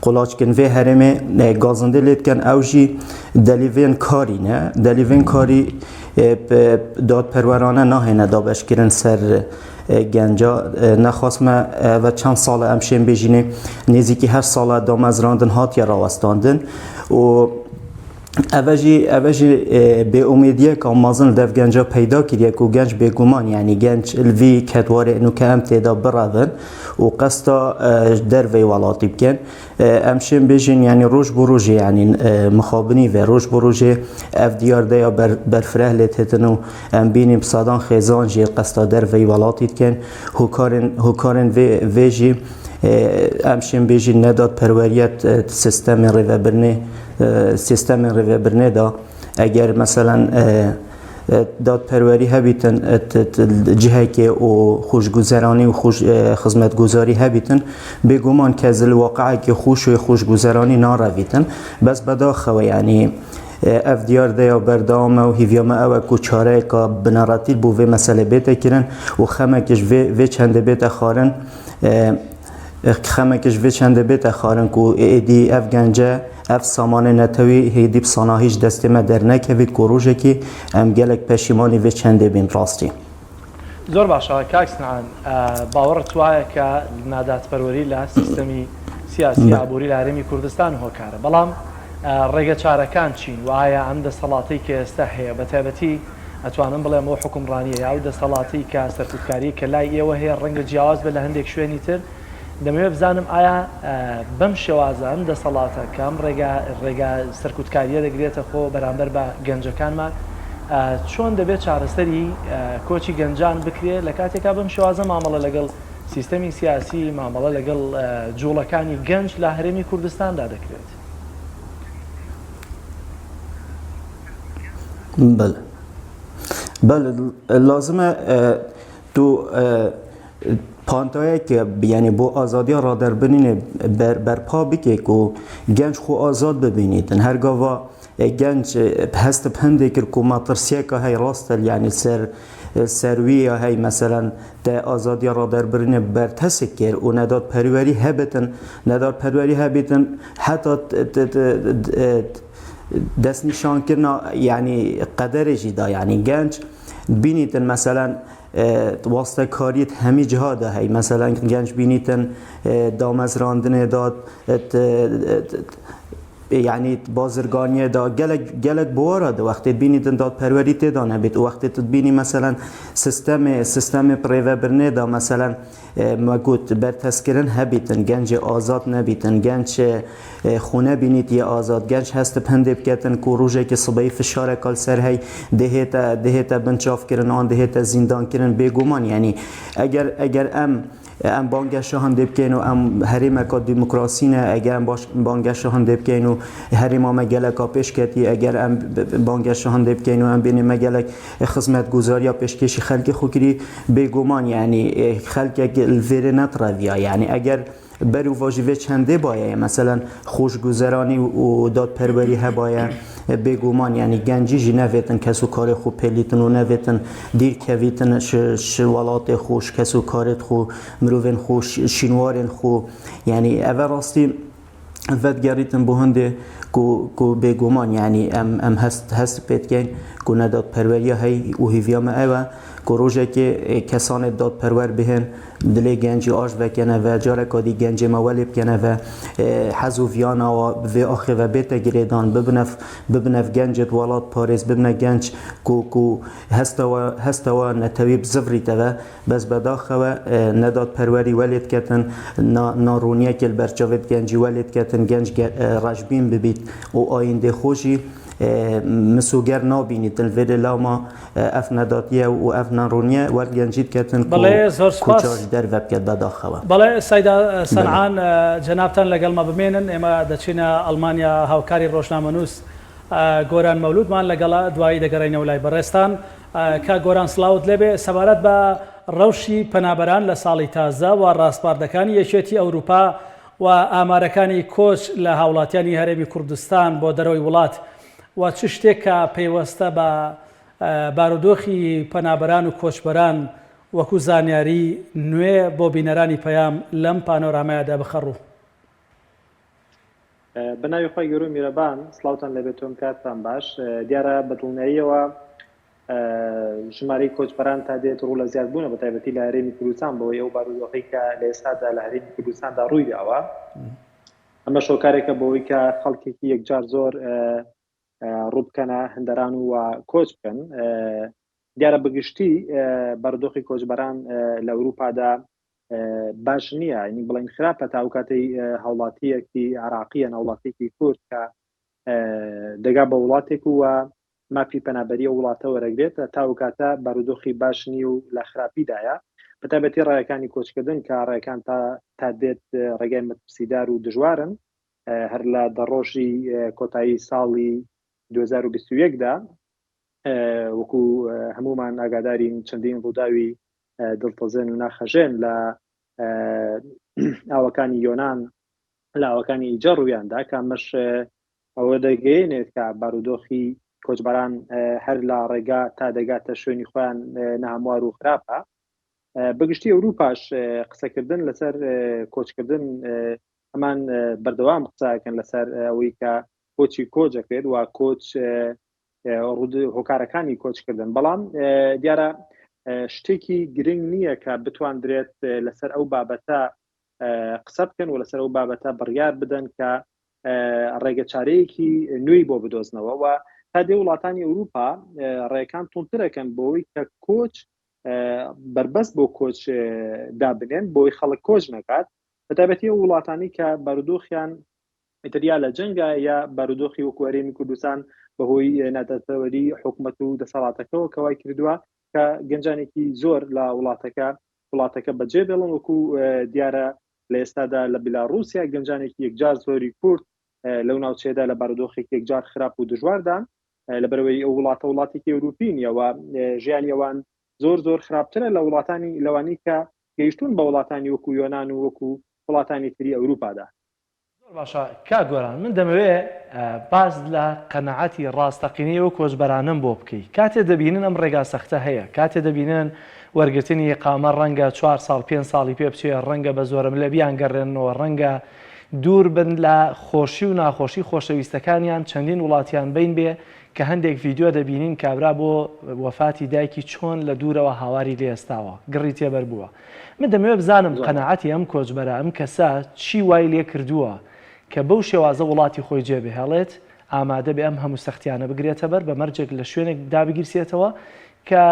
S16: Qulaçkên vê herêmê gazindê lê dikin ew jî delîvên karî ne. Delîvên karî dadperwerane nahêne dabeşkirin ser genca. Nexwasme ve çend sal e em şên bêjînê nêzîkî her sal e damezrandin hatiye rawestandin û. ئەڤە ژی ئەڤە ژی بێئومێدیەکا مەزن لە دەڤ گەنجا پەیدا کریە کو گەنج بێگومان یانی گەنج لڤی کەتوارێ نوکە ئەم تێدا بڕەڤن و قەستا دەرڤەی وەڵاتی بکەن ئەم شێن بێژین یانی ڕۆژ بۆ ڕۆژێ یانی مخابنی ڤێ ڕۆژ بۆ ڕۆژێ ئەڤ دیاردەیا بەر بەرفرەه لێ تێتن و ئەم بینیم سەدان خێزان ژی قەستا دەرڤەی وەڵاتی دکەن هوکارێن هوکارێن ڤێ ڤێ ژی ئەم شێن بێژین نەدادپەروەریەت سیستەمێ ڕێڤەبرنێ سیستەمی ڕێڤەبرنێدا ئەگەر مەسەلەن دادپەروەری هەبیتن جهێکێ و خۆشگوزەرانی و خۆش خزمەتگوزاری هەبیتن بێگومان کەس لە واقعێکی خۆش و خۆشگوزەرانی ناڕەویتن بەس بەداخەوە یعنی ئەف دیاردەیە بەردەوامە و هیڤیامە ئەوە کو چارەیەکە بنەڕەتی بۆ vê meselê bête kirin û xemekê ji vê vê çendê bête xwarin Xemeke ji vê çendê bête xwarin ku êdî ev gence, ev samanê netewî hêdî bi sanahî ji destê me dernekevît ku rojekî em gelek peşîmanî vê çendê bîn rastî.
S6: زۆر باشە کاک سنعان باوەڕت وایە کە نادادپەروەری لە سیستەمی سیاسی ئابووری لە هەرێمی کوردستان هۆکارە بەڵام ڕێگە چارەکان چین و ئایا ئەم دەسەڵاتەی کە ئێستا هەیە بە تایبەتی ئەتوانم بڵێم ئەو حوکمڕانییە یا ئەو دەسەڵاتەی کە سەرکوتکاریی کە لای ئێوە هەیە ڕەنگە جیاواز بێت لە هەندێک شوێنی تر، دەمەوێت بزانم ئایا بەم شێوازە ئەم دەسەڵاتە کە ئەم ڕێگا ڕێگا سەرکوتکارییە دەگرێتە خۆ بەرامبەر بە گەنجەکانمان چۆن دەبێت چارەسەری کۆچی گەنجان بکرێت لە کاتێکا بەم شێوازە مامەڵە لەگەڵ سیستەمی سیاسی مامەڵە لەگەڵ جوڵەکانی گەنج لە هەرێمی کوردستاندا دەکرێت؟
S16: بەلێ بەلێ لازمە تو پانتایەک یعنی بۆ ئازادیا ڕادەربرینێ بەرپا بکێ کو گەنج خۆ ئازاد ببینیتن هەرگاوا گەنج هەست هەندێک کرد کو مەترسیەکە هەی ڕاستە یعنی سەر سەرویە هەی مەسەلەن تە ئازادیا ڕادەربرینێ بەرتەسک کرد و نەدادپەروەری هەبتن نەدادپەروەری هەبیتن حتا دەستنیشانکردنا یعنی قەدەرێ ژی دا یعنی گەنج بینیتن مەسەلەن واستەکاریت هەمی جهادا هەی مەسەلەن گەنج بینیتن دامەزراندنێ داد یعنی بازرگانیە دا گەلک گەلک بوارا دە وەختێ بینیتن دادپەروەری تێدا نەبێت و وەختێ تبینی مەسەلەن سیستەمێ سیستەمێ پرێڤەبرنێ دا مەسەلەن مە گوت بەرتەسکردن هەبیتن گەنجێ ئازاد نەبیتن گەنج خو نەبینیت یە ئازاد گەنج هەست هەندێ بکەتن کو ڕوژێکی سبەی فشارەکە لەسەر هەی دهێتە دهێتە بنچاوکردن ئان دهێتە زیندانکردن بێگومان یعنی ئەگەر ئەگەر ئەم ئەم بانگەشە هەندێ بکەین و ئەم هەرێمەکە دیموکراسینە ئەگەر ئەم باش بانگەشە هەندێ بکەین و هەرێما مە گەلەکە پێشکەتی ئەگەر ئەم بانگەشە هەندێ بکەین و ئەم بینێ مە گەلەک خزمەتگوزاریا پێشکێشی خەلکی خو کری بێگومان یعنی خەلکێک لڤێرێ نەتڕەڤیا یعنی ئەگەر بەروڤاژی ڤێ چەندێ بایە مەسەلەن خۆشگوزەرانی و دادپەروەری هەبایە بێگومان یعنی گەنجی ژی نەڤێتن کەس و کارێ خو پێلیتن و نەڤێتن دیر کەڤیتن ش وەڵاتێ خۆش کەس و کارێت خو مرۆڤێن خو شینوارێن خو یعنی ئەڤە ڕاستی ڤەدگەڕیتن بۆ هەندێ کو کو بێگومان یعنی ئەم ئەم هەست هەست پێ دکەین کو نەدادپەروەریە هەی و هیڤیا مە ئەوە کو ڕۆژێکێ کەسانێ دادپەروەر بهێن دلێ گەنجی ئاش ڤەکەنەڤە جارەکا دی گەنجێ مە وەلێ بکەنەڤە حەز و ڤیاناوە ڤێ ئاخێ بێتە گرێدان ببنەف ببنەف گەنجێت وەڵات پارێز ببنە گەنج کو کو هەستەوە هەستەوە نەتەوی بزڤریتەڤە بەس بەداخەوە نەدادپەروەری وەلێت کەتن ناڕوونیەکێ لەبەرچاوێت گەنجی وەلێت کەتن گەنج ڕەشبین ببیت و ئایندێ خۆشی مسوگەر نابینیتن ڤێرێ لاما ئەف نەداتیە و ئەف ناڕوونیە وەل گەنجیت کەتن
S1: بەڵێ زۆر سپاس
S16: کوچاش دەرڤە بکەت بەداخەوە.
S1: بەڵێ سەیدا سەنعان جەنابتان لەگەڵمە بمێنن ئێمە دەچینە ئەڵمانیا هاوکاری ڕۆژنامەنووس گۆران مەولودمان لەگەڵە دوایی دەگەڕێینەوە لای بەڕێزتان کاک گۆران سڵاوت لێبێ سەبارەت بە ڕەوشی پەنابەران لە ساڵی تازە و ڕاسپاردەکانی یەکێتی ئەوروپا و ئامارەکانی کۆچ لە هاوڵاتیانی هەرێمی کوردستان بۆ دەرەوەی وڵات و چ شتێک کە پەیوەستە بە بارودۆخی پەنابەران و کۆچبەران وەکو زانیاری نوێ بۆ بینەرانی پەیام لەم پانۆرامایەدا بخەڕوو.
S17: بە ناوی خوای گەورە و میرەبان سڵاوتان لێبێت تۆم کاتتان باش دیارە بە دڵنیاییەوە ژمارەی کۆچبەران تا دێت ڕوو لە زیاد بوونە بە تایبەتی لە هەرێمی کوردستان بەوەی ئەو بارودۆخەی کە لە ئێستادا لە هەرێمی کوردستاندا ڕووی داوە ئەمە شۆکارێکە بۆەوەی کە خەڵکێکی یەکجار زۆر. ڕووبکەنە هەندەران و کۆچ بکەن. دیارە بەگشتی بارودۆخی کۆچبەران لە ئەوروپادا باش نییە، ینی بڵین خراپە تا ئەو کاتەی هاوڵاتیەکی عراقیە هاوڵاتیەکی کورد کە دەگا بە وڵاتێک و مافی پەنابەری ئەو وڵاتە وەرەگرێت تا ئەو کاتە بارودۆخی باش نییە و لە خراپیدایە بەتایبەتی ڕێیەکانی کۆچکردن کە ڕێکان تا تا دێت ڕێگای مەترسیدار و دژوارن هەر لە دە ڕۆژی کۆتایی ساڵی 2021 دا وەکو هەمومان ئاگادارین چەندین ڕووداوی دڵتەزێن و ناخەژێن لە ئاوەکانی یۆناان لە ئاوەکانی ئیجە ڕوویاندا کە ئەمەش ئەوە دەگەیەنێت کە بارودۆخی کۆچبەران هەر لە ڕێگا تا دەگاتە شوێنی خۆیان ناهەموار و خراپە. بەگشتی ئەوروپاش قسەکردن لەسەر کۆچکردن ئەمان بەردەوام قسەکەن لەسەر ئەوەی کە بۆچی کۆچ دەکرێت و کۆچ هۆکارەکانی کۆچکردن بەڵام دیارە شتێکی گرنگ نییە کە بتواندرێت لەسەر ئەو بابەتە قسە بکەن و لەسەر ئەو بابەتە بڕیار بدەن کە ڕێگەچارەیەکی نوێی بۆ بدۆزنەوە و تا دێ وڵاتانی ئەوروپا ڕێکان توندترەکەن بۆی کە کۆچ بربەست بۆ کۆچ دابنێن بۆی خەڵک کۆچ نەکات بەتایبەتی ئەو وڵاتانی کە بارودۆخیان ئیتر یا لە جەنگە یا بارودۆخی وەکو هەرێمی کوردستان بەهۆی نادادپەروەری حکومەت و دەسەڵاتەکەەوە کەوای کردووە کە گەنجانێکی زۆر لە وڵاتەکە وڵاتەکە بەجێ بێڵن وەکو دیارە لە ئێستادا لە بیلاڕووسیا گەنجانێکی یەکجار زۆری کورد لەو ناوچەیەدا لە بارودۆخێکی یەکجار خراپ و دژواردان لەبەرەوەی ئەو وڵاتە وڵاتێکی ئەوروپی نییە و ژیانی ئەوان زۆر زۆر خراپترە لە وڵاتانی لەوانی کە گەیشتون بە وڵاتانی وەکو یۆناان و وەکو وڵاتانی تری ئەوروپادا.
S6: زۆر باشە کاک گۆران من دەمەوێ باس لە قەناعەتی ڕاستەقینەی ئەو کۆچبەرانەم بۆ بکەی کاتێ دەبینن ئەم ڕێگا سەختە هەیە کاتێ دەبینن وەرگرتنی ئیقامە ڕەنگە چوار ساڵ پێنج ساڵی پێ بچێ ڕەنگە بە زۆرەملێ بیانگەڕێننەوە ڕەنگە دوور بن لە خۆشی و ناخۆشی خۆشەویستەکانیان چەندین وڵاتیان بین بێ کە هەندێک ڤیدیۆ دەبینین کابرا بۆ وەفاتی دایکی چۆن لە دوورەوە هاواری لێ ئێستاوە گڕی تێبەر بووە من دەمەوێت بزانم قەناعەتی ئەم کۆچبەرە، ئەم کەسە چی وای لێ کردووە کە بەو شێوازە وڵاتی خۆی جێ بهێڵێت، ئامادە بێ ئەم هەموو سەختیانە بگرێتە بەر بە مەرجێک لە شوێنێک دابگیرسێتەوە کە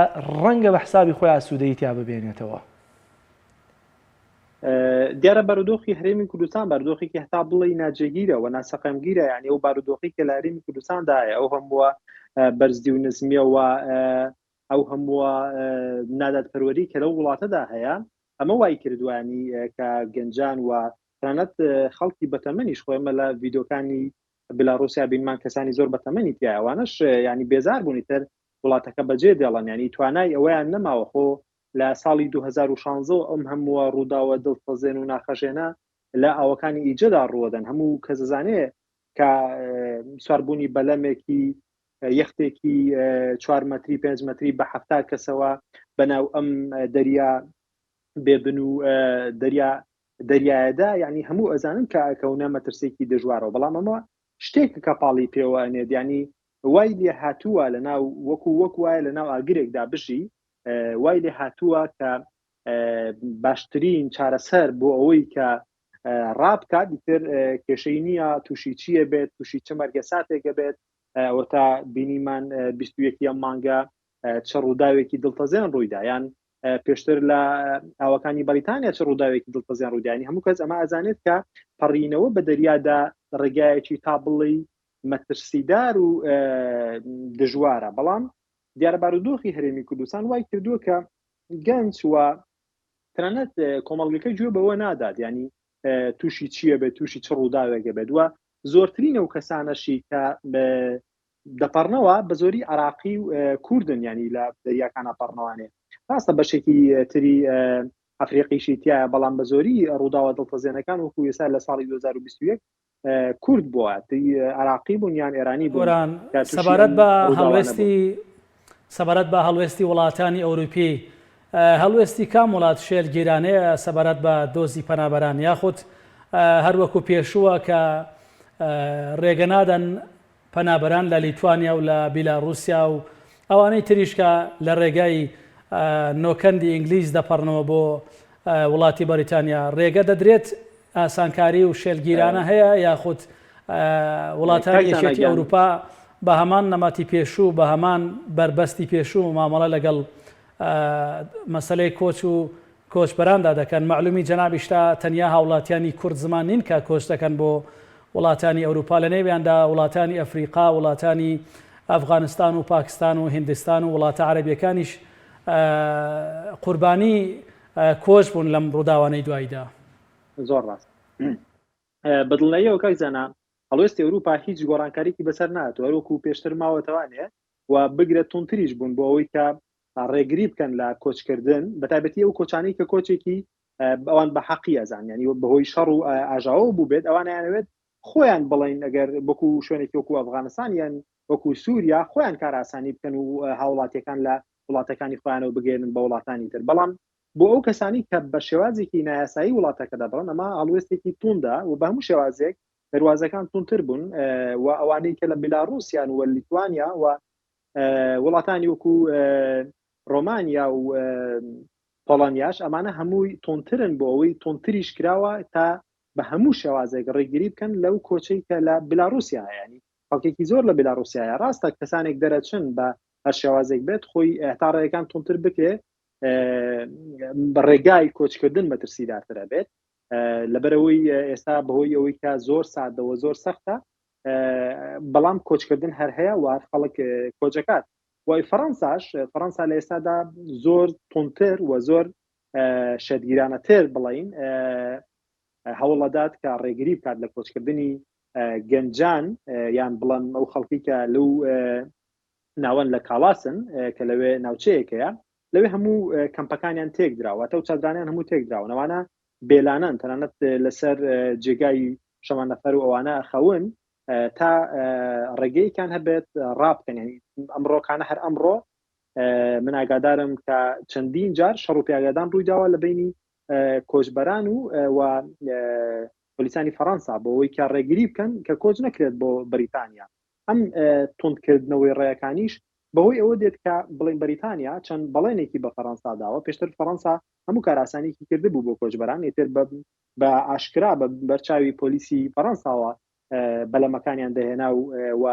S6: ڕەنگە بە حسابی خۆی ئاسوودەیی تیا ببێنێتەوە.
S17: دیارە بارودۆخی هەرێمی کوردستان بارودۆخێکی هەتا بڵێی ناجێگیرە و ناسەقامگیرە، یانی ئەو بارودۆخی کە لە هەرێمی کوردستاندایە ئەو هەمووە بەرزی و نزمییەوە ئەو هەمووە نادادپەروەری کە لەو وڵاتەدا هەیە ئەمە وای کردوانی کە گەنجان و تەنانەت خەڵکی بەتەمەنیش خۆێمە لە ڤیدۆکانی بلاڕوسیا بینمان کەسانی زۆر بەتەمەنی تیا ئەوانەش ینی بێزار بوونی تر وڵاتەکە بەجێ دێڵن ینی توانای ئەوەیان نەماوە خۆ لە ساڵی 2016 ئەم هەمووە ڕووداوە دڵتەزێن و ناخەژێنە لە ئاوەکانی ئیجەدا ڕووەدەن هەموو کەس دەزانێ کە سواربوونی بەلەمێکی یەختێکی چوار مەتری پێنج مەتری بە حەفتا کەسەوە بەناو ئەم دەریا بێبن و دەریا دەریایەدا یعنی هەموو ئەزانن کە ئەکەونە مەترسێکی دژوارەوە بەڵام ئەمە شتێک کە پاڵی پێوە ئەنێت ینی وای لێ هاتووە لە ناو وەکو وەک وایە لە ناو ئاگرێکدا بژی وای لێ هاتووە کە باشترین چارەسەر بۆ ئەوەی کە ڕابکات دیتر کێشەی نییە تووشی چییە بێت تووشی چ مەرگە ساتێکە بێت ئەوەتا بینیمان 21 ئەم مانگە چ ڕووداوێکی دڵتەزێن ڕوویدا یان پێشتر لە ئاوەکانی بەریتانیا چ ڕووداوێکی دڵتەزێن ڕوودانی هەموو کەس ئەمە ئەزانێت کە پەڕینەوە بە دەریادا ڕێگایەکی تا بڵێی مەترسیدار و دژوارە بەڵام دیارە بارودۆخی هەرێمی کوردستان وای کردووە کە گەنج و تەنانەت کۆمەڵگەکە گوێ بەوە نادات ینی تووشی چییە بێت تووشی چ ڕووداوێکە بێت وە زۆرترین ئەو کەسانەشی کە دەپەڕنەوە بە زۆری عراقی و کوردن ینی لە دەریاکانە پەڕنەوانێ ڕاستە بەشێکی تری ئەفریقیشی تایە بەڵام بە زۆری ڕووداوە دڵتەزێنەکان وەکو ئێستا لە ساڵی 2021 کورد بووە عراقی بوون یان ئێرانی بوون
S1: سەبارەت بە هەڵوێستی سەبارەت بە هەڵوێستی وڵاتانی ئەوروپی هەڵوێستی کام وڵات شێلگیرانەیە سەبارەت بە دۆزی پەنابەران یاخود هەر وەکو پێشووە کە رێگە نادەن پەنابەران لە لیتوانیا و لە بیلاروسیا و ئەوانەی تریش کە لە رێگای نۆکەندی ئینگلیز دەپەڕنەوە بۆ وڵاتی بەریتانیا رێگە دەدرێت ئاسانکاری و شێلگیرانە هەیە یاخود وڵاتانی یەکێتی ئەوروپا بە هەمان نەمەتی پێشوو، بە هەمان بەربەستی پێشوو مامەڵە لەگەڵ مەسەلەی کۆچ و کۆچبەراندا دەکەن. مەعلومی جەنابیشتا تەنیا هاوڵاتیانی کورد زمان نین کە کۆچ دەکەن بۆ وڵاتانی ئەوروپا، لە نێویاندا وڵاتانی ئەفریقا، وڵاتانی ئەفغانستان و پاکستان و هیندستان و وڵاتە عەرەبیەکانیش قوربانی کۆچ بوون لەم ڕووداوانەی دواییدا.
S17: زۆر ڕاست. بەدڵنیاییەوە کاک زانا هەڵوێستی ئەوروپا هیچ گۆڕانکاریکی بەسەر ناتوە هەروەکو پێشتر ماوەتەوانێ و بگرە توندتریش بوون بۆ ئەوەی کە ڕێگری بکەن لە کۆچکردن بە تایبەتی ئەو کۆچانەی کە کۆچێکی ئەوان بە حەقی ئەزان ینی بەهۆی شەڕ و ئاژاوە بوو بێت ئەوانیانەوێت خۆیان بڵین ئەگەر وەکو شوێنێکی وەکو ئەفغانستان یان وەکو سووریا خۆیان کارئاسانی بکەن و هاوڵاتیەکان لە وڵاتەکانی خۆیانەوە بگەێنن بە وڵاتانی تر بەڵام بۆ ئەو کەسانی کە بە شێوازێکی نایاسایی وڵاتەکە دەبڕن ئەمە هەڵوێستێکی توندە و بە هەموو شێوازێک دەروازەکان توندتر بوون و ئەوانەی کە لە بلاروسیان و لیتوانیا و وڵاتانی وەکو ڕۆمانیا و پۆڵۆنیاش ئەمانە هەمووی توندترن بۆ ئەوەی توندتریش کراوە تا بە هەموو شێوازێک ڕێگیری بکەن لەو کۆچەی کە لە بلاروسیا ینی خەڵکێکی زۆر لە بلاروسیایە ڕاستە کەسانێک دەرەچن بە هەر شێوازێک بێت خۆی تا ڕێەکان توندتر بکرێ بە ڕێگای کۆچکردن مەترسیدارترە بێت لەبەرەوەی ئێستا بەهۆی ئەوەی کە زۆر ساردەوە زۆر سەختە بەڵام کۆچکردن هەر هەیە و هەر خەڵک کۆچەکات وای فەڕەنساش فەڕەنسا لە ئێستادا زۆر تونتر و زۆر شەدگیرانەتر بڵین هەوڵەدات کە ڕێگری بکات لە کۆچکردنی گەنجان یان بڵم ئەو خەڵکی کە لەو ناوەند لە کاڵاسن کە لەوێ ناوچەیەکەیە لەوێ هەموو کەمپەکانیان تێکدراوە تەو چادرانیان هەموو تێکدراون ئەوانە بێلانەن تەنانەت لەسەر جێگای شەمەندەفەر و ئەوانە خەون تا ڕێگەیەکیان هەبێت ڕابکەن ینی ئەمڕۆکانە هەر ئەمڕۆ من ئاگادارم کە چەندین جار شەڕ و پیاگادان ڕوویداوە لە بینی کۆچبەران و و پۆلیسانی فەڕەنسا بۆ ئەوەی کە ڕێگری بکەن کە کۆچ نەکرێت بۆ بەریتانیا ئەم توندکردنەوەی ڕێیەکانیش بەهۆی ئەوە دێت کە بڵێن بەریتانیا چەند بەڵێنێکی بە فەڕەنسا داوە پێشتر فەڕەنسا هەموو کارئاسانیەکی کردبوو بۆ کۆچبەران ئیتر بە ئاشکرا بە بەرچاوی پۆلیسی فەڕەنساوە بەلەمەکانیان دەهێنا و و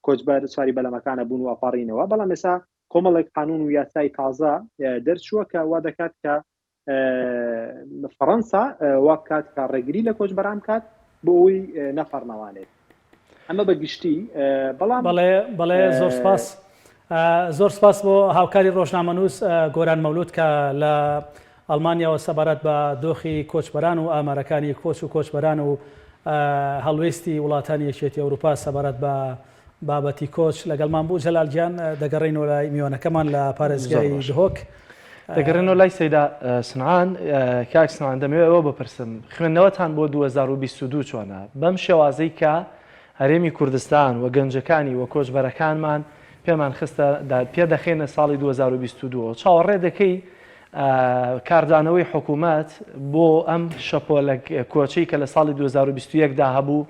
S17: کۆچبەر سواری بەلەمەکانە بوون و ئەپەڕینەوە بەڵام ئێستا کۆمەڵێک قانون و یاسای تازە دەرچووە کە وا دەکات کە فەڕەنسا وا بکات کە ڕێگری لە کۆچبەران بکات بۆ ئەوەی نەپەڕنەوانێت ئەمە بە گشتی بەڵام
S1: بەڵێ بەڵێ زۆر سپاس زۆر سپاس بۆ هاوکاری ڕۆژنامەنووس گۆران مەولود کە لە ئەڵمانیاوە سەبارەت بە دۆخی کۆچبەران و ئامارەکانی کۆچ و کۆچبەران و هەڵوێستی وڵاتانی یەکێتی ئەوروپا سەبارەت بە بابەتی کۆچ لەگەڵمان بوو. جەلال گیان دەگەڕێینەوە لای میوانەکەمان لە پارێزگای دهۆک.
S6: دەگەڕێنەوە لای سەیدا سنعان. کاک سنعان دەمەوێت ئەوە بپرسم خوێندنەوەتان بۆ 2022 چۆنە؟ بەم شێوازەی کە هەرێمی کوردستان و گەنجەکانی و کۆچبەرەکانمان پێمان خستە پێ دەخەینە ساڵی 2022 چاوەڕێ دەکەی کاردانەوەی حکوومەت بۆ ئەم شەپۆلە کۆچەی کە لە ساڵی 2021 دا هەبوو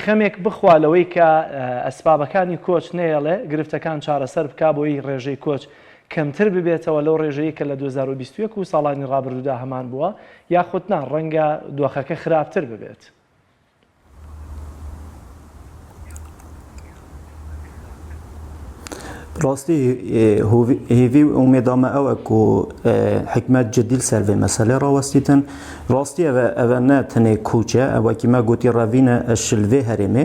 S6: خەمێک بخوا لەوەی کە ئەسبابەکانی کۆچ نەیەڵێ گرفتەکان چارەسەر بکا بۆی ڕێژەی کۆچ کەمتر ببێتەوە لەو ڕێژەیە کە لە 2021 و ساڵانی ڕابردوودا هەمان بووە یاخود نا ڕەنگە دۆخەکە خراپتر ببێت.
S16: ڕاستی هێڤی و ئومێدا me ew e ku hikmet cidî li ser vê meselê rawestîtin. Rastî ev ev ne tenê koç e, wekî me gotî revîne ji li vê herêmê.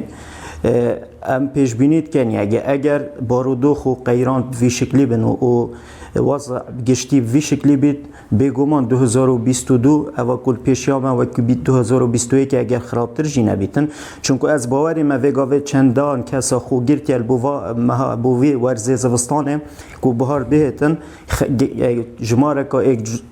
S16: Em pêşbînî dikin yege eger barûdox û qeyran bi vî şiklî bin û wez giştî bi vî şiklî bît Bêguman 2022 eva ku li pêşiya me wekî bît 2021 eger xirabtir jî nebîtin. Çunku ez bawerê me vê gavê çendan kesa xwe girtiye li bo va meha bo vê werzê zivistanê ku bihar bihêtin jimareka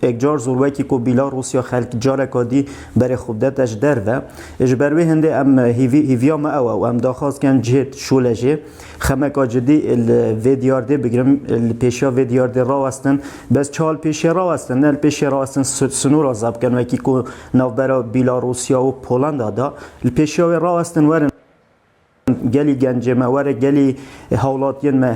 S16: êkcar zor wekî ku bîla Rûsya xelk careka dî berê xwe bidete ji derve. Ji ber wê hindê em hêvî hêviya me ew e û em daxwaz dikin cihê şole jê Xemeka cidî li vê diyardê bigirim, li pêşiya vê diyardê rawestin. Bes çawa li pêşiya rawestin? Ne li pêşiya rawestin sinora zap bikin wekî ku navbera Bîlarûsya û Polanda de. Li pêşiya wê rawestin werin. گەلی گەنجێ me وەرە گەلی هاوڵاتیەن me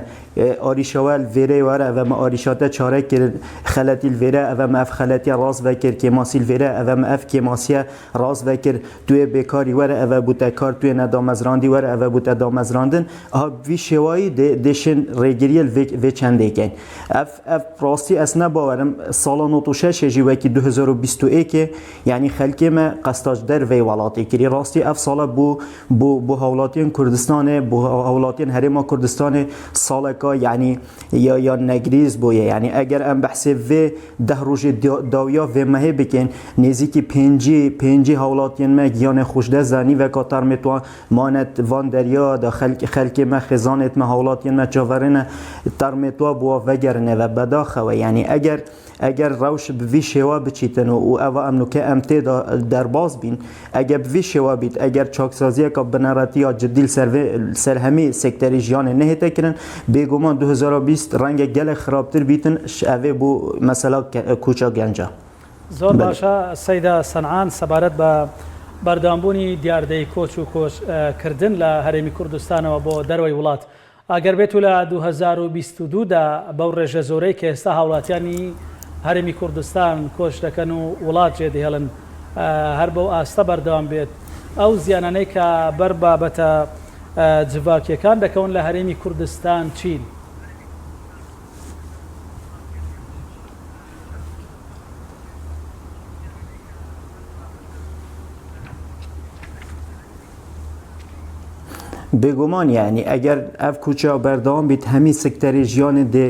S16: ئاریشە وە ڤێرەی وەرە ئەڤە me ئاریشاتە چارە کرد خەلەتی ڤێرە ئەڤە me ئەف خەلەتیە ڕاست ڤەکرد کێماسی ڤێرە ئەڤە me ئەف کێماسیە ڕاست ڤەکرد توێ بێکاری وەرە ئەڤە بوتە کار توێ نەدامەزراندی وەرە ئەڤە بوتە دامەزراندن ئەها ڤی شێوایی دێ دێشێن ڕێگریە ڤێ چەندێ کەین ئەف ئەف ڕاستی ئەس نەباوەرم ساڵا 96 ژی وەکی 2021 یعنی خەلکێ me قەستاج دەرڤەی وەڵاتی کری ڕاستی ئەف ساڵە بۆ بۆ بۆ هاوڵاتیان کوردستانێ بۆ هاوڵاتیان هەرێما کوردستانێ ساڵەکە یعنی یا یا نەگریس بۆیە یعنی ئەگەر ئەم بەحسێ ڤێ دە ڕۆژێ داویا ڤێ مەهێ بکەین نێزیکی پێنجی پێنجی هاوڵاتیان me گیانێ خوش دەست دا نیڤەکا تەرمێ تو مانەت ڤان دەریا دا خەلک خەلکێ me خێزانێت me هاوڵاتیان me چاڤەرێنە تەرمێ تو بۆ ڤەگەرنێ بەداخەوە یعنی ئەگەر ئەگەر ڕەوش بڤی شێوە بچیتن و و ئەڤ ئەم نوکە ئەم تێدا دەرباز بین ئەگەر بڤی شێوە بیت ئەگەر چاکسازیەکە بنەڕەتی یا جدی لەسەر vê لەسەر هەمی سێکتەری ژیانێ نەهێتە کرن بێگومان 2020 ڕەنگە گەلێک خراپتر بیتن ئەڤێ بۆ مەسەلا کوچا گەنجا.
S1: زۆر
S16: بەلێ.
S1: باشە سەیدا سەنعان سەبارەت بە بەردەوامبوونی دیاردەی کۆچ و کۆچ کردن لە هەرێمی کوردستانەوە بۆ دەرەوەی وڵات ئەگەر بێتو لە 2022 دا بەو ڕێژە زۆرەی کە ئێستا هاوڵاتیانی هەرێمی کوردستان کۆچ دەکەن و وڵات جێدەهێڵن هەر بەو ئاستە بەردەوام بێت ئەو زیانانەی کە بەر بابەتە جڤاکیەکان دەکەون لە هەرێمی کوردستان چین؟
S16: بێگومان یعنی ئەگەر ئەv کوچە بەردەوام بیت هەمی سکتەری ژیانێ دێ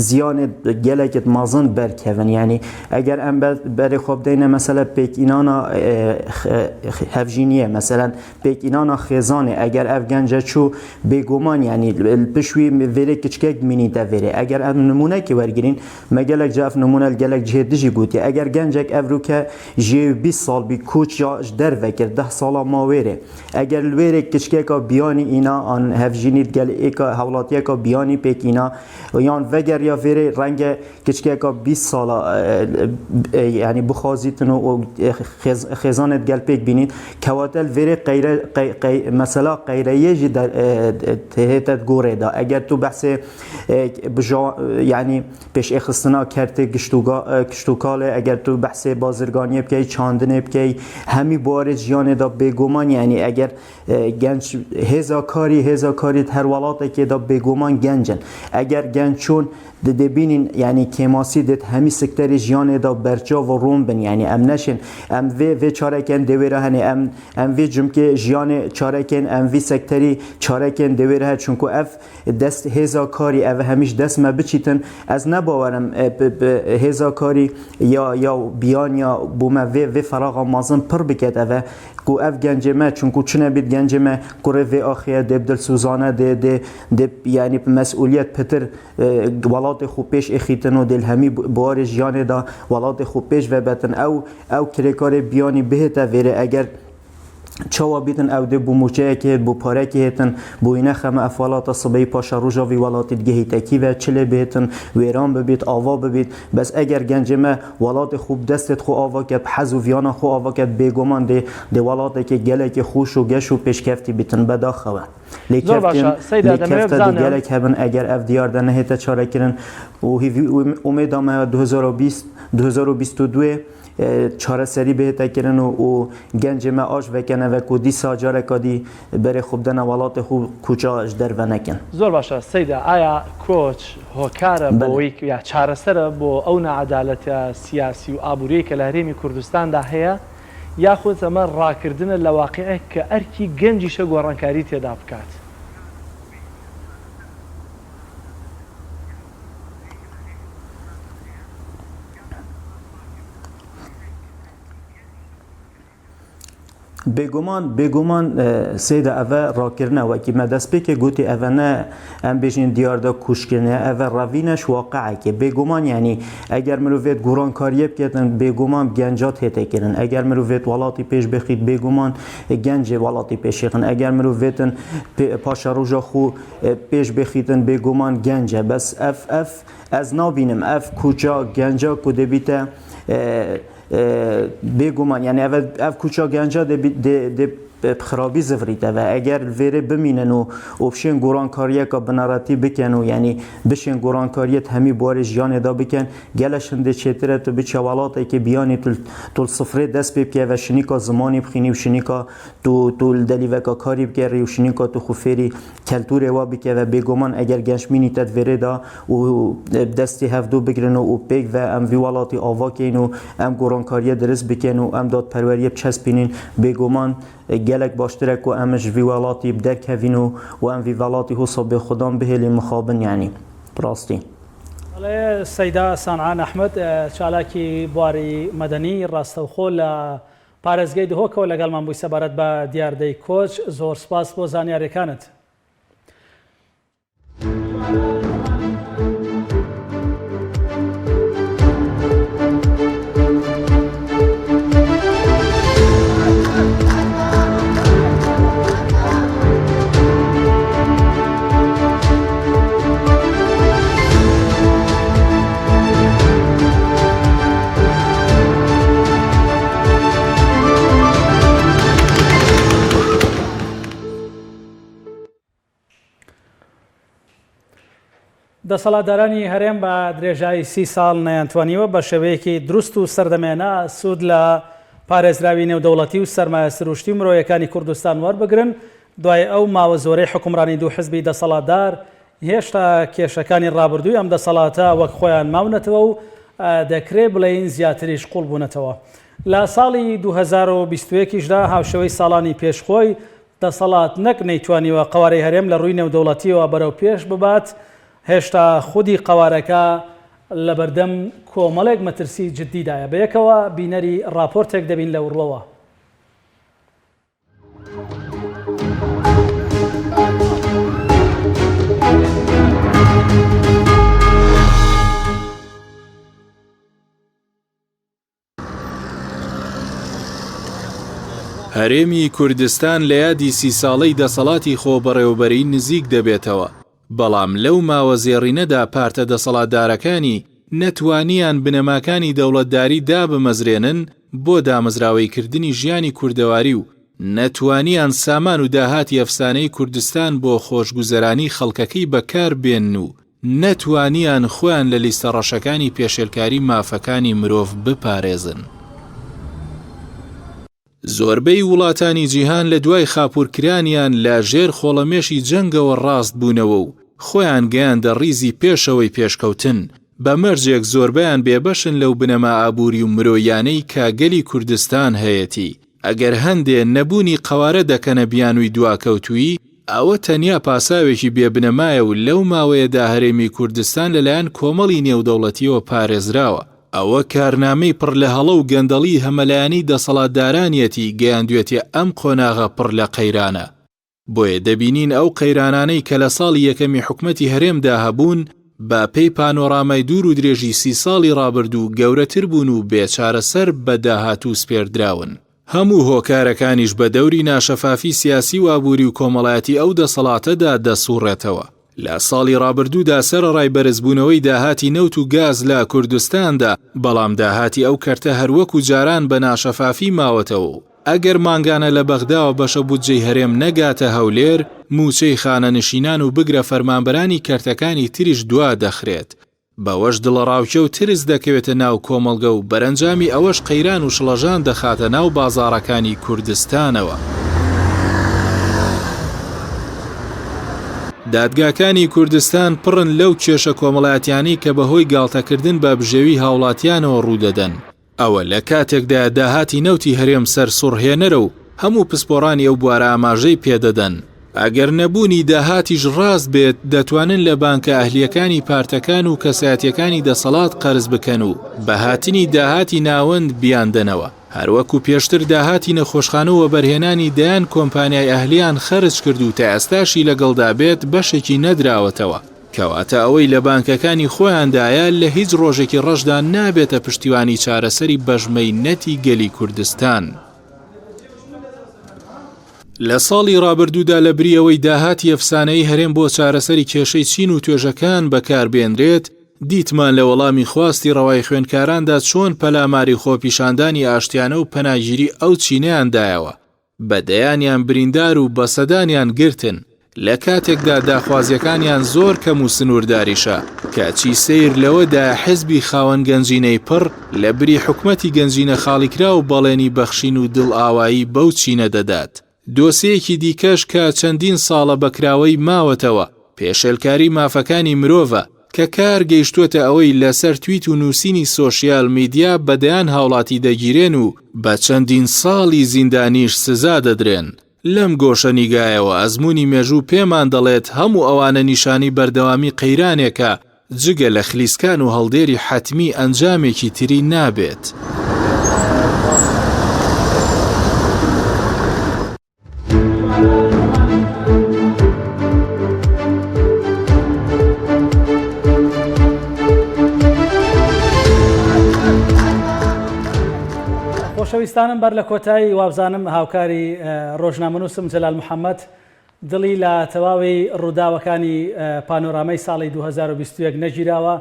S16: زیانێ gelekت مەزن بەرکەون یعنی ئەگەر ئەم بەرێ خۆ بدەینە مەسەلە پێکئینانا هەڤژینیە مەسەلەن پێکئینانا خێزانێ ئەگەر ئەv گەنجە چوو بێگومان یعنی پشوی ڤێرێ کچکێک مینیتە ڤێرێ ئەگەر ئەم نمونەکی وەرگرین مە gelek جا ئەv نمونە gelek cihê dijî gotiye ئەگەر گەنجێک ئەڤروکە ژێ 20 ساڵ بی کۆچ یا ji derve kir 10 ساڵا ما وێرێ ئەگەر لوێرێ کچکێکا بیانی ئینا ئان هەڤژینی گەل ئێکا هەوڵاتیەکا بیانی پێک ئینا یان ڤەگەریا ڤێرێ ڕەنگە کچکێکا 20 ساڵا یعنی بخوازیتن و خێزانت گەل پێک بینیت کەواتە ڤێرێ قەیرە مەسەلا قەیرەیە ژی هێتە گۆڕێدا ئەگەر تو بەحسێ بژا یعنی پێشئێخستنا کەرتێ کشتوکاڵێ ئەگەر تو بەحسێ بازرگانیە بکەی چاندنێ بکەی هەمی بوارێ ژیانێدا بێگومان یعنی ئەگەر گەنج هێزا کاری هێزا کاریت هەر وڵاتێکێدا بێگومان گەنجن ئەگەر گەنج چۆن دەبینین یعنی کێماسی دێت هەمی سکتەری ژیانێدا بەرچاو و ڕوون بن یعنی ئەم نەشێن ئەم vê vê çarekên dewêra hene em em vê cimkê jiyanê çarekên em vî sekterî çarekên dewêra he çunku ev دەست هێزا کاری ئەڤ هەمیش دەست مە بچیتن ئەز نەباوەرم هێزا کاری یا یا بیان یا بۆ مە vê vê فەراغا مازن پڕ بکێت ئەڤ کو ئەv گەنجێ مە چونکو چ نەبیت گەنجێ مە کوڕێ vê ئاخیە دێ دلسوزانە دێ دێ دێ یعنی مەسئولیەت پتر وڵاتێ خۆ پێش ئێخیتن و دێل هەمی بوارێ ژیانێدا وڵاتێ خۆ پێش ڤەبەتن ئەو ئەو کرێکارێ بیانی بهێتە ڤێرێ ئەگەر چاوا بیتن ئەو دێ بۆ موچەیەکی هێت بۆ پارەکی هێتن بۆی نەخەمە ئەف وڵاتە سبەی پاشە ڕۆژا وی وڵاتی گەهیتەکی و چلێ بێتن وێران ببیت ئاوا ببیت بەس ئەگەر گەنجێ مە وڵاتی خوب دەستێت خۆ ئاوا کرد حەز و ڤیانە خۆ ئاوا کرد بێگومان دێ دێ وڵاتێکی گەلێکی خۆش و گەش و پێشکەفتی بیتن بەداخەوە لێ
S6: زۆر
S16: کەفتێن
S6: باشە سەیدا
S16: لێ
S6: دەمەوێت
S16: کەفتە دێ
S6: بزانم
S16: گەلێک هەبن ئەگەر ئەف دیاردە نەهێتە چارەکردن و هیوی ئومێدا مە 2020 2022 چارەسەری بهێتەکردن و و گەنجێ مە ئاش ڤەکەنەڤە کو دیسا جارەکا دی بەرێ خۆ بدەنە وڵاتێ خۆ کوچا ژ دەرڤە نەکەن.
S6: زۆر باشە سەیدا ئایا کۆچ هۆکارە
S16: بەلێ.
S6: بۆی یا چارەسەرە بۆ ئەو ناعەدالەتە سیاسی و ئابووریەی کە لە هەرێمی کوردستاندا هەیە یاخود ئەمە ڕاکردنە لە واقیعێک کە ئەرکی گەنجیشە گۆڕانکاری تێدا بکات؟
S16: بێگومان بێگومان سەیدا ئەڤە ڕاکردنە وەکی مە دەستپێکێ گوتی ئەڤە نە ئەم بێژین دیاردە کوشکردنە ئەڤە ڕەڤینەش واقعێکێ بێگومان یعنی ئەگەر مرۆڤێت گۆڕانکاریە بکێتن بێگومان گەنجات هێتێکردن ئەگەر مرۆڤێت وڵاتی پێش بخیت بێگومان گەنجێ وڵاتی پێشێخن ئەگەر مرۆڤێتن پاشەڕۆژە خۆ پێش بخیتن بێگومان گەنجە بەس ئەف ئەف ئەز نابینم ئەف کوچا گەنجا کو دەبیتە بێگومان یعنی ئەف کوچا گەنجا دێ دێ bi xirabî zivirîte ve. Eger li vêrê bimînin û û bişên gorankariyeka bineretî bikin û yanî bişên gorankariyê di hemî barê jiyanê de bikin, geleş hindê çêtir e tu biçe welatekî biyanî tu tu li sifrê dest pê bike ve şinîka zimanî bixînî û şinîka tu tu li delîveka karî bigerî û şinîka tu xwe fêrî keltûrê we bike ve bêguman eger gençmînî te di vêrê de û bi destê hevdu bigirin û û pêk ve em vî welatî ava keyin û em gorankariyê dirist bikin û em dadperweriyê biçespînîn bêguman gelek baştir e ku em ji vî welatî bi derkevîn û û em vî welatî hosa bêxwedan bihêlîn mixabin yanî bi rastî.
S1: Belê Seyda San'an Ehmed çalakî بواری مەدەنی ڕاستەوخۆ لە پارێزگەی دهۆکەوە لەگەڵمان بووی سەبارەت بە دیاردەی کۆچ زۆر سپاس بۆ زانیاریەکانت. دەسەڵاتدارانی هەرێم بە درێژایی سی ساڵ نەیانتوانیوە بە شێوەیەکی دروست و سەردەمێنە سوود لە پارێزراوی نێودەوڵەتی و سەرمایە سروشتی و مرۆیەکانی کوردستان وەربگرن، دوای ئەو ماوە زۆرەی حوکمڕانی دوو حزبی دەسەڵاتدار هێشتا کێشەکانی ڕابردووی ئەم دەسەڵاتە وەک خۆیان ماونەتەوە و دەکرێ بڵێین زیاتریش قوڵ بوونەتەوە. لە ساڵی 2021 یشدا هاوشێوەی ساڵانی پێش خۆی دەسەڵات نەک نەیتوانیوە قەوارەی هەرێم لە ڕووی نێودەوڵەتییەوە بەرەو پێش ببات، هێشتا خودی قەوارەکە لەبەردەم کۆمەڵێک مەترسی جددیدایە. بەیەکەوە بینەری ڕاپۆرتێک دەبین لەو ڕووەوە.
S11: هەرێمی کوردستان لە یادی سی ساڵەی دەسەڵاتی خۆبەڕێوەبەریی نزیک دەبێتەوە، بەڵام لەو ماوە زێڕینەدا پارتە دەسەڵاتدارەکانی نە توانیان بنەماکانی دەوڵەتداری دابمەزرێنن بۆ دامەزراوەییکردنی ژیانی کوردەواری و نە توانیان سامان و داهاتی ئەفسانەیی کوردستان بۆ خۆشگوزەرانی خەڵکەکەی بەکار بێنن و نە توانیان خۆیان لە لیستە ڕەشەکانی پێشێلکاری مافەکانی مرۆڤ بپارێزن. زۆربەی وڵاتانی جیهان لە دوای خاپوورکرانیان لە ژێر خۆڵەمێشی جەنگەوە ڕاست بوونەوە و خۆیان گەیاندە ڕیزی پێشەوەی پێشکەوتن، بە مەرجێک زۆربەیان بێبەشن لەو بنەما ئابووری و مرۆییانەی کە گەلی کوردستان هەیەتی. ئەگەر هەندێ نەبوونی قەوارە دەکەنە بیانووی دواکەوتوویی، ئەوە تەنیا پاساوێکی بێ بنەمایە و لەو ماوەیەدا هەرێمی کوردستان لەلایەن کۆمەڵی نێودەوڵەتییەوە پارێزراوە. ئەوە کارنامەی پڕ لە هەڵە و گەندەڵی هەمەلایەنەی دەسەڵاتدارانیەتی گەیاندوێتیە ئەم قۆناغە پڕ لە قەیرانە. بۆیە دەبینین ئەو قەیرانانەی کە لە ساڵی یەکەمی حکومەتی هەرێمدا هەبوون، بە پێی پانۆرامای دوور و درێژی سی ساڵی ڕابردوو گەورەتر بوون و بێ چارەسەر بە داهاتوو سپێردراون. هەموو هۆکارەکانیش بە دەوری ناشەفافی سیاسی و ئابووری و کۆمەڵایەتی ئەو دەسەڵاتەدا دەسوڕێتەوە. لە ساڵی ڕابردوودا سەرەڕای بەرزبوونەوەی داهاتی نەوت و گاز لە کوردستاندا، بەڵام داهاتی ئەو کەرتە هەروەکو جاران بە ناشەفافی ماوەتەوە و ئەگەر مانگانە لە بەغداوە بەشە بودجەی هەرێم نەگاتە هەولێر، مووچەی خانەنشینان و بگرە فەرمانبەرانی کەرتەکانی تریش دوا دەخرێت. بەوەش دڵەڕاوکێ و ترس دەکەوێتە ناو کۆمەڵگە و بەرەنجامی ئەوەش قەیران و شڵەژان دەخاتە ناو بازاڕەکانی کوردستانەوە. دادگاکانی کوردستان پڕن لەو کێشە کۆمەڵایەتیانەی کە بەهۆی گاڵتەکردن بە بژێوی هاوڵاتیانەوە ڕوودەدەن، ئەوە لە کاتێکدایە داهاتی نەوتی هەرێم سەرسوڕهێنەرە و هەموو پسپۆڕانی ئەو بوارە ئاماژەی پێدەدەن، ئەگەر نەبوونی داهاتیش ڕاست بێت دەتوانن لە بانکە ئەهلییەکانی پارتەکان و کەسایەتییەکانی دەسەڵات قەرز بکەن و بە هاتنی داهاتی ناوەند بیاندەنەوە، هەروەکو پێشتر داهاتی نەخۆشخانە و وەبەرهێنانی دەیان کۆمپانیای ئەهلییان خەرج کرد و تا ئێستاشی لەگەڵدا بێت بەشێکی نەدراوەتەوە. کەواتە ئەوەی لە بانکەکانی خۆیاندایە لە هیچ ڕۆژێکی ڕەشدا نابێتە پشتیوانی چارەسەری بەشمەینەتی گەلی کوردستان. لە ساڵی ڕابردوودا لە بری ئەوەی داهاتی ئەفسانەیی هەرێم بۆ چارەسەری کێشەی چین و توێژەکان بەکاربێنرێت، دیتمان لە وەڵامی خواستی ڕەوای خوێندکاراندا چۆن پەلاماری خۆپیشاندانی ئاشتیانە و پەناگیری ئەو چینەیان دایەوە. بە دەیانیان بریندار و بە سەدانیان گرتن، لە کاتێکدا داخوازیەکانیان زۆر کەم و سنوورداریشە، کەچی سەیر لەوەدایە حزبی خاوەن گەنجینەی پڕ، لە بری حکومەتی گەنجینە خاڵیکراو بەڵێنی بەخشین و دڵئاوایی بەو چینە دەدات. دۆسێیەکی دیکەش کە چەندین ساڵە بە کراوەی ماوەتەوە، پێشێلکاری مافەکانی مرۆڤە، کە کار گەیشتووەتە ئەوەی لەسەر تویت و نووسینی سۆشیال میدیا بە دەیان هاوڵاتی دەگیرێن و بە چەندین ساڵی زیندانیش سزا دەدرێن. لەم گۆشەنیگایەوە ئەزموونی مێژوو پێمان دەڵێت هەموو ئەوانە نیشانەی بەردەوامی قەیرانێکە جگە لە خلیسکان و هەڵدێری حەتمی ئەنجامێکی تری نابێت.
S1: خۆشەویستانم بەر لە کۆتایی وابزانم هاوکاری ڕۆژنامەنووسم جەلال محەممەد دڵی لە تەواوی ڕووداوەکانی پانۆرامەی ساڵی 2021 نەگیراوە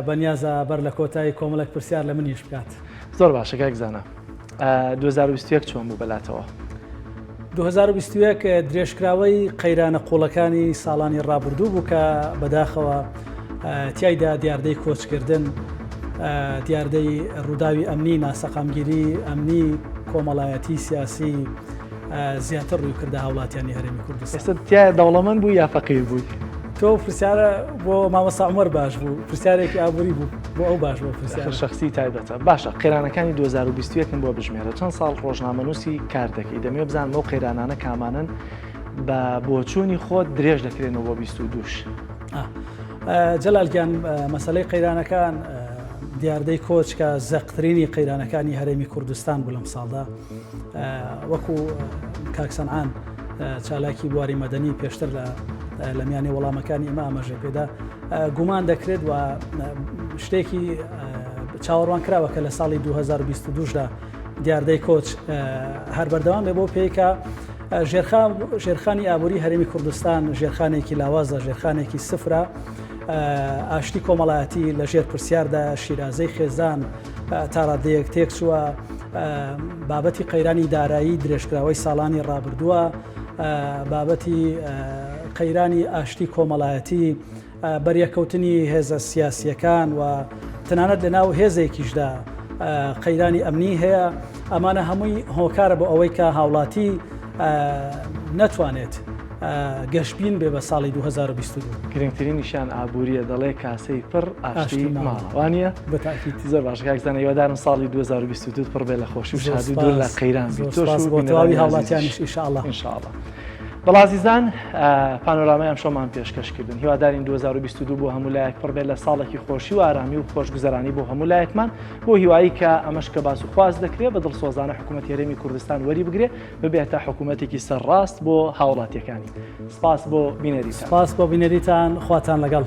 S1: بەنیازە بەر لە کۆتایی کۆمەڵێک پرسیار لە منیش بکات.
S6: زۆر باشە کاک زانا 2021 چۆن بوو بەلاتەوە؟
S1: 2021 درێژکراوەی قەیرانە قوڵەکانی ساڵانی ڕابردوو بوو کە بەداخەوە تیایدا دیاردەی کۆچکردن دیاردەی ڕووداوی ئەمنی ناسەقامگیری ئەمنی کۆمەڵایەتی سیاسی زیاتر ڕووی کردە هاوڵاتیانی هەرێمی کوردستان.
S6: ئێستا تیایە دەوڵەمەند بووی یا فەقیر بووی؟
S1: تۆ پرسیارە بۆ مامۆستا عومەر باش بوو، پرسیارێکی ئابووری بوو بۆ ئەو باش بوو پرسیارە.
S6: شەخسی تایبەتە. باشە قەیرانەکانی 2021 بۆ بژمێرە چەند ساڵ ڕۆژنامەنووسی کار دەکەی دەمەوێت بزانم ئەو قەیرانانە کامانەن بە بۆچوونی خۆت درێژ دەکرێنەوە بۆ 22ش.
S1: جەلال گیان مەسەلەی قەیرانەکان دیاردەی کۆچ کە زەقترینی قەیرانەکانی هەرێمی کوردستان بوو لەم ساڵدا وەکو کاک سەنعان چالاکی بواری مەدەنی پێشتر لە لە میانی وەڵامەکانی ئێمە ئاماژە پێدا گومان دەکرێت و شتێکی چاوەڕوان کراوە کە لە ساڵی 2022دا دیاردەی کۆچ هەر بەردەوام بێ بۆ پێیکە ژێرخانی ئابووری هەرێمی کوردستان ژێرخانێکی لاوازە ژێرخانێکی سفرە ئاشتی کۆمەڵایەتی لە ژێر پرسیاردا شیرازەی خێزان تاڕادەیەک تێکچووە، بابەتی قەیرانی دارایی درێژکراوەی ساڵانی ڕابردووە، بابەتی قەیرانی ئاشتی کۆمەڵایەتی، بەریەککەوتنی هێزە سیاسییەکان و تەنانەت لەناو هێزێکیشدا قەیرانی ئەمنی هەیە، ئەمانە هەمووی هۆکارە بۆ ئەوەی کە هاوڵاتی نەتوانێت گەشبین بێ بە ساڵی 2022.
S6: گرنگترینیشیان ئابوورییە، دەڵێ کاسەی پڕ ئاشتی ماڵە، وانییە؟
S1: بە تاکید.
S6: زۆر باشە کاک زانا، هیوادارم ساڵی 2022 پڕ بێ لە خۆشی و شادی و دوور لە قەیران
S1: بی. زۆر سوپاس بۆ تەواوی هاوڵاتیانیش ئینشاءاللە.
S6: ئینشاءاللە. بەڵێ ئازیزان پانۆرامای ئەمشەومان پێشکەش کردن، هیوادارین 2022 بۆ هەموو لایەک پڕ بێت لە ساڵێکی خۆشی و ئارامی و خۆشگوزەرانی بۆ هەموو لایەکمان، بۆ هیوایی کە ئەمەش کە باس و خواست دەکرێ بە دڵسۆزانە حکوومەتی هەرێمی کوردستان وەری بگرێ ببێتە حکوومەتێکی سەرڕاست بۆ هاوڵاتیەکانی. سپاس بۆ بینەریتان.
S1: سپاس بۆ بینەریتان خواتان لەگەڵ.